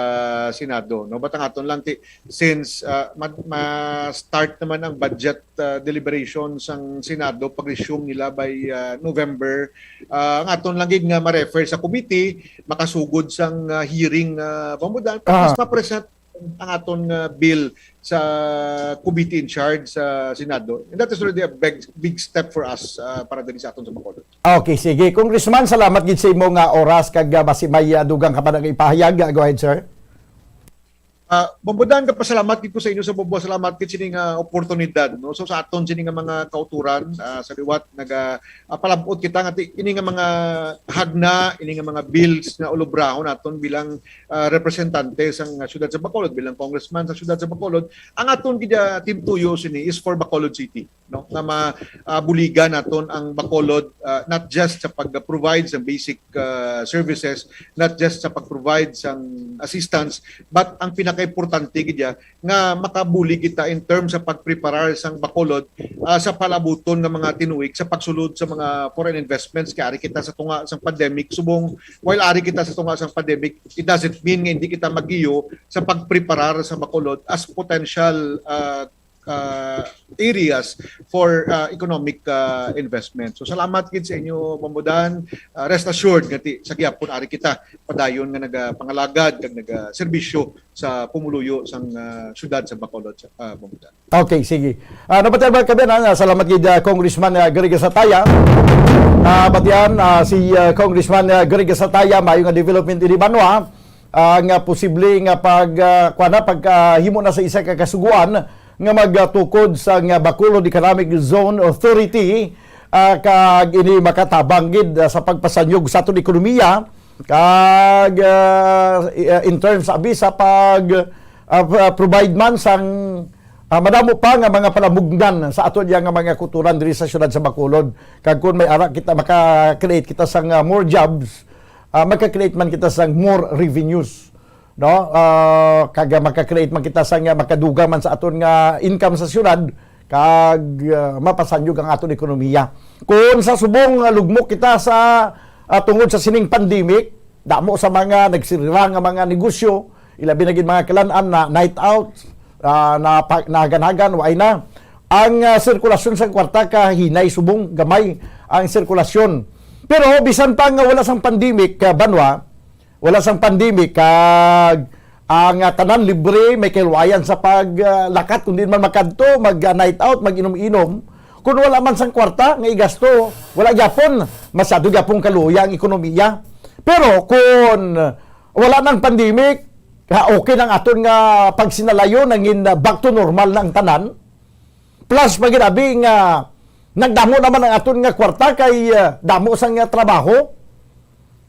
Senado, no? But ang aton lang ti-, since, ah, ma-, ma-start naman ang budget, ah, deliberation sang Senado, pag-resume nila by, ah, November, ah, ang aton lang gid nga ma-refer sa committee, makasugod sang, ah, hearing, ah, Bombo Dan, Ah. mas ma-present ang aton nga bill sa committee in charge sa Senado. And that is already a big, big step for us, ah, para diri sa aton sa Bacolod. Okay, sige. Congressman, salamat gid sa imo nga oras kag, ah, basi may, ah, dugang ka pa nga ipahayag. Ah, go ahead, sir. Ah, Bombo Dan, kapasalamat gid ko sa inyo sa Bombo. Salamat gid sini nga oportunidad, no? So sa aton sini nga mga kauturan, ah, sa liwat naga, ah, palabot kita nga ti-, ini nga mga hagna, ini nga mga bills nga ulubrahon naton bilang, ah, representante sang siyudad sa Bacolod, bilang congressman sa siyudad sa Bacolod, ang aton gid, ah, timtuyo sini is for Bacolod City, no? Nga ma-, ah, buligan naton ang Bacolod, ah, not just sa pag-provide sa basic, ah, services, not just sa pag-provide sang assistance, but ang pinakaimportante gid ya, nga makabulig kita in terms sa pagpreparar sang Bacolod, ah, sa palabuton nga mga tinuig sa pagsulod sa mga foreign investments. Kay ari kita sa tunga sang pandemic, subong while ari kita sa tunga sang pandemic, it doesn't mean nga hindi kita magiyo sa pagpreparar sa Bacolod as potential, ah, ah, areas for, ah, economic, ah, investment. So salamat gid sa inyo, Bombo Dan. Ah, rest assured nga ti, sa gihapon ari kita padayon nga nagapangalagad kag nagaserbisyo sa pumuluyo sang, ah, siyudad sa Bacolod, ah, Bombo Dan. Okay, sige. Ah, nabatian ba kami na, na salamat gid, ah, Congressman, ah, Greg Sataya. Nabatian, ah, si, ah, Congressman, ah, Greg Sataya, maayo nga development ini banwa, ah, nga posible nga pag, ah, kuwan na, pag, ah, himo na sa isa ka kasuguan nga magtukod sa nga Bacolod Economic Zone Authority, ah, kag ini makatabang gid, ah, sa pagpasanyog sa aton ekonomiya, kag, ah, i-, ah, in terms abi sa pag, ah, p-, ah, provide man sang, ah, madamo pa nga mga palamugnan sa aton iya nga mga kulturan diri sa siyudad sa Bacolod. Kag kung may ara kita, maka-create kita sang, ah, more jobs, ah, maka-create man kita sang more revenues, no? Ah, kag maka-create man kita sang, ah, makadugang man sa aton nga income sa siyudad, kag, ah, mapasanyog ang aton ekonomiya. Kung sa subong, ah, lugmok kita sa, ah, tungod sa sining pandemic, damo sa mga nagsirira nga mga negosyo, ilabi na gid mga kalan-an na night out, ah, na pa-, nahagan-hagan, waay na. Ang, ah, sirkulasyon sa kwarta kahinay, subong gamay ang sirkulasyon. Pero bisan pa nga wala sang pandemic, ah, banwa, Wala sang pandemic, kag ang, ah, tanan libre, may kaluwayan sa pag, ah, lakat, kung di man makadto, mag, ah, night out, mag-inom-inom. Kung wala man sang kwarta nga igasto, wala gyapon, masyado gyapon kaluya ang ekonomiya. Pero kung wala nang pandemic, ha, okay nang aton nga pagsinalayo, nangin, ah, back to normal na ang tanan. Plus, pag abi nga nagdamo naman ang aton nga kwarta kay, ah, damo sang, ah, trabaho.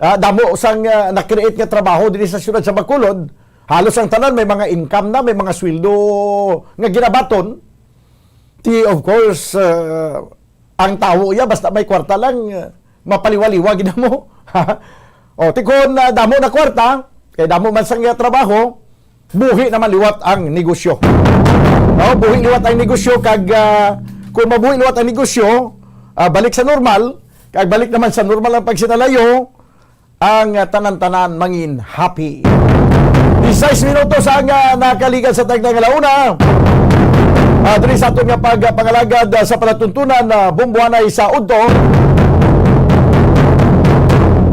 Ah, damo sang, ah, na-create nga trabaho diri sa siyudad sa Bacolod. Halos ang tanan may mga income na, may mga sweldo nga ginabaton. Ti, of course, ah, ang tawo iya, basta may kwarta lang, ah, mapaliwa-liwa gid mo. O, ti kon, ah, damo na kwarta, kay damo man sang iya trabaho, buhi naman liwat ang negosyo. O, buhi liwat ang negosyo, kag, ah, kung mabuhi liwat ang negosyo, ah, balik sa normal, kag balik naman sa normal ang pagsinalayo, ang, ah, tanan-tanan mangin happy. Disisais minutos ang, ah, nakaligan sa tagna nga launa. Ah, diri sa aton nga pagpangalagad, ah, sa palatuntunan, ah, Bomboanay sa udto.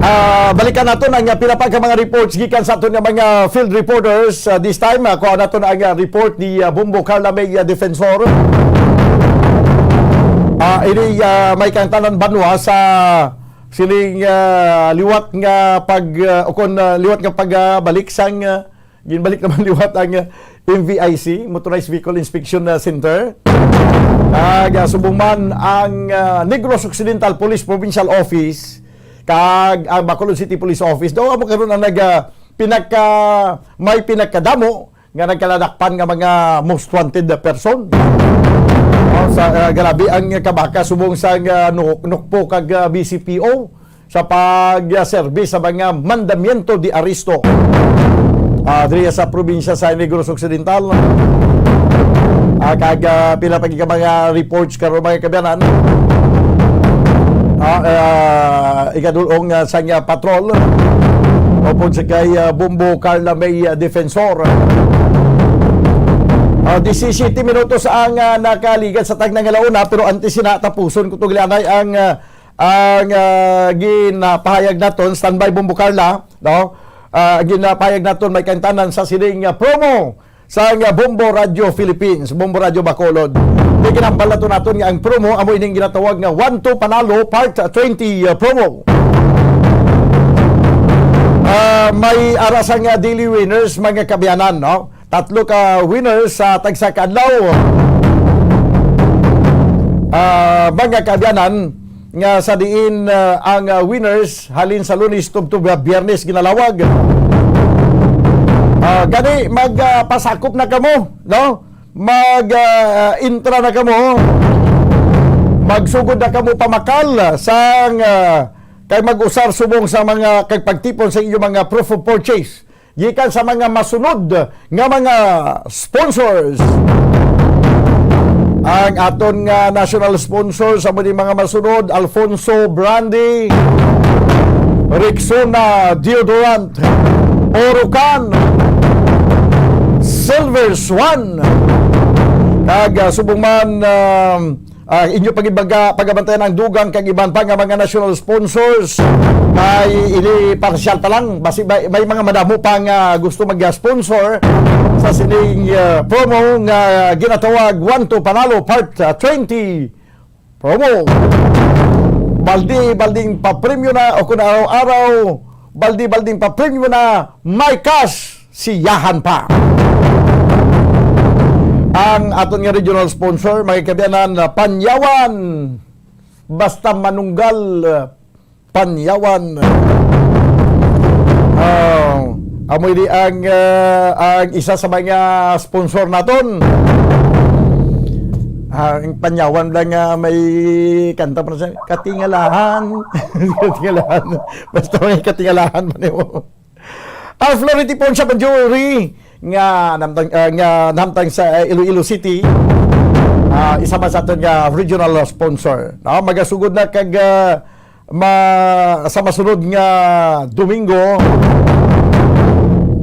Ah, balikan naton ang, ah, pila pa ka mga reports gikan sa aton nga mga field reporters. Ah, this time, ah, kuha naton ang, ah, report ni, ah, Bombo Carla May, ah, Defensor. Ah, ini, ah, may kaangtanan banwa sa sining, ah, liwat nga pag, ah, o kon, ah, liwat nga pagbalik sang, ah, ginbalik naman liwat ang, ah, M V I C, Motorized Vehicle Inspection, ah, Center. Kag, ah, subong man ang, ah, Negros Occidental Police Provincial Office kag ang Bacolod City Police Office. Daw amo karon ang nag, ah, pinaka, may pinakadamo nga nagkaladakpan nga mga most wanted person. Oh, sa, ah, grabe ang kabaka subong sa, ah, nu-, nukpo kag, ah, B C P O sa pag-serbi sa mga mandamiento de arresto, ah, diri sa probinsya sa Negros Occidental. Ah, kag, ah, pila pa gid ka mga reports karon, mga kaabyanan. Ah, ah, ikadulong, ah, sang, ah, patrol. Upod sa kay, ah, Bombo Carla May, ah, Defensor. Ah, disisiyete minutos ang, ah, nakaligan sa tagna nga launa, pero antes sina, tapuson ko to, gali anay ang, ah, ang, ah, ginapahayag naton. Standby, Bombo Carla, no? Ah, ginapahayag naton may kaangtanan sa sining, ah, promo sang, ah, Bombo Radio Philippines, Bombo Radio Bacolod. Di ginambal nato naton nga ang promo amo ining ginatawag nga One to Panalo Part twenty, ah, promo. Ah, may ara sang, ah, daily winners, mga kaabyanan, no? Tatlo ka winners sa tagsa ka adlaw. Ah, mga kaabyanan, nga sa diin, ah, ang, ah, winners halin sa Lunes tubtob, ah, Biyernes ginalawag. Ah, gani mag, ah, pasakop na kamo, no? Mag, ah, intra na kamo. Magsugod na kamo pamakal sang, ah, kay mag-usar subong sa mga kag pagtipon sa inyong mga proof of purchase gikan sa mga masunod nga mga sponsors. Ang aton nga national sponsors, amo ni mga masunod: Alfonso Brandy, Rexona Deodorant, Orocan, Silver Swan, kag, ah, subong man, ah, ah, inyo pag-, pag-, pagabantayan ang dugang kag iban pa nga mga national sponsors. May ini, partial pa lang. Basi may, may mga madamo pa nga gusto mag-sponsor sa sining, ah, promo nga ginatawag One to Panalo Part, ah, twenty promo. Baldi-balding papremyo na, o kung araw-araw, baldi-balding papremyo na, may cash, siyahan pa. Ang aton nga regional sponsor, mga kaabyanan, na Panyawan. Basta manunggal, Panyawan. Ah, amo ini ang, ah, ang isa sa mga sponsor naton. Ah, ang Panyawan lang nga may kanta pa siya, Katingalahan. Katingalahan. Basta may katingalahan man nimo. Ang Flority Pawn Shop and Jewelry nga namtang, ah, nga namtang sa, ah, Iloilo City, ah, isa man sa aton nga regional sponsor, no? Magasugod na kag, ah, ma-, sa masunod nga Domingo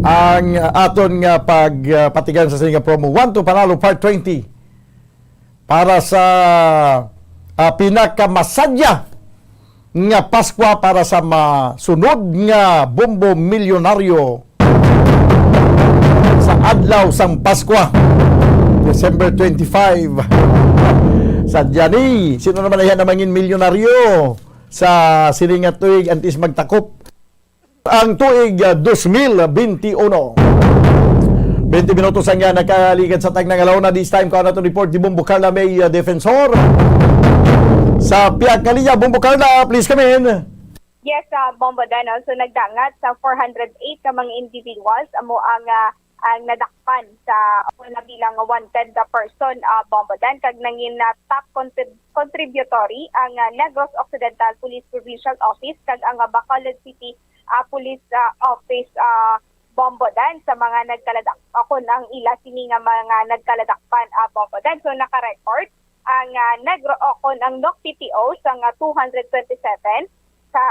ang aton nga pag, ah, patigan sa sining nga promo, One to Panalo Part twenty. Para sa, ah, pinakamasadya nga Paskwa para sa masunod nga Bombo Milyonaryo sa adlaw sang Paskwa, December twenty-five. Sa Diani, sino naman iya na mangin milyonaryo sa sini nga tuig antes magtakop ang tuig, ah, dos mil benti uno. Twenty minutos ang, ah, nakaligad sa tagna nga launa. This time, kuha nato report ni Bombo Carla May, ah, Defensor. Sa pihak nga linya, Bombo Carla, please come in. Yes, ah, Bombo Dan, no? So, nagdangat sa four hundred eight ka mga individuals amo ang, ah, ang nadakpan sa una bilang wanted, ah, person, ah, Bombo Dan, kag nangin, ah, top contrib-, contributory ang, ah, Negros Occidental Police Provincial Office kag ang, ah, Bacolod City, ah, Police, ah, Office, ah, Bombo Dan sa mga nagkaladak-, akon ang ila sini nga mga nagkaladakpan, ah, Bombo Dan. So, naka-record ang, ah, Negro, o kon ang N O C P P O sa nga two hundred twenty-seven sa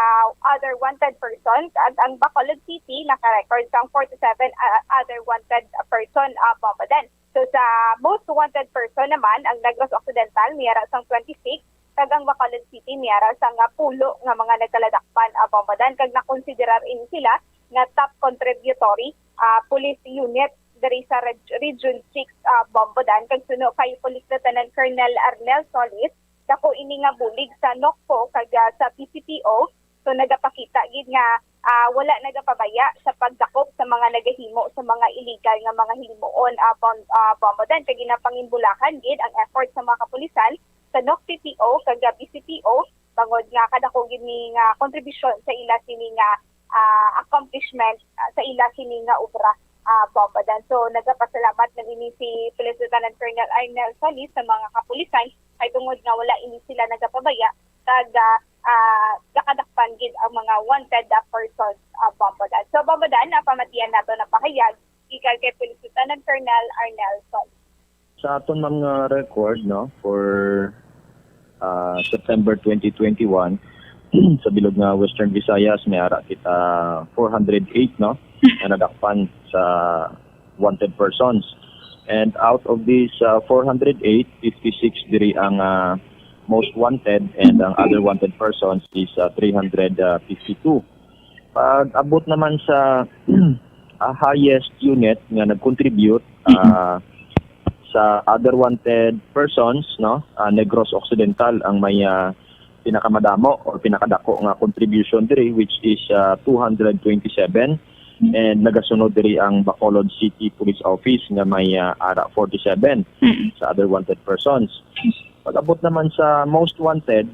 other wanted person, kag ang Bacolod City naka-record sang forty-seven, ah, other wanted person, ah, Bombo Dan. So, sa most wanted person naman, ang Negros Occidental may ara sang twenty-six, kag ang Bacolod City may ara sang, ah, pulo nga mga nagkaladakpan, ah, Bombo Dan, kag nakonsiderar ini sila nga top contributory, ah, police unit diri sa Reg-, Region six, ah, Bombo Dan, kag suno kay Police Lieutenant Colonel Arnel Solis, dako ini nga bulig sa N O C P O kag, ah, sa P C P O. So, nagapakita gid nga, ah, wala nagapabaya sa pagdakop sa mga nagahimo sa mga illegal nga mga himoon, ah, Bom-, ah, Bombo Dan, kag ginapanginbulahan gid ang effort sa mga kapulisan sa N O C P P O kag, ah, P C P O, bangod nga kadako gid ni nga kontribusyon sa ila sini nga, ah, accomplishment, ah, sa ila sini nga obra, ah, Bombo Dan. So, nagapasalamat na ini si Police Lieutenant Colonel Arnel Solis sa mga kapulisan kay tungod nga wala ini sila nagapabaya kag, ah, ah, nakadakpan gid ang mga wanted, ah, persons, ah, Bombo Dan. So, Bombo Dan, napamatian nato na pahayag gikan kay Police Lieutenant Colonel Arnel Solis. Sa aton mga record, no, for, ah, September twenty twenty-one, sa bilog nga Western Visayas, may ara kita four hundred eight, no, na nadakpan sa wanted persons. And out of these, ah, four hundred eight, fifty-six diri ang, ah, most wanted, and ang other wanted persons is, ah, three hundred fifty-two. Pag abot naman sa, ah, highest unit nga nag-contribute, ah, sa other wanted persons, no, ah, Negros Occidental ang may, ah, pinakamadamo or pinakadako nga contribution diri, which is, ah, two hundred twenty-seven, and nagasunod diri ang Bacolod City Police Office nga may, ah, ara forty-seven Mm. sa other wanted persons. Pag-abot naman sa most wanted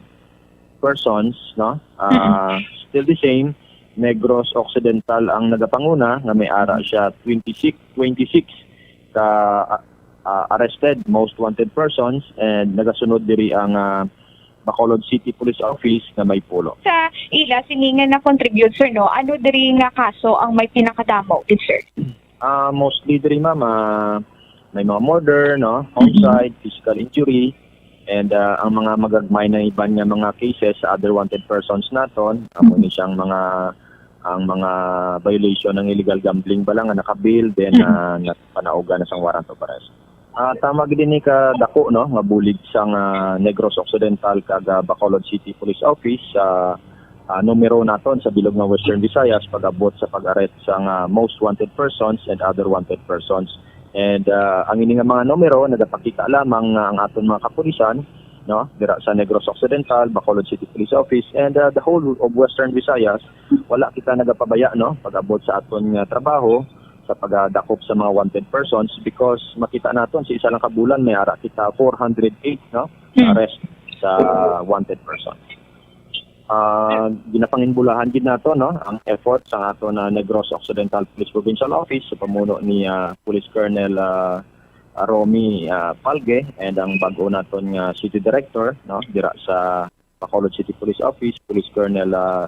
persons, no, ah, Mm. still the same, Negros Occidental ang nagapanguna nga may ara siya twenty-six, twenty-six ka, ah, arrested, most wanted persons, and nagasunod diri ang, ah, Bacolod City Police Office nga may pulo. Sa ila sini nga na-contribute, sir, no? Ano diri nga kaso ang may pinakadamo, good sir? Ah, mostly diri, ma'am, ah, may mga murder, no? Homicide, physical injury, and, ah, ang mga magagmay na iban nga mga cases sa other wanted persons naton, amo ni siyang mga, ang mga violation ng illegal gambling ba lang nga naka-bail, then, ah, napanaugan na sang warrant of arrest. Ah, tama gid ini ka dako, no, nga bulig sang, ah, Negros Occidental kag, ah, Bacolod City Police Office sa, ah, numero naton sa bilog nga Western Visayas pag-abot sa pag-arrest sang, ah, most wanted persons and other wanted persons. And, ah, ang ini nga mga numero nagapakita lamang nga ang aton mga kapulisan, no, dira sa Negros Occidental, Bacolod City Police Office, and, ah, the whole of Western Visayas, wala kita nagapabaya, no, pag-abot sa aton nga trabaho sa pagdakop sa mga wanted persons, because makita naton sa isa lang ka bulan may ara kita four hundred eight, no, Mm. arrest sa wanted persons. Ah, ginapanginbulahan gid nato, no, ang effort sa aton na Negros Occidental Police Provincial Office sa pamuno ni, ah, Police Colonel, ah, ah, Romy, ah, Palge, and ang bag-o naton nga City Director, no, dira sa Bacolod City Police Office, Police Colonel, ah,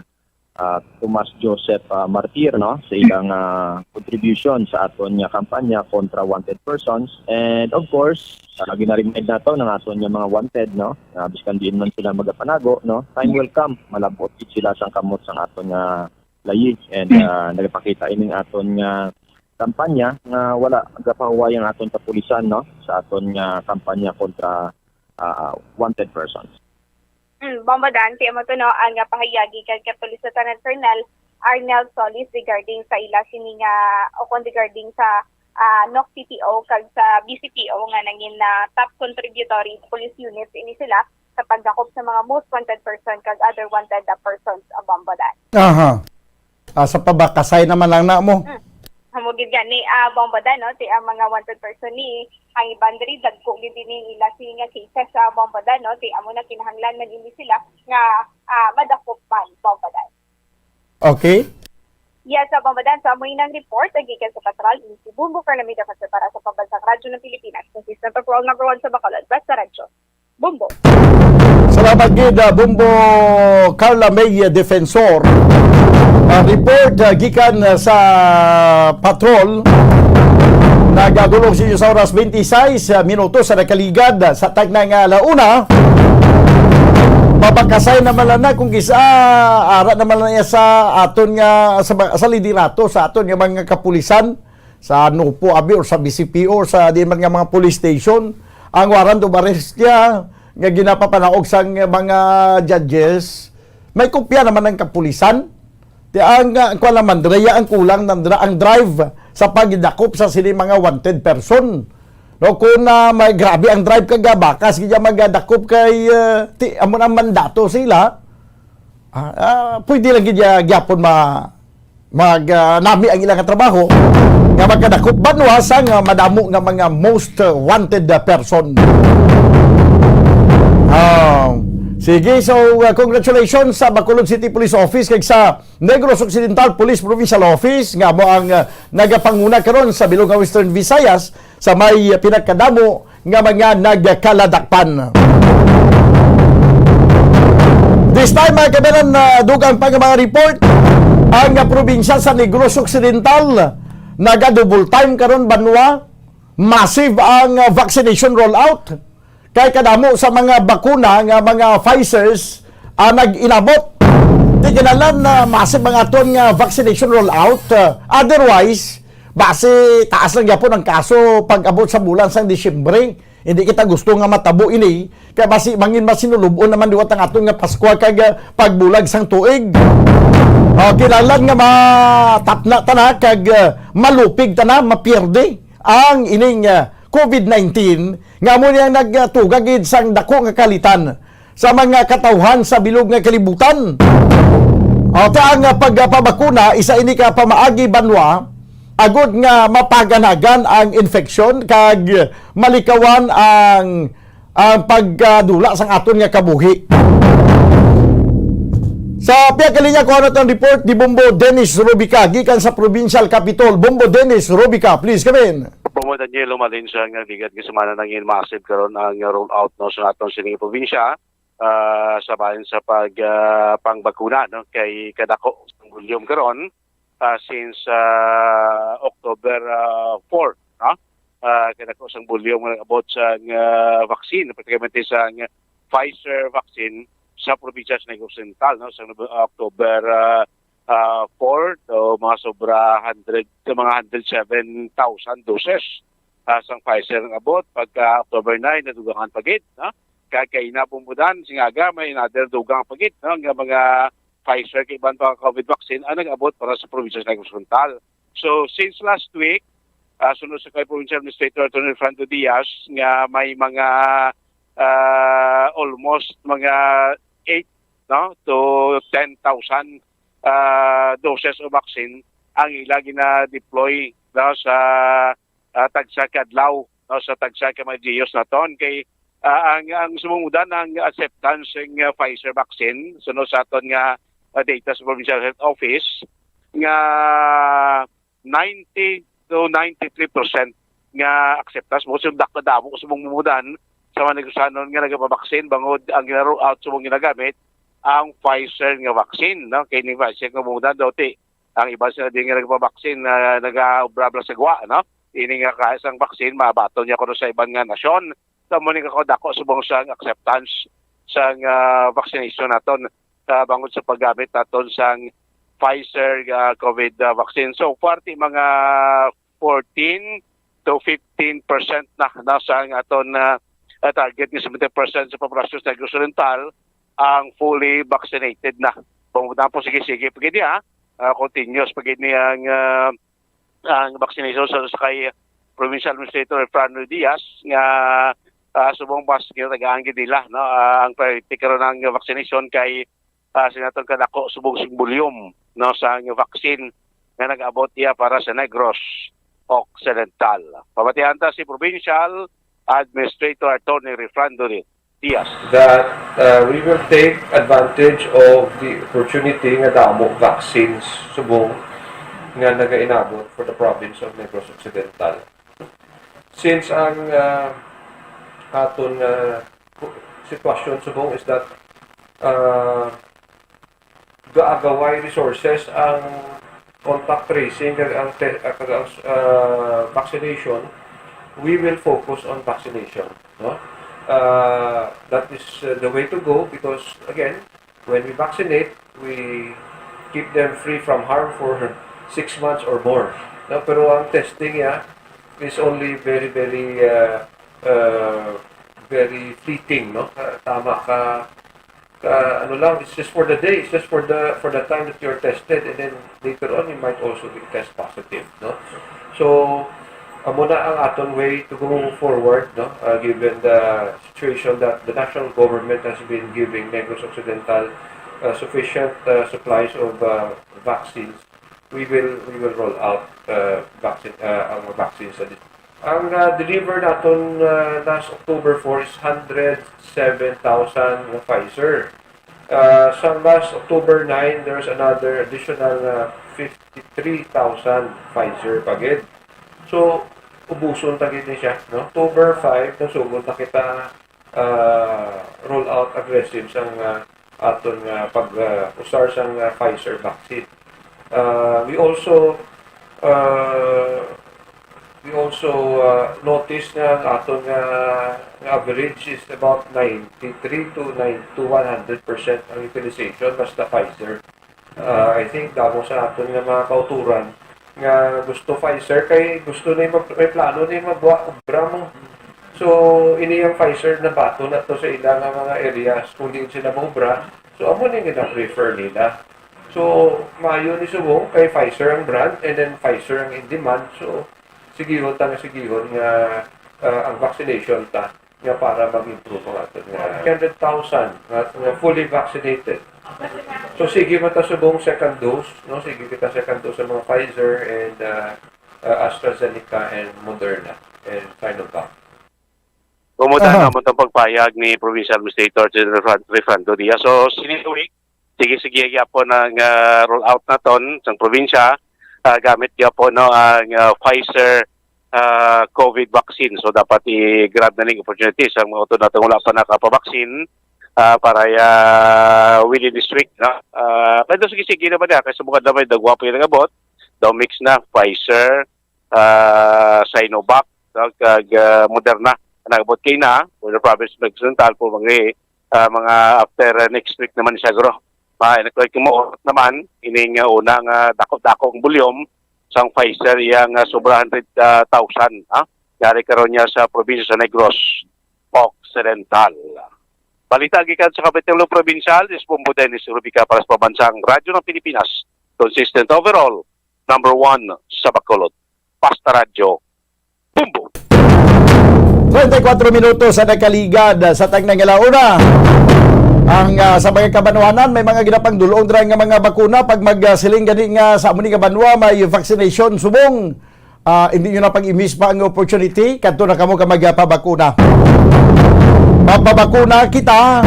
ah, Tomas Joseph, ah, Martir, no, sa ilang, ah, contribution sa aton nga kampanya kontra wanted persons. And of course, ah, gina-remind nato ng aton nga mga wanted, no, ah, biskan diin man sila magapanago, no, time will come, malab-ot gid sila sang kamot sang aton nga layi. And, ah, nagapakita ining aton nga kampanya nga wala gapahuway ang aton kapulisan, no, sa aton nga kampanya kontra, ah, wanted persons. Hmm, Bombo Dan, ti amo to, no, ang, ah, pahayag gikan kay Police Lieutenant Colonel Arnel Solis regarding sa ila sini nga, o kon regarding sa, ah, N O C P T O kag sa B C P O nga nangin, ah, top contributory police units ini sila sa pagdakop sa mga most wanted person kag other wanted, ah, persons, ah, Bombo Dan. Aha. Ah, sa pabakasay naman lang na mo. Hmm. Amo gid gani, ah, Bombo Dan, no? Ti ang mga wanted person ni ang iban diri, dagko gid ini ila sini nga cases sa Bombo Dan, no? Ti amo na kinahanglan man ini sila nga, ah, madakop man, Bombo Dan. Okay. Yes, sa Bombo Dan, sa amo nang report, ang gikan sa Patrol, ini si Bumbo Carlamida Jose para sa Pambansang Radyo ng Pilipinas, consistent patrol number one sa Bacolod, Basta Radyo. Bumbo. Salamat gid, ah, Bumbo Carla May Defensor. Ah, report, ah, gikan, ah, sa patrol. Nagagulong sa inyo sa oras, twenty-six, ah, minutos sa nakaligad, ah, sa tagna nga ala una. Mabakasay naman lang na kung kisa, ara naman lang niya sa aton nga, sa, sa liderato, sa aton nga mga kapulisan, sa Nupo, abi, or sa B C P O, or sa di man nga mga police station, ang warrant of arrest niya nga ginapapanaog sang mga judges, may kopya naman ang kapulisan. Ti ang, ah, kuwan naman, dira ang kulang ng dra-, ang drive sa pagdakop sa sini mga wanted person. No, kung, ah, may grabe ang drive kag, ah, bakas gid ang magdakop kay, ah, ti, amo na ang mandato sila. Ah, ah, pwede lang gid, ah, gyapon ma-, mag, ah, nami ang ilang trabaho nga magkadakop banwa sang, ah, madamo nga mga most, ah, wanted, ah, person. Ah, sige, so, ah, congratulations sa Bacolod City Police Office kag sa Negros Occidental Police Provincial Office nga amo ang, ah, nagapanguna karon sa bilog nga Western Visayas sa may pinakadamo nga mga nagkaladakpan. This time, mga kaibigan, ah, dugang pa nga mga report, ang, ah, probinsya sa Negros Occidental naga-double time karon banwa, massive ang, ah, vaccination rollout. Kay kadamo sa mga bakuna nga mga Pfizers, ah, nag-inabot. Di kinahanglan na massive ang aton nga vaccination rollout. Ah, otherwise, basi taas lang gyapon ang kaso pag-abot sa bulan sang Disyembre. Hindi kita gusto nga matabo ini. Kay basi mangin masinulubon naman liwat ang aton nga Paskwa kag, ah, pagbulag sang tuig. Ah, kinahanglan nga matapna ta na kag, ah, malupig ta na, mapierde ang ining, ah, covid nineteen nga amo niya nagtuga gid sang dako nga kalitan sa mga katawhan sa bilog nga kalibutan. O, ta ang, ah, pagpabakuna, isa ini ka pamaagi banwa agud nga mapaganagan ang infeksyon kag malikawan ang, ang pagkadula sang aton nga kabuhi. Sa pihak linya, kuha naton ang report ni Bombo Dennis Rubica gikan sa Provincial Capitol. Bombo Dennis Rubica, please come in. Bombo Daniel, umalin sa nga ligad nga semana nangin massive karon ang roll out, no, sa aton sining probinsya, ah, sa bahin sa pag, ah, pangbakuna, no, kay kadako ang volume karon, ah, since, ah, October, ah, four, no? Ah, kadako sang volume nga nag-abot sang, ah, vaccine, particularly sang Pfizer vaccine sa probinsya sa Negros Occidental, no, sa October, ah, ah, four, so mga sobra hundred, sa mga hundred seven thousand doses, ah, sang Pfizer ang abot. Pagka October nine, nadugangan pa gid, no? Kag kay inabumbudan, singaga, may another dugang pa gid, no, nga mga Pfizer kag iban pa nga covid vaccine ang nag-abot para sa probinsya sa Negros Oriental. So, since last week, ah, sunod sa kay Provincial Administrator Attorney Fernando Diaz, nga may mga, ah, almost mga eight, no, to ten thousand, ah, doses of vaccine ang ila gina-deploy, no, sa, ah, tagsa ka adlaw, no, sa tagsa ka mga L G Us naton. Kay, ah, ang, ang sumungdan ang acceptance ng, ah, Pfizer vaccine, suno sa aton nga, ah, data sa Provincial Health Office, nga ninety to ninety-three percent nga acceptance. Mo sa dakadamo sa mga mumudan sa mga Negrusanon nga nagapabaksin, bangod ang gina-roll out sa mga ginagamit ang Pfizer nga vaccine, no? Kay ni Pfizer nga mumudan daw ti ang iban sila din nga nagpabaksin, ah, nagaobra-obra sa gwa, no? Ini nga kaya sang vaccine, mabaton niya kuno sa iban nga nasyon. Sa mo ni, kadako subong sang acceptance sang, ah, vaccination naton, ah, bangod sa paggamit naton sang Pfizer, ah, covid, ah, vaccine. So far, ti mga fourteen to fifteen percent na, na sa aton, ah, ah, target nga seventy percent sa populasyon sa Negros Oriental ang fully vaccinated na. Kung tapos sige-sige pa gid, ha, ah, continuous pa gid ni ang, ah, ang vaccination sa, sa kay Provincial Administrator Fernando Diaz nga, ah, subong mas ginatagaan gid nila, no, ah, ang priority karon ang vaccination kay, ah, sa naton kadako subong sing volume, no, sa vaccine nga nag-abot iya para sa Negros Occidental. Pamatian ta si Provincial Administrator Attorney Refrando Diaz. That uh, we will take advantage of the opportunity nga damo vaccines subong nga nagainabot for the province of Negros Occidental. Since ang uh, aton uh, sitwasyon subong is that uh, gaagaway resources ang contact tracing kag ang te- ah, kag ang uh, vaccination, we will focus on vaccination, no? Uh, that is uh, the way to go because again, when we vaccinate, we keep them free from harm for six months or more. No? Pero ang testing niya is only very, very uh, uh, very fleeting, no? Uh, tama ka, ka ano lang, it's just for the day, it's just for the for the time that you're tested, and then later on you might also be test positive, no? So amo na ang aton way to go forward, no? Uh, given the situation that the national government has been giving Negros Occidental uh, sufficient uh, supplies of uh, vaccines, we will we will roll out uh, vaccine uh, ang vaccine sa dis- Ang uh, deliver naton uh, last October four is one hundred seven thousand nga Pfizer. Uh, sa last October nine, there's another additional uh, fifty-three thousand Pfizer pa gid. So, ubuson ta gid ni siya, no? October five, nasugod na kita uh, roll out aggressive sang uh, aton nga pag uh, usar sang uh, Pfizer vaccine. Uh, we also uh, we also uh, notice nga ang aton nga, nga average is about ninety-three to nine to one hundred percent ang utilization basta Pfizer. Uh, I think damo sa aton nga mga kauturan nga gusto Pfizer kay gusto na yung, may plano na yung mabuha obra mo. So, ini ang Pfizer na bato na to sa ila nga mga areas kung diin sila maobra. So, amo ni nga prefer nila. So, maayo ni subong kay Pfizer ang brand and then Pfizer ang in demand. So, sigihon ta nga sigihon nga uh, ang vaccination ta nga para mag-improve ang aton nga three hundred thousand nga, nga fully vaccinated. So sige man ta subong second dose, no? Sige kita second dose sa mga Pfizer and uh, uh, AstraZeneca and Moderna and Sinovac. Kumutan naman itong pagpayag ni Provincial Administrator General Refrando Diaz. So, sini week, sige-sige gyapon ang uh, roll out naton sa probinsya uh, gamit gyapon no ang uh, Pfizer uh, COVID vaccine. So dapat i-grab na ning opportunity sa mga utod natin wala pa nakapabaksin uh, para uh, within this week. No? Uh, pero sige-sige naman niya kasi bukod naman dagwa pa yung nangabot. Daw mix na Pfizer, uh, Sinovac, no? Kag uh, Moderna. Nangabot kay na, for the province of Occidental po mga uh, mga after uh, next week naman siguro. Ma, nakuha ko mo naman ining uh, una nga dako-dako ang volume sang Pfizer yang uh, sobra hundred thousand ha. Yari karon niya sa probinsya sa Negros Occidental. Balita gikan sa Kapitolyo Provincial, Disbombo Dennis Rubica para sa Pambansang Radyo ng Pilipinas. Consistent overall, number one sa Bacolod. Pasta Radyo, Bumbo. Treinta y cuatro minutos sa nakaligad sa tag nangalauna. Ang uh, sa mga kabanwanan may mga ginapangdulong dira nga mga bakuna pag magsiling uh, gani nga sa amo ni kabanwa may vaccination subong uh, hindi nyo na pag-imis pa ang opportunity kadto na kamo ka magpabakuna. Mapabakuna kita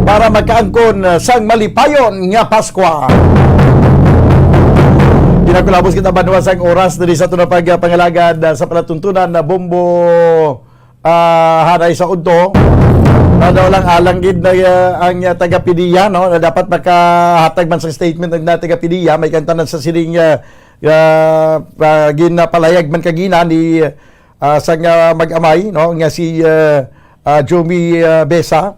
para makaangkon sang malipayon nga Paskwa. Pinakulabos kita banwa sang oras diri sa tuna pagpangalagad sa palatuntunan na bombo uh, hanay sa udto. Ano lang alang gid na uh, ang uh, taga-pidiya no na dapat makahatag man sa statement ang taga-pidiya may kantanan sa siling uh, uh, uh, ginapalayag man kagina ni uh, sang uh, mag-amay no nga si uh, uh, Jomi uh, Besa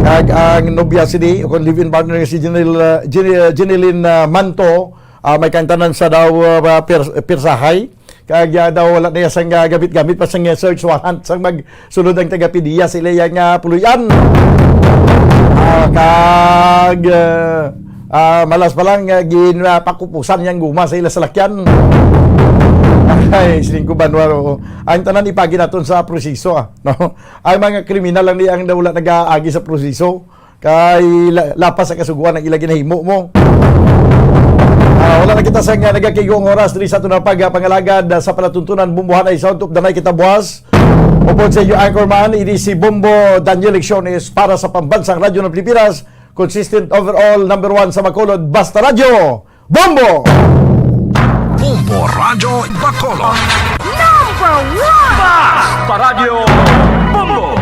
kag ang nobya sini o kung live-in partner si Jenil, uh, Jenil, uh, Jenilyn uh, Manto uh, may kantanan sa daw uh, pir, pirsahay Kag, ah, daw wala na iya sang, ah, gamit-gamit pa sang, ah, search warrant sang magsulod ang taga-PDEA sa iya nga puloy-an. Ah, kag, ah, ah, malas pa lang, ah, gin, ah, pakupusan niyang guma sa ila salakyan. Ay, siling ko, Banwa, oo. Ang tanan ipagi naton sa proseso, ah, no? Ang mga kriminal lang ni ang wala nag-aagi sa proseso. Kay la-, lapas sa kasuguan ang ila ginahimo mo. Ah, wala na kita sa nga nagakigong oras diri sa aton nga pagpangalagad, ah, sa palatuntunan. Bombohanay Sound of the Night kita buwas. Upod sa inyo anchorman, ini si Bombo Daniel Lecciones para sa Pambansang Radyo ng Pilipinas, consistent overall number one sa Bacolod, Basta Radyo, Bombo! Bombo Radyo Bacolod. Number one! Basta Radyo, Bombo!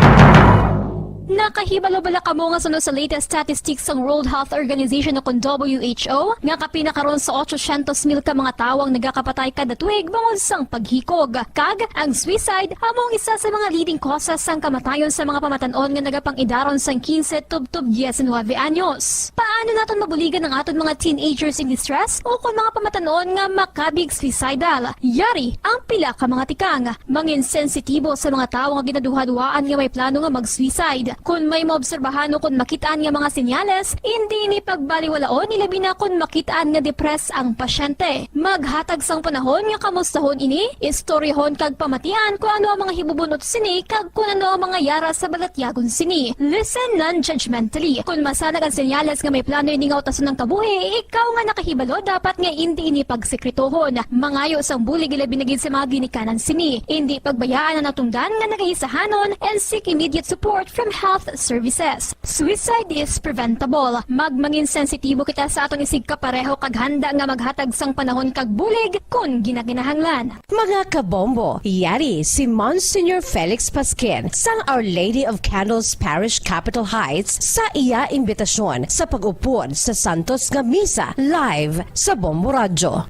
Nakahibalo bala kamo nga suno sa latest statistics sang World Health Organization o kon W H O, nga kapin na karon sa otsosyentos mil ka mga tawo ang nagakapatay kada tuig bangod sang paghikog? Kag ang suicide amo ang isa sa mga leading causes sang kamatayon sa mga pamatan-on nga nagapang-idaron sang quince tubtob diecinuebe anyos. Paano naton mabuligan ang aton mga teenagers in distress o kon mga pamatan-on nga makabig suicidal? Yari ang pila ka mga tikang. Mangin sensitibo sa mga tawo nga ginaduhaduhaan nga may plano nga mag-suicide. Kon may maobserbahan o kon makit-an nga mga senyales, indi ini pagbaliwalaon, ilabi na kon makit-an nga depressed ang pasyente. Maghatag sang panahon nga kamustahon ini, istoryahon kag pamatian kon ano ang mga hibubunot sini kag kon ano ang mga yara sa balatyagon sini. Listen non-judgmentally. Kon masanag ang senyales nga may plano ini nga utason ang kabuhi, ikaw nga nakahibalo dapat nga indi ini pagsekretohon. Mangayo sang bulig, ilabi na gid sa mga ginikanan sini. Indi pagbayaan ang natungdan nga nagahisahanon and seek immediate support from health services. Suicide is preventable. Magmangin sensitibo kita sa aton isigkapareho kag handa nga maghatag sang panahon kag bulig kon ginakinahanglan. Mga kabombo, yari si Monsignor Felix Pasquin sang Our Lady of Candles Parish, Capitol Heights, sa iya imbitasyon sa pag-upod sa Santos nga Misa live sa Bombo Radyo.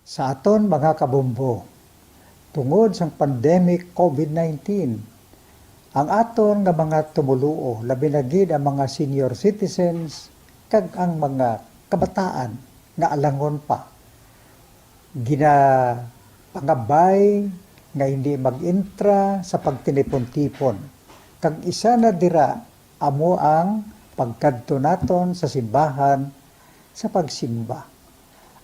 Sa aton mga kabombo, tungod sang pandemic COVID nineteen, ang aton nga mga tumoluo, labi na gid ang mga senior citizens kag ang mga kabataan nga alangon pa, ginapangabay nga hindi mag-entra sa pagtinipon-tipon. Kag isa na dira amo ang pagkadto naton sa simbahan sa pagsimba.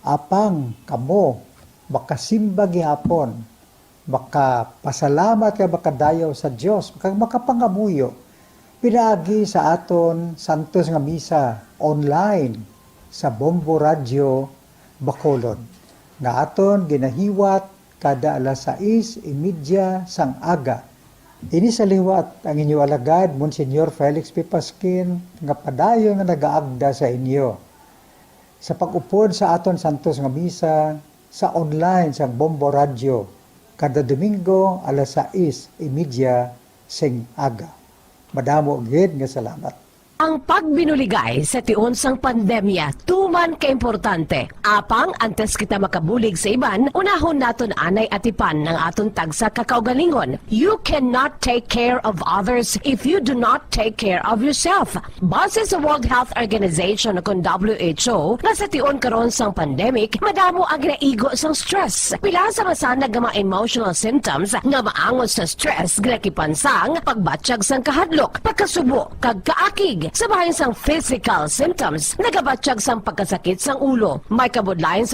Apang kamo makasimba gihapon, makapasalamat kag makadayaw sa Dios, kag makapangamuyo pinaagi sa aton santos nga misa online sa Bombo Radyo Bacolod, nga aton ginahiwat kada alas sais y media sang aga. Ini sa liwat ang inyo alagad, Monsignor Felix P. Pasquin, nga padayon nga nagaagda sa inyo sa pag-upod sa aton santos nga misa sa online sang Bombo Radyo kada Domingo alas sais y media sing aga. Madamo gid nga salamat. Ang pagbinuligay sa tion sang pandemya tuman ka importante. Apang antes kita makabulig sa iban, unahon naton anay atipan ang aton tagsa ka kaugalingon. You cannot take care of others if you do not take care of yourself. Base sa World Health Organization o kon W H O, nga sa tion karon sang pandemic, madamo ang ginaigo sang stress. Pila sa masanag nga mga emotional symptoms nga maangot sa stress ginakipan sang pagbatyag sang kahadlok, pagkasubo, kag kaakig. Sa bahin sang physical symptoms, nagabatyag sang pagkasakit sang ulo, may kabudlayan